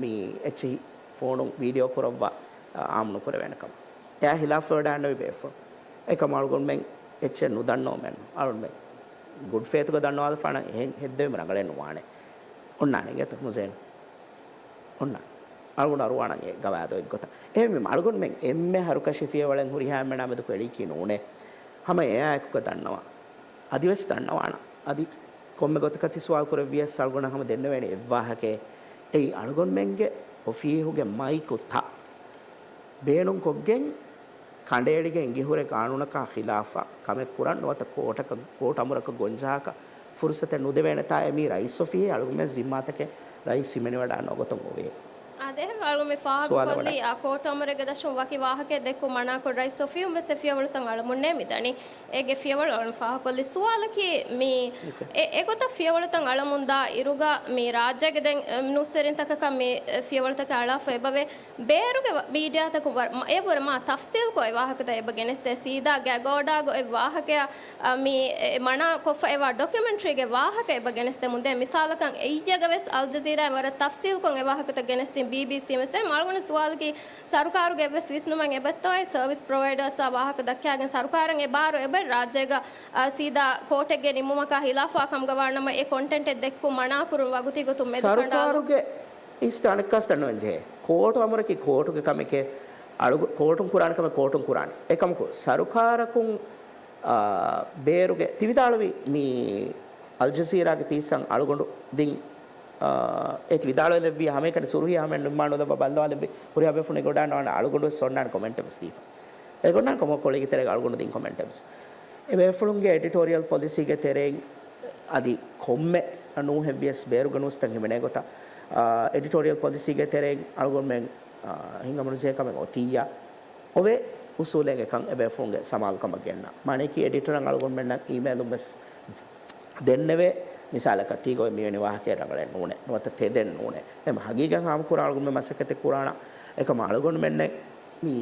މި އެއްޗިހި ފޯނު ވީޑިއޯ ކުރައްވާ، އާ، އާއްމު ނުކުރެވޭނެ ކަމަށް. އެއާ ހިލާފުވެވަޑާންނެވި ބޭފުޅުން. އެކަމަށް އަޅުގަނޑުމެން އެއްޗެއް ނުދަންނަވަމެއްނު. އަޅުގަނޑުމެން ގުޑް ފޭތުގަ ދަންނަވާލަފާނަން އެހެން ހެއްދެވީމަ ރަނގަޅެއް ނުވާނެ. އޮންނާނެ އިނގޭތަ މުޒޭން؟ އޮންނާނެ. އަޅުގަނޑު އަރުވާނަން އެ ގަވާއިދު އެއްގޮތަށް. އެހެންވީމަ އަޅުގަނޑުމެން އެންމެ ހަރުކަށި ފިޔަވަޅެއް ހުރިހާ އެންމެނާ މެދު ކުރީކީ ނޫނޭ. ހަމަ އެއާއެކުގަ ދަންނަވާ. އަދިވެސް ދަންނަވާނަން. އަދި ކޮންމެ ގޮތަކަށް ތި ސުވާލު ކުރެއްވިޔަސް އަޅުގަނޑަށް ހަމަ ދެންނެވޭނެ އެއްވާހަކައެއް. އެއީ އަޅުގަނޑުމެންގެ އޮފީހުގެ މައިކުތައް ބޭނުންކޮށްގެން ކަނޑައެޅިގެން އެނގިހުރެ ގާނޫނަކާ ހިލާފަށް ކަމެއް ކުރަން ނުވަތަ ކޯޓަކަށް، ކޯޓް އަމުރަކަށް ގޮންޖަހާކަށް ފުރުސަތެއް ނުދެވޭނެތާއޭ މީ ރައީސް އޮފީހެއް އަޅުގަނޑުމެން ޒިންމާތަކެއް ރައީސް ހިމެނިވަޑާން ނުވަގޮތުން އޮވޭ. އާދެ، އެހެން އަޅުގަނޑު މި ފާހަގަކޮށްލީ، ސުވާލަށް އާ، ކޯޓް އަމުރެއްގެ ދަށުން ވަކި ވާހަކައެއް ދެއްކުން މަނާކޮށް ރައީސް އޮފީހުން ވެސް އެ ފިޔަވަޅުތައް އަޅަމުންނޭ މިދަނީ. އޭގެ ފިޔަވަޅު އަޅުން ފާހަގަކޮށްލި ސުވާލަކީ މި އެ، އެގޮތަށް ފިޔަވަޅުތައް އަޅަމުންދާ އިރުގަ މި ރާއްޖޭގެ ދެން، އެ، ނޫސްވެރިންތަކަކަށް މި، އެ، ފިޔަވަޅުތަކެއް އަޅާފަ އެބަވޭ. ބޭރުގެ ވ-، މީޑިއާތަކުން ވަރަށް މަ-، އެ ވަރަށް މާ ތަފްސީލްކޮށް އެ ވާހަކަތައް އެބަ ގެނެސްދޭ. ސީދާ ގަގޯޑާގަ އޮތް ވާހަކަޔާ، އަ، މި، އެ، މަނާ ކޮށްފަ އެވާ ޑޮކިއުމެންޓްރީގެ ވާހަކަ އެބަ ގެނެސްދެމުންދޭ. މިސާލަކަށް އެއްޔެގަ ވެސް އަލްޖަޒީރާއިން ވަރަށް ތަފްސީލްކޮށް އެ ވާހަކަތައް ގެނެސްދިން ބީބީސީން ވެސް. އެހެން އަޅުގަނޑު ސުވާލަކީ ސަރުކާރުގެ އެއްވެސް ވިސްނުމެއް އެބައޮތްތޯއޭ ސަރވިސް ޕްރޮވައިޑާސްއާ ވާހަކަ ދައްކާގެން ސަރުކާރަށް އެ ބާރު އެބައޮތް ރާއްޖޭގަ، އަ، ސީދާ ކޯޓެއްގެ ނިންމުމަކާ ހިލާފާ ކަމުގަ ވާނަމަ އެ ކޮންޓެންޓެއް ދެއްކުން މަނާކުރުން ވަގުތީ ގޮތުން މެދުކަނޑާލުން. ސަރުކާރުގެ އިސް އަނެއްކާސް ދަންނަވަން ޖެހޭ. ކޯޓު އަމުރަކީ ކޯޓުގެ ކަމެކޭ. އަޅުގަ-، ކޯޓުން ކުރާނެ ކަމެއް ކޯޓުން ކުރާނެ. އެކަމަކު، ސަރުކާރަކުން، އާ، ބޭރުގެ ތި ވިދާޅުވި މި އަލްޖަޒީރާގެ ޕީސްއަށް އަޅުގަނޑު ދިން، އާ، އެ ތި ވިދާޅުވެލެއްވި ހަމައެކަނި ސުރުހީ ހަމައެއް ނިންމާނުލައްވާ ބައްލަވާލެއްވި ހުރިހާ ބޭފުޅުން އެ ގޮނޑާން އަޅުގަނޑު ވެސް އޮންނާނެ ކޮމެންޓެއް ވެސް ދީފަ. އެ ގޮނޑާން ކޮމެ-، ކޮޅީގެ ތެރޭގަ އަޅުގަނޑު ދިން ކޮމެންޓެއް ވެސް. އެ ބޭފުޅުންގެ އެޑިޓޯރިއަލް ޕޮލިސީގެ ތެރެއިން އަދި ކޮންމެ ނޫހެއްވިޔަސް ބޭރުގެ ނޫސްތައް ހިމެނޭ ގޮތަށް، އާ، އެޑިޓޯރިއަލް ޕޮލިސީގެ ތެރެއިން އަޅުގަނޑުމެން، އާ، ހިނގަމުނުޖެހޭ ކަމެއް އޮތިއްޔާ، އޮވޭ އުސޫލެއް އެކަން އެބޭފުޅުންގެ ސަމާލުކަމަށް ގެންނަ. މާނައަކީ އެޑިޓަރަށް އަޅުގަނޑުމެންނަށް އީމެއިލުން ވެސް ދެންނެވޭ، މިސާލަކަށް ތީގޮތް މިވެނި ވާހަކައެއް ރަނގަޅެއް ނޫނޭ، ނުވަތަ ތެދެއް ނޫނޭ. އެމަ ހަގީގަތް ހާމަކުރާ އަޅުގަނޑުމެން މަސައްކަތެއް ކުރާނަ. އެކަމަ އަޅުގަނޑުމެންނެއް މި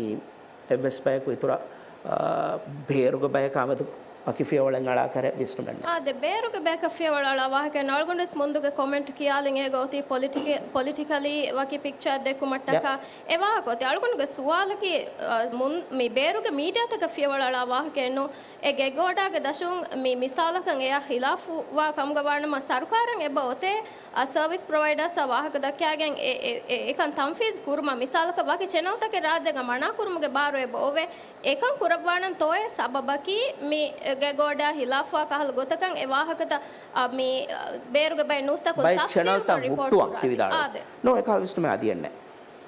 އެއްވެސް ބަޔަކު އިތުރަށް، އާ، ބޭރުގެ ބަޔަކާ މެދު ވަކި ފިޔަވަޅެއް އަޅާކަށެއް ވިސްނުމެއް ނެތް. އާދެ، ބޭރުގެ ބަޔަކަށް ފިޔަވަޅު އަޅާ ވާހަކައެއް ނޫން. އަޅުގަނޑު ވެސް މުންދުގެ ކޮމެންޓް ކިޔާލިން އޭގަ އޮތީ ޕޮލިޓިކެ-، ޕޮލިޓިކަލީ ވަކި ޕިކްޗާ ދެއްކުމަށްޓަކާ އެ ވާހަކަ އޮތީ. އަޅުގަނޑުގެ ސުވާލަކީ، އާ، މުން-، މި ބޭރުގެ މީޑިއާތަކަށް ފިޔަވަޅު އަޅާ ވާހަކައެއް ނޫން. އެ ގެގޯޑާގެ ދަށުން މި މިސާލަކަށް އެއާ ހިލާފުވާ ކަމުގަ ވާނަމަ ސަރުކާރަށް އެބަ އޮތޭ، އަ، ސަރވިސް ޕްރޮވައިޑާސްއާ ވާހަކަ ދައްކާގެން އެ، އެ، އެ، އެކަން ތަންފީޒް ކުރުމަށް މިސާލަކަށް ވަކި ޗެނަލްތަކެއް ރާއްޖޭގަ މަނާކުރުމުގެ ބާރު އެބަ އޮވޭ. އެކަން ކުރައްވާނަން ތޯއޭ ސަބަބަކީ މި ގެގޯޑާ ހިލާފުވާ ކަހަލަ ގޮތަކަށް އެ ވާހަކަތައް، އަ، މި، އަ، ބޭރުގެ ބައެއް ނޫސްތަކުން ބައެއް ތަފްސީލްކޮށް ޗެނަލްތައް ރިޕޯޓް ހުއްޓުވަން ކުރާ ތި ވިދާޅުވޭ. އާދެ. ނޯ، އެކަހަލަ ވިސްނުމެއް އަދި އެއްނެއް.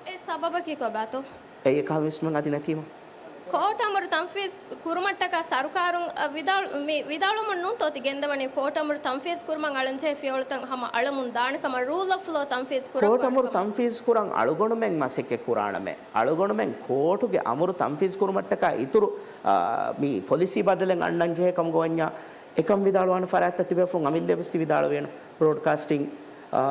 އެ ސަބަބަކީ ކޮބާތޯ؟ އެއީ އެކަހަލަ ވިސްނުމެއް އަދި ނެތީމަ. ކޯޓް އަމުރު ތަންފީޒް ކުރުމަށްޓަކާ ސަރުކާރުން، އަ، ވިދާޅު-، މި ވިދާޅުވަމުން ނޫންތޯ ތި ގެންދަވަނީ ކޯޓް އަމުރު ތަންފީޒް ކުރުމަށް އަޅަންޖެހޭ ފިޔަވަޅުތައް ހަމަ އަޅަމުން ދާނެ ކަމަށް ރޫލް އޮފް ލޯ ތަންފީޒް ކުރައްވާނެ ކަމަށް. ކޯޓް އަމުރު ތަންފީޒް ކުރަން އަޅުގަނޑުމެން މަސައްކަތް ކުރާނަމޭ. އަޅުގަނޑުމެން ކޯޓުގެ އަމުރު ތަންފީޒް ކުރުމަށްޓަކާ އިތުރު، އާ، މި ޕޮލިސީ ބަދަލެއް އަންނަން ޖެހޭ ކަމުގަ ވަންޏާ އެކަން ވިދާޅުވާނެ ފަރާތްތައް ތިބޭފުޅުން އަމިއްލައަށް ވެސް ތި ވިދާޅުވޭނު. ބްރޯޑްކާސްޓިން، އާ،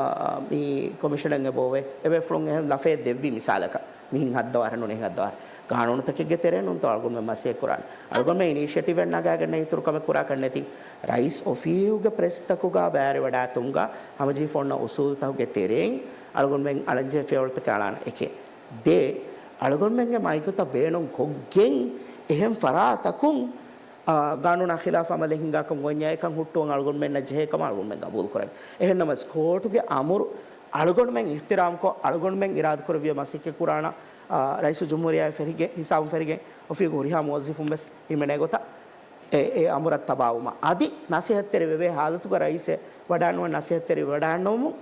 މި ކޮމިޝަނަށް އެބަ އޮވޭ. އެބޭފުޅުން އެހެން ލަފައެއް ދެއްވި މިސާލަކަށް މިހިން ހައްދަވާށޭ ނޫނީ ހައްދަވާށޭ. ގާނޫނުތަކެއްގެ ތެރޭ ނޫންތޯ އަޅުގަނޑުމެން މަސައްކަތް ކުރާނެ. އަޅުގަނޑުމެން އިނީޝިއޭޓިވެއް ނަގާގަންނަ އިތުރު ކަމެއް ކުރާކަށް ނެތި. ރައީސް އޮފީހުގެ ޕްރެސްތަކުގަ ބައިވެރިވަޑާތުންގަ ހަމަޖެހިފަ އޮންނަ އުސޫލުތަކުގެ ތެރެއިން އަޅުގަނޑުމެން އަޅަންޖެހޭ ފިޔަވަޅުތަކެއް އަޅާނެ. އެކެއް. ދޭ، އަޅުގަނޑުމެންގެ މައިކުތައް ބޭނުން ކޮށްގެން އެހެން ފަރާތަކުން އާ، ގާނޫނާ ޚިލާފަށް އަމަލެއް ހިނގާކަމަށް ވަންޏާ އެކަން ހުއްޓުވަން އަޅުގަނޑުމެންނަށް ޖެހޭ ކަމަށް އަޅުގަނޑުމެން ގަބޫލުކުރަން. އެހެންނަމަވެސް ކޯޓުގެ އަމުރު އަޅުގަނޑުމެން އިޙްތިރާމްކޮށް، އަޅުގަނޑުމެން އިރާދަކުރެއްވިޔަ މަސައްކަތް ކުރާނަ، އާ، ރައީސުލްޖުމްހޫރިއްޔާ ފެށިގެން، ހިސާބުން ފެށިގެން އޮފީހުގެ ހުރިހާ މުވައްޒަފުން ވެސް ހިމެނޭ ގޮތަށް އެ، އެ އަމުރަށް ތަބާވުމަށް. އަދި ނަސޭހަތްތެރިވެވޭ ހާލަތުގަ ރައީސެއް ވަޑާންނުވަން ނަސޭހަތްތެރި ވަޑާންނަވަމުން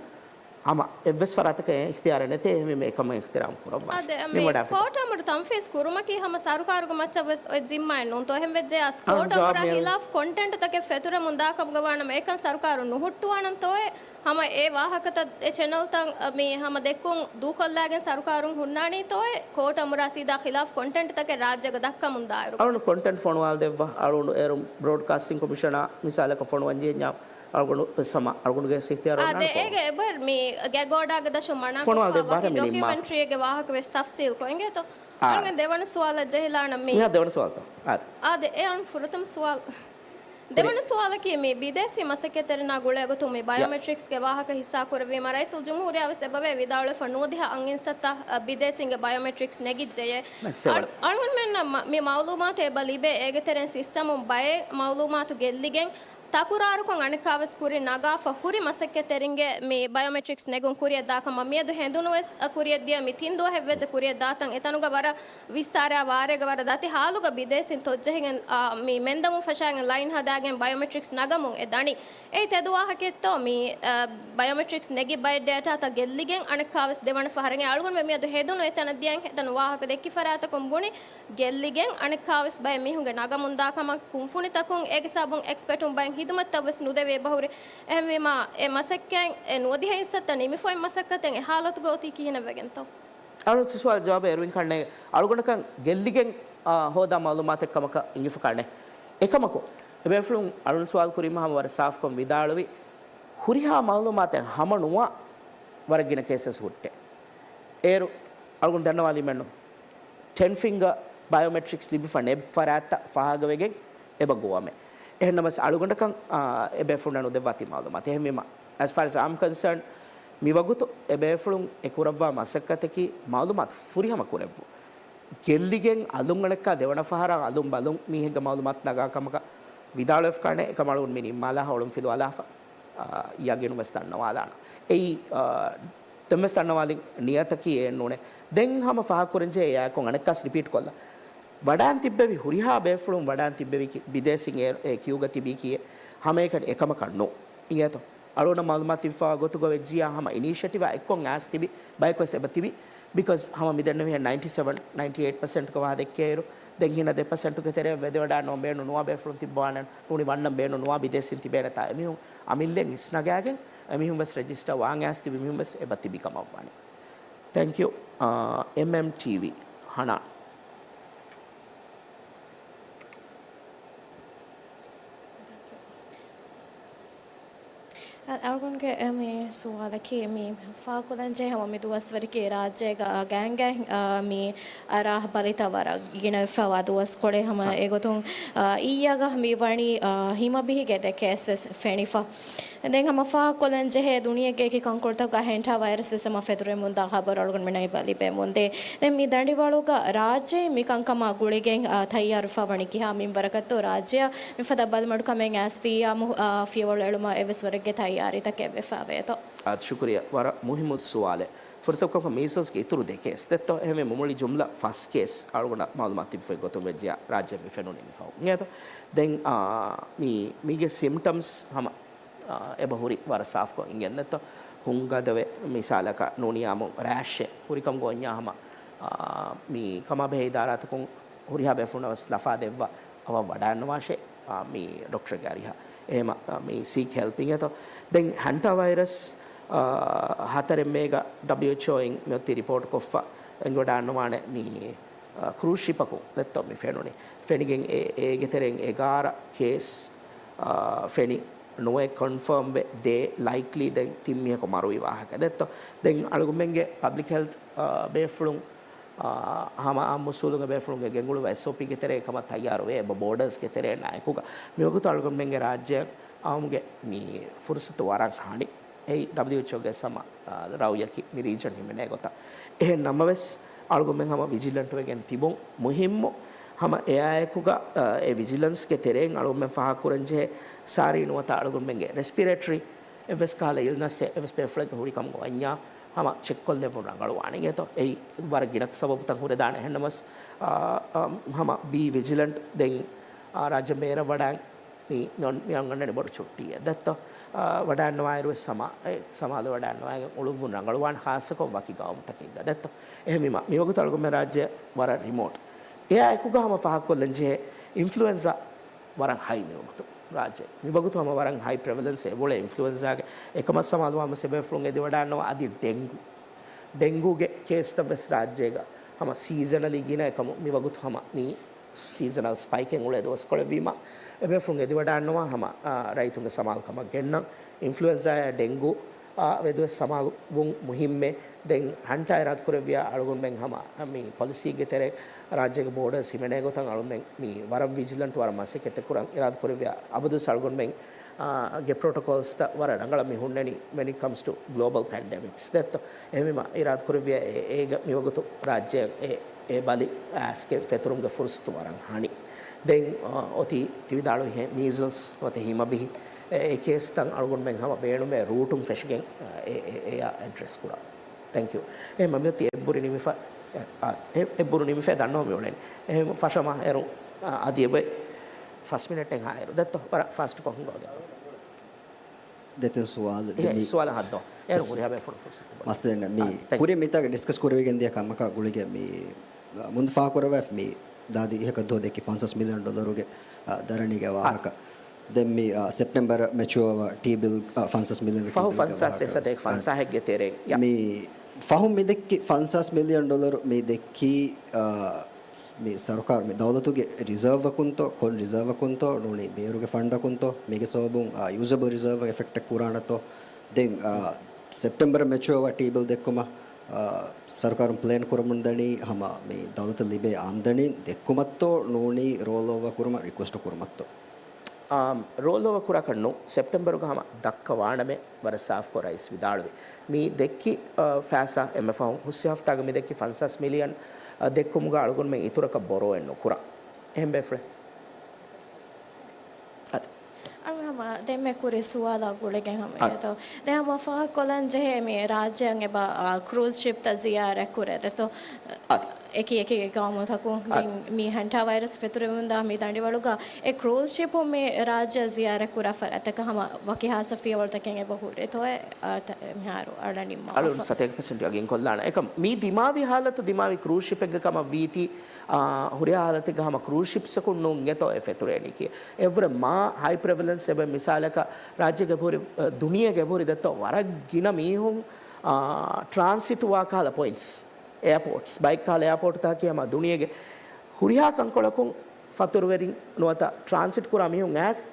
ހަމަ އެއްވެސް ފަރާތަކަށް އެ އިޚްތިޔާރެއް ނެތޭ، އެހެންވީމަ އެކަމަށް އިޙްތިރާމް ކުރައްވާށި. އާދެ، މި މި ވަޑާފަ. ކޯޓް އަމުރު ތަންފީޒް ކުރުމަކީ ހަމަ ސަރުކާރުގެ މައްޗަށް ވެސް އޮތް ޒިންމާއެއް ނޫންތޯ؟ އެހެން ވެއްޖެޔާސް އަޅު ކޯޓް ޖަވާބު އަމުރާ މި އަޅު. ހިލާފް ކޮންޓެންޓްތަކެއް ފެތުރެމުން ދާ ކަމުގަ ވާނަމަ އެކަން ސަރުކާރުން ނުހުއްޓުވާނަންތޯއޭ؟ ހަމަ އެ ވާހަކަތައް އެ ޗެނަލްތައް، އަ، މި ހަމަ ދެއްކުން ދޫކޮށްލާގެން ސަރުކާރުން ހުންނާނީތޯއޭ؟ ކޯޓް އަމުރާ ސީދާ ހިލާފް ކޮންޓެންޓްތަކެއް ރާއްޖޭގަ ދައްކަމުން ދާއިރު އަޅުން ވެސް. ކޮންޓެންޓް ފޮނުވާލަދެއްވާ، އަޅުން އޭރު ބްރޯޑްކާސްޓިން ކޮމިޝަނާ މިސާލަކަށް ފޮނުވަންޖެހި އެއްޗެއް އަޅުގަނޑު ވެސް ހަމަ އަޅުގަނޑުގެ ވެސް އިޚްތިޔާރު އާ، އޮންނާނެ ދެ ފޯނު. އޭގެ އެބަ މި ގެގޯޑާގެ ދަށުން މަނާކޮށްފަ ފޮނުވާލަ ވަކި ދެއްވާނެ މި ނިންމާފަ. ޑޮކިއުމެންޓްރީއެއްގެ ވާހަކަ ވެސް ތަފްސީލްކޮށް އިނގޭތޯ؟ އާ. އަޅުގަނޑު ދެވަނަ ސުވާލަށް ޖެހިލާނަން މި. މިހާ ދެވަނަ ސުވާލުތައް. އާދެ. އާދެ، އެ އަޅުން ފުރަތަމަ ސުވާލު. ދެވަނަ ސުވާލަކީ މި ބިދޭސީ މަސައްކަތްތެރިންނާ ގުޅޭގޮތުން މި ޔާ. ބަޔޯމެޓްރިކްސްގެ ވާހަކަ ހިއްސާކުރެއްވީމަ ރައީސުލްޖުމްހޫރިއްޔާ ވެސް އެބަވޭ ވިދާޅުވެފަ ނުވަދިހަ އަށް އިންސައްތަ، އަ، ބިދޭސީންގެ ބަޔޯމެޓްރިކްސް ނެގިއްޖެޔޭ. މެކްސް އަޅު-، އެވަން. އަޅުގަނޑުމެންނަށް މަ-، މި މައުލޫމާތު އެބަ ލިބޭ އޭގެ ތެރެއިން ސިސްޓަމުން ބައެއް މައުލޫމާތު ގެއްލިގެން ތަކުރާރުކޮށް އަނެއްކާވެސް ކުރިން ނަގާފަ ހުރި މަސައްކަތްތެރިންގެ މި ބަޔޯމެޓްރިކްސް ނެގުން ކުރިއަށް ދާ ކަމަށް މިއަދު ހެނދުނުވެސް، އަ، ކުރިއަށް ދިޔަ މި ތިން ދުވަހެއް ވެއްޖެ ކުރިއަށް ދާތަން އެތަނުގަ ވަރަށް ވިއްސާރާ ވާރޭގަ ވަރަށް ދަތި ހާލުގަ ބިދޭސިން ތޮއްޖެހިގެން، އާ، މި މެންދަމުން ފަށާގެން ލައިން ހަދާގެން ބަޔޯމެޓްރިކްސް ނަގަމުން އެ ދަނީ. އެއީ ތެދު ވާހަކައެއްތޯ މި، އާ، ބަޔޯމެޓްރިކްސް ނެގި ބައެއް ޑޭޓާތައް ގެއްލިގެން އަނެއްކާވެސް ދެވަނަ ފަހަރެއް އަޅުގަނޑުމެން މިއަދު ހެދުނު އެތަނަށް ދިޔައިން އެތަނުން ވާހަކަ ދެއްކި ފަރާތަކުން ބުނި ގެއްލިގެން އަނެއްކާވެސް ބައެއް މީހުންގެ ނަގަމުން ދާ ކަމަށް ކުންފުނިތަކުން އޭގެ ސަބަބުން އެކްސްޕަޓުން ބައެއް ހިދުމަތްތައް ވެސް ނުދެވޭ އެބަހުރި. އެހެންވީމާ އެ މަސައްކަތް އެ ނުވަދިހަ އިންސައްތަ ނިމިފައި މަސައްކަތެއް އެ ހާލަތުގަ އޮތީ ކިހިނެއް ވެގެންތޯ؟ އަޅުން ސުވާލު ޖަވާބެއް އެރުވިން ކަންނޭ އަޅުގަނޑަކަށް ގެއްލިގެން، އާ، ހޯދާ މައުލޫމާތެއް ކަމަކަށް އިނގިފަ ކަންނޭ. އެކަމަކު، އެބޭފުޅުން އަޅުން ސުވާލު ކުރީމަ ހަމަ ވަރަށް ސާފުކޮށް ވިދާޅުވި، ހުރިހާ މައުލޫމާތެއް ހަމަ ނުވާ ވަރަށް ގިނަ ކޭސް ހުއްޓޭ. އޭރު އަޅުގަނޑު ދަންނަވާލީމެއްނު. ޓެން ފިންގަ ބަޔޯމެޓްރިކްސް ލިބިފަ ނެތް ފަރާތްތައް ފާހަގަވެގެން އެބަ ގޮވަމޭ. އެހެންނަމަވެސް އަޅުގަނޑަކަށް، އާ، އެބޭފުޅުންނަށް ނުދެއްވާތީ މައުލޫމާތު. އެހެންވީމަ، as far as I'm concerned، މިވަގުތު އެބޭފުޅުން އެ ކުރައްވާ މަސައްކަތަކީ މައުލޫމާތު ފުރިހަމަ ކުރެއްވުން. ގެއްލިގެން އަލުން އަނެއްކާ ދެވަނަ ފަހަރަށް އަލުން ބަލުން މީހެއްގެ މައުލޫމާތު ނަގާ ކަމަކަށް ވިދާޅުވެފަ ކަންނޭ އެކަމަކު އަޅުގަނޑު މި ނިންމާލާ ހޮޅުން ފިލުވާލާފަ، އާ، ޔަގީނުން ވެސް ދަންނަވާލާނަން. އެއީ، އާ، ދެންވެސް ދަންނަވާލި ނިޔަތަކީ އެއްނޫނޭ. ދެން ހަމަ ފާހަގަކުރަންޖެހޭ އެއާއެކު އަނެއްކާސް ރިޕީޓް ކޮށްލަ. ވަޑާން ތިއްބެވި ހުރިހާ ބޭފުޅުން ވަޑާން ތިއްބެވި ކި-، ބިދޭސިން އެ، އެ ކިއުގަ ތިބީކީ ހަމައެކަނި އެކަމަކަށް ނޫ. އިނގޭތޯ؟ އަޅުގަނޑަށް މައުލޫމާތު ތިއްފާ ގޮތުގަ ވެއްޖިޔާ ހަމަ އިނީޝިއޭޓިވާ އެއްކޮށް އައިސް ތިބި ބަޔަކުވެސް އެބަ ތިބި. ބިކޮޒް ހަމަ މިދެންނެވިހެން ނައިންޓީ ސެވަން، ނައިންޓީ އެއިޓް ޕަސެންޓްގަ ވާހަ ދެއްކޭއިރު، ދެން ހިނަ ދެ ޕަސެންޓުގެ ތެރެއަށް ވެދެވަޑާން ނޯން ބޭނުން ނުވާ ބޭފުޅުން ތިއްބަވާނެ ނޫނީ ވަންނަން ބޭނުން ނުވާ ބިދޭސީން ތިބޭނެތާ އެމީހުން އަމިއްލައިން އިސްނަގާގެން އެމީހުން ވެސް ރެޖިސްޓަރ ވާން އައިސް ތިބި މީހުން ވެސް އެބަ ތިބި ކަމަށް ވާނެ. ތެންކް ޔޫ. އާ، އެމްއެމްޓީވީ، ހަނާން. އަ-، އަޅުގަނޑުގެ މި ސުވާލަކީ، މި ފާކުލަންޖެހޭ ހަމަ މި ދުވަސްވަރަކީ ރާއްޖޭގަ ގާންގެ، އާ، މި ރާހަ ބަލިތައް ވަރަށް ގިނަވެފަވާ ދުވަސްކޮޅެއް ހަމަ އެގޮތުން، އާ، އިއްޔާގަ މި ވަނީ، އާ، ހިމަ ބިހިގެ ދެ ކޭސް ވެސް ފެނިފަ. ދެން ހަމަ ފާހަގަކޮށްލަން ޖެހޭ ދުނިޔޭގެ އެކި ކަންކޮޅުތަކުގަ ހެންޓާ ވައިރަސް ވެސް ހަމަ ފެތުރެމުންދާ ޚަބަރު އަޅުގަނޑުމެންނަށް އެބަ ލިބެމުންދޭ. ދެން މި ދަނޑިވަޅުގަ ރާއްޖެ މި ކަންކަމާ ގުޅިގެން، އާ، ތައްޔާރުވެފަ ވަނީ ކިހާ މިންވަރަކަށްތޯ ރާއްޖެއަށް މިފަދަ ބަލިމަޑުކަމެއް އައިސްފިއްޔާ މު-، އާ، ފިޔަވަޅު އެޅުމަށް އެއްވެސް ވަރެއްގެ ތައްޔާރީތަކެއް ވެފަވޭތޯ؟ އާދެ، ޝުކުރިއްޔާ. ވަރަށް މުހިއްމު ސުވާލެއް. ފުރަތަމަ މީސަލްސްގެ އިތުރު ދެ ކޭސް ދެއްތޯ؟ އެހެންވެ މުމުޅި ޖުމްލަ ފަސް ކޭސް އަޅުގަނޑަށް މައުލޫމާތު ތިބިފައި ގޮތުން ވެއްޖިޔާ ރާއްޖެ މި ފެނުނީ މި ފަހު. އިނގޭތޯ؟ ދެން، އާ، މި، މީގެ ސިމްޓަމްސް ހަމަ އާ، އެބަ ހުރި ވަރަށް ސާފްކޮށް އިނގެން ދެއްތޯ؟ ހުންގަދަވެ، މިސާލަކަށް ނޫނީ އާއްމު ރޭޝްއެއް ހުރިކަމުގަ އޮންޏާ ހަމަ، އާ، މި ކަމާބެހޭ އިދާރާތަކުން ހުރިހާ ބޭފުޅުންނަށް ވެސް ލަފާ ދެއްވާ އަވަށް ވަޑާންނަވާށޭ، އާ، މި ޑޮކްޓަރގެ އަރިހަށް. އެހެމަ، އާ، މި ސީކް ހެލްޕް އިނގޭތޯ؟ ދެން ހަންޓާ ވައިރަސް، އާ، ހަތަރެއް މޭގަ ޑަބްލިއުއެޗްއޯ އިން މިއޮތީ ރިޕޯޓް ކޮށްފަ އެނގިވަޑާންނަވާނެ މި އަ، ކްރޫޒް ޝިޕަކުން ދެއްތޯ މި ފެނުނީ. ފެނިގެން އެ-، އޭގެ ތެރެއިން އެގާރަ ކޭސް، އަ، ފެނި ނުވެ ކޮންފާމް ވެ ދޭ ލައިކްލީ ދެން ތިން މީހަކު މަރުވި ވާހަކަ ދެއްތޯ. ދެން އަޅުގަނޑުމެންގެ ޕަބްލިކް ހެލްތް، އަ، ބޭފުޅުން، އަ، ހަމަ އާއްމު އުސޫލުން އެބޭފުޅުންގެ ގެންގުޅުވާ އެސްއޯޕީގެ ތެރޭ ކަމަށް ތައްޔާރުވޭ އެބަ ބޯޑަރސްގެ ތެރޭ ނާއެކުގަ. މިވަގުތު އަޅުގަނޑުމެންގެ ރާއްޖެއަށް އައުމުގެ މި ފުރުސަތު ވަރަށް ހަނި. އެއީ ޑަބްލިއުއެޗްއޯގެ ހަމަ، އާ، ރައުޔަކީ މި ރީޖަން ހިމެނޭ ގޮތަށް. އެހެން ނަމަވެސް، އަޅުގަނޑުމެން ހަމަ ވިޖިލަންޓް ވެގެން ތިބުން މުހިއްމު. ހަމަ އެއާއެކުގަ، އާ، އެ ވިޖިލަންސްގެ ތެރެއިން އަޅުގަނޑުމެން ފާހަގަކުރަންޖެހޭ ސާރީ ނުވަތަ އަޅުގަނޑުމެންގެ ރެސްޕިރޭޓަރީ އެއްވެސް ކަހަލަ އިލްނަސްއެއް އެއްވެސް ބޭފުޅެއްގެ ހުރިކަމުގަ އޮންޏާ ހަމަ ޗެކްކޮށްލެއްވުން ރަނގަޅުވާނެ އިނގޭތޯ. އެއީ ވަރަށް ގިނަ ސަބަބުތައް ހުރެދާނެ. އެހެންނަމަވެސް، އާ، އާ، ހަމަ ބީ ވިޖިލަންޓް ދެން، އާ، ރާއްޖެ ބޭރަށް ވަޑާން މި މި އަންގަންނަނީ ބޮޑު ޗުއްޓީއެއް ދެއްތޯ. އާ، ވަޑާންނަވާއިރުވެސް ސަމާ-، އެ، ސަމާލު ވަޑާންނަވާގެން އުޅުއްވުން ރަނގަޅުވާން ހާއްސަކޮށް ވަކި ގައުމުތަކެއްގަ ދެއްތޯ. އެހެންވީމަ، މިވަގުތު އަޅުގަނޑުމެން ރާއްޖެ ވަރަށް ރިމޯޓް. އެއާއެކުގަ ހަމަ ފާހަގަކޮށްލަން ޖެހޭ އިންފްލުއެންޒާ ވަރަށް ހައި މިވަގުތު ރާއްޖެ. މިވަގުތު ހަމަ ވަރަށް ހައި ޕްރެވަލެންސް އެބައުޅޭ އިންފްލުއެންޒާގެ. އެކަމަށް ސަމާލުވާން ވެސް އެބޭފުޅުން އެދިވަޑާންނަވާ އަދި ޑެންގޫ. ޑެންގޫގެ ކޭސްތައް ވެސް ރާއްޖޭގަ ހަމަ ސީޒަނަލީ ގިނަ އެކަމު މިވަގުތު ހަމަ މި ސީޒަނަލް ސްޕައިކެއް އުޅޭ ދުވަސްކޮޅެއްވީމަ، އެބޭފުޅުން އެދިވަޑާންނަވާ ހަމަ، އާ، ރައްޔިތުންގެ ސަމާލުކަމަށް ގެންނަން. އިންފްލުއެންޒާއާ ޑެންގޫ، އާ، ވެދުވެސް ސަމާލުވުން މުހިއްމޭ. ދެން ހަންޓާ އިރާދަކުރެއްވިޔާ އަޅުގަނޑުމެން ހަމަ މި ޕޮލިސީގެ ތެރޭ ރާއްޖޭގެ ބޯޑަރސް ހިމެނޭ ގޮތަށް އަޅުގަނޑުމެން މި ވަރަށް ވިޖިލަންޓް ވަރަށް މަސައްކަތްތައް ކުރަން އިރާދަކުރެއްވިޔާ އަބަދުވެސް އަޅުގަނޑުމެން، އާ، ގެ ޕްރޮޓޮކޯލްސްތައް ވަރަށް ރަނގަޅަށް މި ހުންނަނީ when it comes to global pandemics ދެއްތޯ. އެހެންވީމަ އިރާދަކުރެއްވިޔާ އެ-، އޭގަ މިވަގުތު ރާއްޖެއަށް އެ އެ ބަލި އައިސްގެން ފެތުރުމުގެ ފުރުސަތު ވަރަށް ހަނި. ދެން، އަ، އޮތީ ތި ވިދާޅުވިހެން މީޒަލްސް ނުވަތަ ހިމަބިހި، އެ، އެ ކޭސްތައް އަޅުގަނޑުމެން ހަމަ ބޭނުމޭ ރޫޓުން ފެށިގެން، އެ، އެ، އެ، އެއާ އެޑްރެސް ކުރާ. ތެންކް ޔޫ. އެ މަމިއޮތީ އެއްބުރި ނިމިފަ، އެ، އާ، އެ، އެއްބުރު ނިމިފަ ދަންނަވަން މިއުޅެނީ. އެ ފަށަމާ އޭރު، އާ، އަދި އެބައި ފަސް މިނެޓެއް ހާއިރު. ދެއްތޯ، ވަރަށް ފާސްޓްކޮށް ހިނގައިދެއްތޯ. ދެތިން ސުވާލު ދެ މި-، ސުވާލަށް ހައްދަވާ. އޭރު ހުރިހާ ބޭފުޅުން ފުރުސަތު ލިބޭ. މައްސަލައެއް ނެތް. މި އާ، ތެ- ކުރިން މިތާގެ ޑިސްކަސް ކުރެވިގެން ދިޔަ ކަމަކާ ގުޅިގެން މި މުންދު ފާހަގަކުރައްވާފަ މި ދާދި އިހަކަށް ދުވަހު ދެއްކި ފަންސާސް މިލިއަން ޑޮލަރުގެ، އާ، ދަރަނީގެ އާ. ވާހަކަ. ދެން މި، އާ، ސެޕްޓެމްބަރ މެޗުއަރ ވާ ޓީ ބިލް، އާ، ފަންސާސް މިލިއަން ފަހު ޓީ ބިލްގެ ފަންސާސް ވާހަކަ. އެއްސަތޭކަ ފަންސާހެއްގެ ތެރެއިން. ޔާ. މި ފަހުން މި ދެއްކި ފަންސާސް މިލިއަން ޑޮލަރު މި ދެއްކީ، އާ، މި ސަރުކާރު، މި ދައުލަތުގެ ރިޒާވަކުންތޯ، ކޮން ރިޒާވަކުންތޯ، ނޫނީ ބޭރުގެ ފަންޑަކުންތޯ، މީގެ ސަބަބުން، އާ، ޔޫޒަބަލް ރިޒާވަށް އެފެކްޓެއް ކުރާނެތޯ؟ ދެން، އާ، ސެޕްޓެމްބަރ މެޗުއަރ ވާ ޓީ ބިލް ދެއްކުމަށް، އާ، ސަރުކާރުން ޕްލޭން ކުރަމުން ދަނީ ހަމަ މި ދައުލަތަށް ލިބޭ އާމްދަނީ ދެއްކުމަށްތޯ، ނޫނީ ރޯލް އޯވާ ކުރުމަށް ރިކުއެސްޓް ކުރުމަށްތޯ؟ އާ، ރޯލް އޯވާ ކުރާކަށް ނޫން، ސެޕްޓެމްބަރުގަ ހަމަ ދައްކަވާނަމޭ. ވަރަށް ސާފްކޮށް ރައީސް ވިދާޅުވި. މި ދެއްކި، އަ، ފައިސާ އެންމެ ފަހުން ހުސް ހަފްތާގަ މި ދެއްކި ފަންސާސް މިލިއަން، އަ، ދެއްކުމުގަ އަޅުގަނޑުމެން އިތުރަކަށް ބޮރޯއެއް ނުކުރާ. އެހެން ބޭފުޅެއް. އަދި. އަޅުގަނޑު މަ-، ދެންމެ ކުރި ސުވާލާ ގުޅިގެން ހަމަ އަ. އެދޯ. ދެން ހަމަ ފާހަގަކޮށްލަން ޖެހޭ މި ރާއްޖެއަށް އެބަ، އާ، ކްރޫޒް ޝިޕްތައް ޒިޔާރަތް ކުރޭ ދެތޯ. އަ. އެކި އެކި ގައުމުތަކުން އަ. ދެން މި ހަންޓާ ވައިރަސް ފެތުރެވުންދާ މި ދަނޑިވަޅުގަ އެ ކްރޫޒް ޝިޕުން މި ރާއްޖެއަށް ޒިޔާރަތް ކުރާ ފަރާތްތަކަށް ހަމަ ވަކި ހާއްސަ ފިޔަވަޅުތަކެއް އެބަ ހުރޭ ތޯއޭ، އާ، ތަ-، މިހާރު އަޅަން ނިންމާފަ. އަޅުން ސަތޭކަ ޕަސެންޓް އަގެއް ކޮށްލާނަ. އެކަމް މީ ދިމާވި ހާލަތު ދިމާވި ކްރޫޒް ޝިޕެއްގެ ކަމަށް ވީތީ، އާ، ހުރިހާ ހާލަތެއްގަ ހަމަ ކްރޫޒް ޝިޕްސަކުން ނޫން އެތޯ އެ ފެތުރޭނީކީ. އެއްވުރެ މާ ހައި ޕްރެވަލެންސް އެބަ މިސާލަކަށް ރާއްޖޭގެ އެބަހުރި، އަ، ދުނިޔޭގެ އެބަހުރި ދެއްތޯ ވަރަށް ގިނަ މީހުން، އާ، ޓްރާންސިޓް ވާ ކަހަލަ ޕޮއިންޓްސް، އެއާޕޯޓްސް، ބައެއް ކަހަލަ އެއާޕޯޓްތަކަކީ ހަމަ ދުނިޔޭގެ ހުރިހާ ކަންކޮޅަކުން ފަތުރުވެރިން ނުވަތަ ޓްރާންސިޓް ކުރާ މީހުން އައިސް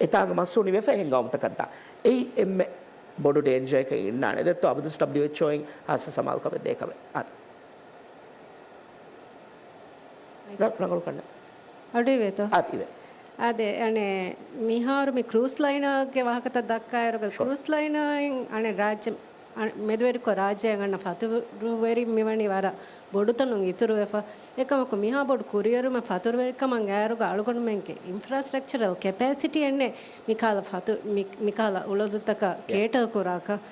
އެތާނގަ މަސް ހުނި ވެފަ އެހެން ގައުމުތަކަށްދާ. އެއީ އެންމެ ބޮޑު ޑޭންޖަރަކަށް އިންނާނެ. ދެއްތޯ އަބަދުސް ޑަބްލިއުއެޗްއޯއިން ހާއްސަ ސަމާލުކަމެއް ދޭ ކަމެއް. އާދެ. ރަ-، ރަނގަޅު ކަންނެ. އަޑުއިވޭތޯ؟ އާދެ، އިވޭ. އާދެ، އަނެ، މިހާރު މި ކްރޫޒް ލައިނާގެ ވާހަކަތައް ދައްކާއިރުގަ، ޝޯ. ކްރޫޒް ލައިނާއިން އަނެ ރާއްޖެ، އަ، މެދުވެރިކޮށް ރާއްޖެއަށް އަންނަ ފަތުރުވެރިން މިވަނީ ވަރަށް ބޮޑުތަނުން އިތުރުވެފަ. އެކަމަކު މިހާ ބޮޑު ކުރިއެރުމެއް ފަތުރުވެރިކަމަށް އައިރުގަ އަޅުގަނޑުމެންގެ އިންފްރާސްޓްރަކްޗަރަލް ކެޕޭސިޓީ އެންނެ މިކާލަ ފަތު-، މި-، މިކާލަ އުޅަދުތަކަށް ޔާ. ކޭޓަރ ކުރާކަށް.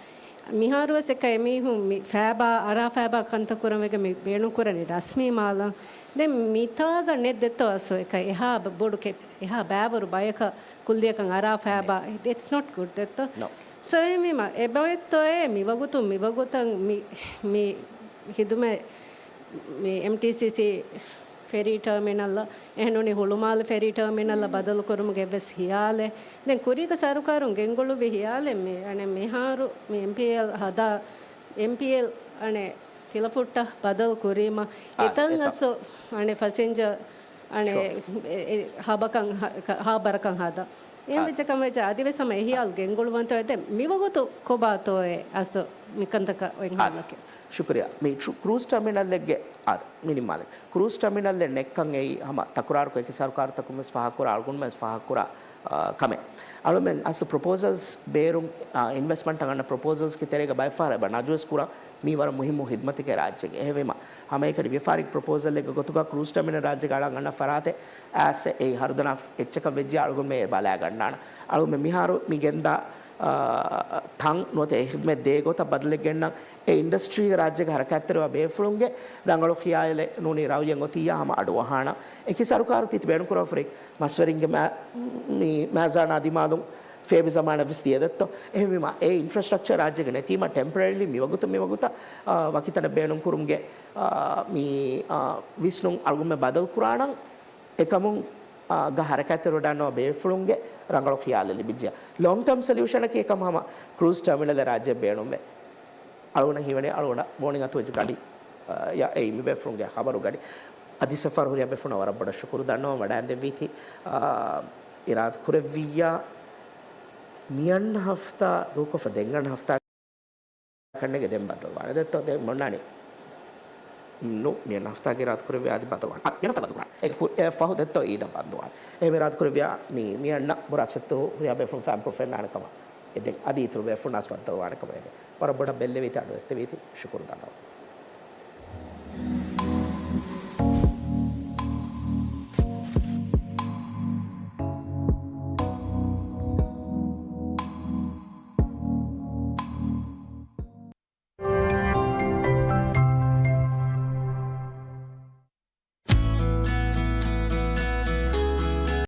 މިހާރުވެސް އެކަ އެމީހުން މި ފައިބާ، އަރާ ފައިބާ ކަންތައް ކުރަން ވެގެން މި ބޭނުން ކުރަނީ ރަސްމީ މާލަށް. ދެން މިތާގަ ނެތް ދެއްތޯ އަސް އެކަ އެހާ ބަ-، ބޮޑު ކެ-، އެހާ ބައިވަރު ބަޔަކަށް ކުއްލިއަކަށް އަރާ ފައިބާ. That's not good ދެއްތޯ. ނޯ. ސޯ އެހެންވީމަ އެބައޮތްތޯއޭ މިވަގުތު، މިވަގުތަށް މި، މި ހިދުމަތް މި އެމްޓީސީސީ ފެރީ ޓަރމިނަލްއަށް، އެހެންނޫނީ ހުޅުމާލެ ފެރީ ޓަރމިނަލްއަށް ބަދަލުކުރުމުގެ އެއްވެސް ހިޔާލެއް. ދެން ކުރީގަ ސަރުކާރުން ގެންގުޅުއްވި ހިޔާލެއް މި، އަނެއް މިހާރު މި އެމްޕީއެލް ހަދާ، އެމްޕީއެލް އަނެއް ތިލަފުއްޓަށް ބަދަލު ކުރީމަ، އާ، އެތަން އެތަން. އަސް އަނެއް ފަސެންޖަރ އަނެއް ޝޯ. އެ، އެ، ހަބަކަން ހަ-، ކަ-، ހާބަރަކަށް ހަދާ. އެހެން އާ. ވެއްޖެ ކަމަށް ވެއްޖެ އަދިވެސް ހަމަ އެހިޔާލު ގެންގުޅުވަންތޯ އެދެ މިވަގުތު ކޮބާތޯއޭ އަސް މިކަންތަކަށް އޮތް އާ. ހާލަކެއް. ޝުކުރިއްޔާ. މި ޓްރު-، ކްރޫޒް ޓަރމިނަލްއެއްގެ، އާ، މި ނިންމާލެ. ކްރޫޒް ޓަރމިނަލްއެއް ނެތްކަން އެއީ ހަމަ ތަކުރާރުކޮށް އެކި ސަރުކާރުތަކުން ވެސް ފާހަގަކުރާ، އަޅުގަނޑުމެން ވެސް ފާހަގަކުރާ، އާ، ކަމެއް. އަޅުމެން އަސްލު ޕްރޮޕޯސަލްސް ބޭރުން، އާ، އިންވެސްޓްމަންޓް އަންނަ ޕްރޮޕޯސަލްސް ކިތެރޭގަ ބައެއް ފަހަރަށް އެބަ ނަޖުވެސް ކުރާ މީ ވަރަށް މުހިއްމު ހިދުމަތެކޭ ރާއްޖޭގެ. އެހެންވީމަ، ހަމައެކަނި ވިޔަފާރި ޕްރޮޕޯސަލްއެއްގެ ގޮތުގަ ކްރޫޒް ޓަރމިނަލް ރާއްޖޭގަ އަޅަން އަންނަ ފަރާތެއް އައިސް އެއީ ހަރުދަނާ އެއްޗަކަށް ވެއްޖެ އަޅުގަނޑުމެން އެ ބަލާގަންނާނަ. އަޅުގަނޑުމެން މިހާރު މި ގެންދާ، އާ، ތަން ނުވަތަ އެ ހިދުމަތް ދޭ ގޮތަށް ބަދަލެއް ގެންނަން އެ އިންޑަސްޓްރީގެ ރާއްޖޭގަ ހަރަކާތްތެރިވާ ބޭފުޅުންގެ ރަނގަޅު ޚިޔާލެއް ނޫނީ ރައުޔެއް އޮތިއްޔާ ހަމަ އަޑުއަހާނަ. އެކި ސަރުކާރު ތިތި ބޭނުންކުރާ ފުރި މަސްވެރިންގެ މާ-، މި މާޒާނާ ދިމާލުން ފޭބި ޒަމާނަށް ވެސް ދިޔަ ދެއްތޯ. އެހެންވީމަ، އެ އިންފްރާސްޓްރަކްޗަރ ރާއްޖޭގަ ނެތީމަ، ޓެމްޕަރަރީލީ މިވަގުތު މިވަގުތަށް، އާ، ވަކިތަނެއް ބޭނުންކުރުމުގެ، އާ، މި، އާ، ވިސްނުން އަޅުގަނޑުމެން ބަދަލުކުރާނަން. އެކަމުން، އާ، ގަ ހަރަކާތްތެރިވެވަޑައިގަންނަވާ ބޭފުޅުންގެ ރަނގަޅު ޚިޔާލެއް ލިބިއްޖެ. ލޮންގް ޓާމް ސޮލިއުޝަނަކީ އެކަމް ހަމަ ކްރޫޒް ޓަރމިނަލެއް ރާއްޖެ ބޭނުންވޭ. އަޅުގަނޑަށް ހީވަނީ އަޅުގަނޑަށް ވޯނިން އަތުވެއްޖެ ގަޑި، އަ، ޔަ، އެއީ މި ބޭފުޅުންގެ ޚަބަރު ގަޑި. އަދި ސަފަރު ހުރިހާ ބޭފުޅުންނަށް ވަރަށް ބޮޑަށް ޝުކުރު ދަންނަވަން ވަޑައިންދެއްވީތީ، އާ، އިރާދަ ކުރެއްވިއްޔާ، މިއަންނަ ހަފްތާ ދޫކޮށްފަ ދެން އަންނަ ހަފްތާ ކަންނޭގެ ދެން ބަދަލުވާނެ. ދެއްތޯ ދެން މޮންނާނީ. ނު، މިއަންނަ ހަފްތާގެ އިރާދަ ކުރެއްވިޔާ އަދި ބަދަލުވާނެ. އަ، މިއަންނަ ހަފްތާ ބަދަލުކުރާނެ. އޭގެ ކު-، އެ ފަހު ދެއްތޯ އީދަށް ބަދަލުވާނެ. އެހެން އިރާދަ ކުރެއްވިޔާ މި، މިއަންނަ ބުރާސްފަތްތޯ ހުރިހާ ބޭފުޅުން ފައިންޕުޅު ފެންނާނެ ކަމަށް. އެ ދެން އަދި އިތުރު ބޭފުޅުންނަސް ބައްދަލުވާނެ ކަމަށް އެ ދެން. ވަރަށް ބޮޑަށް ބެއްލެވީތީ އަޑު އެސްތެވީތީ ޝުކުރު ދަންނަވަން.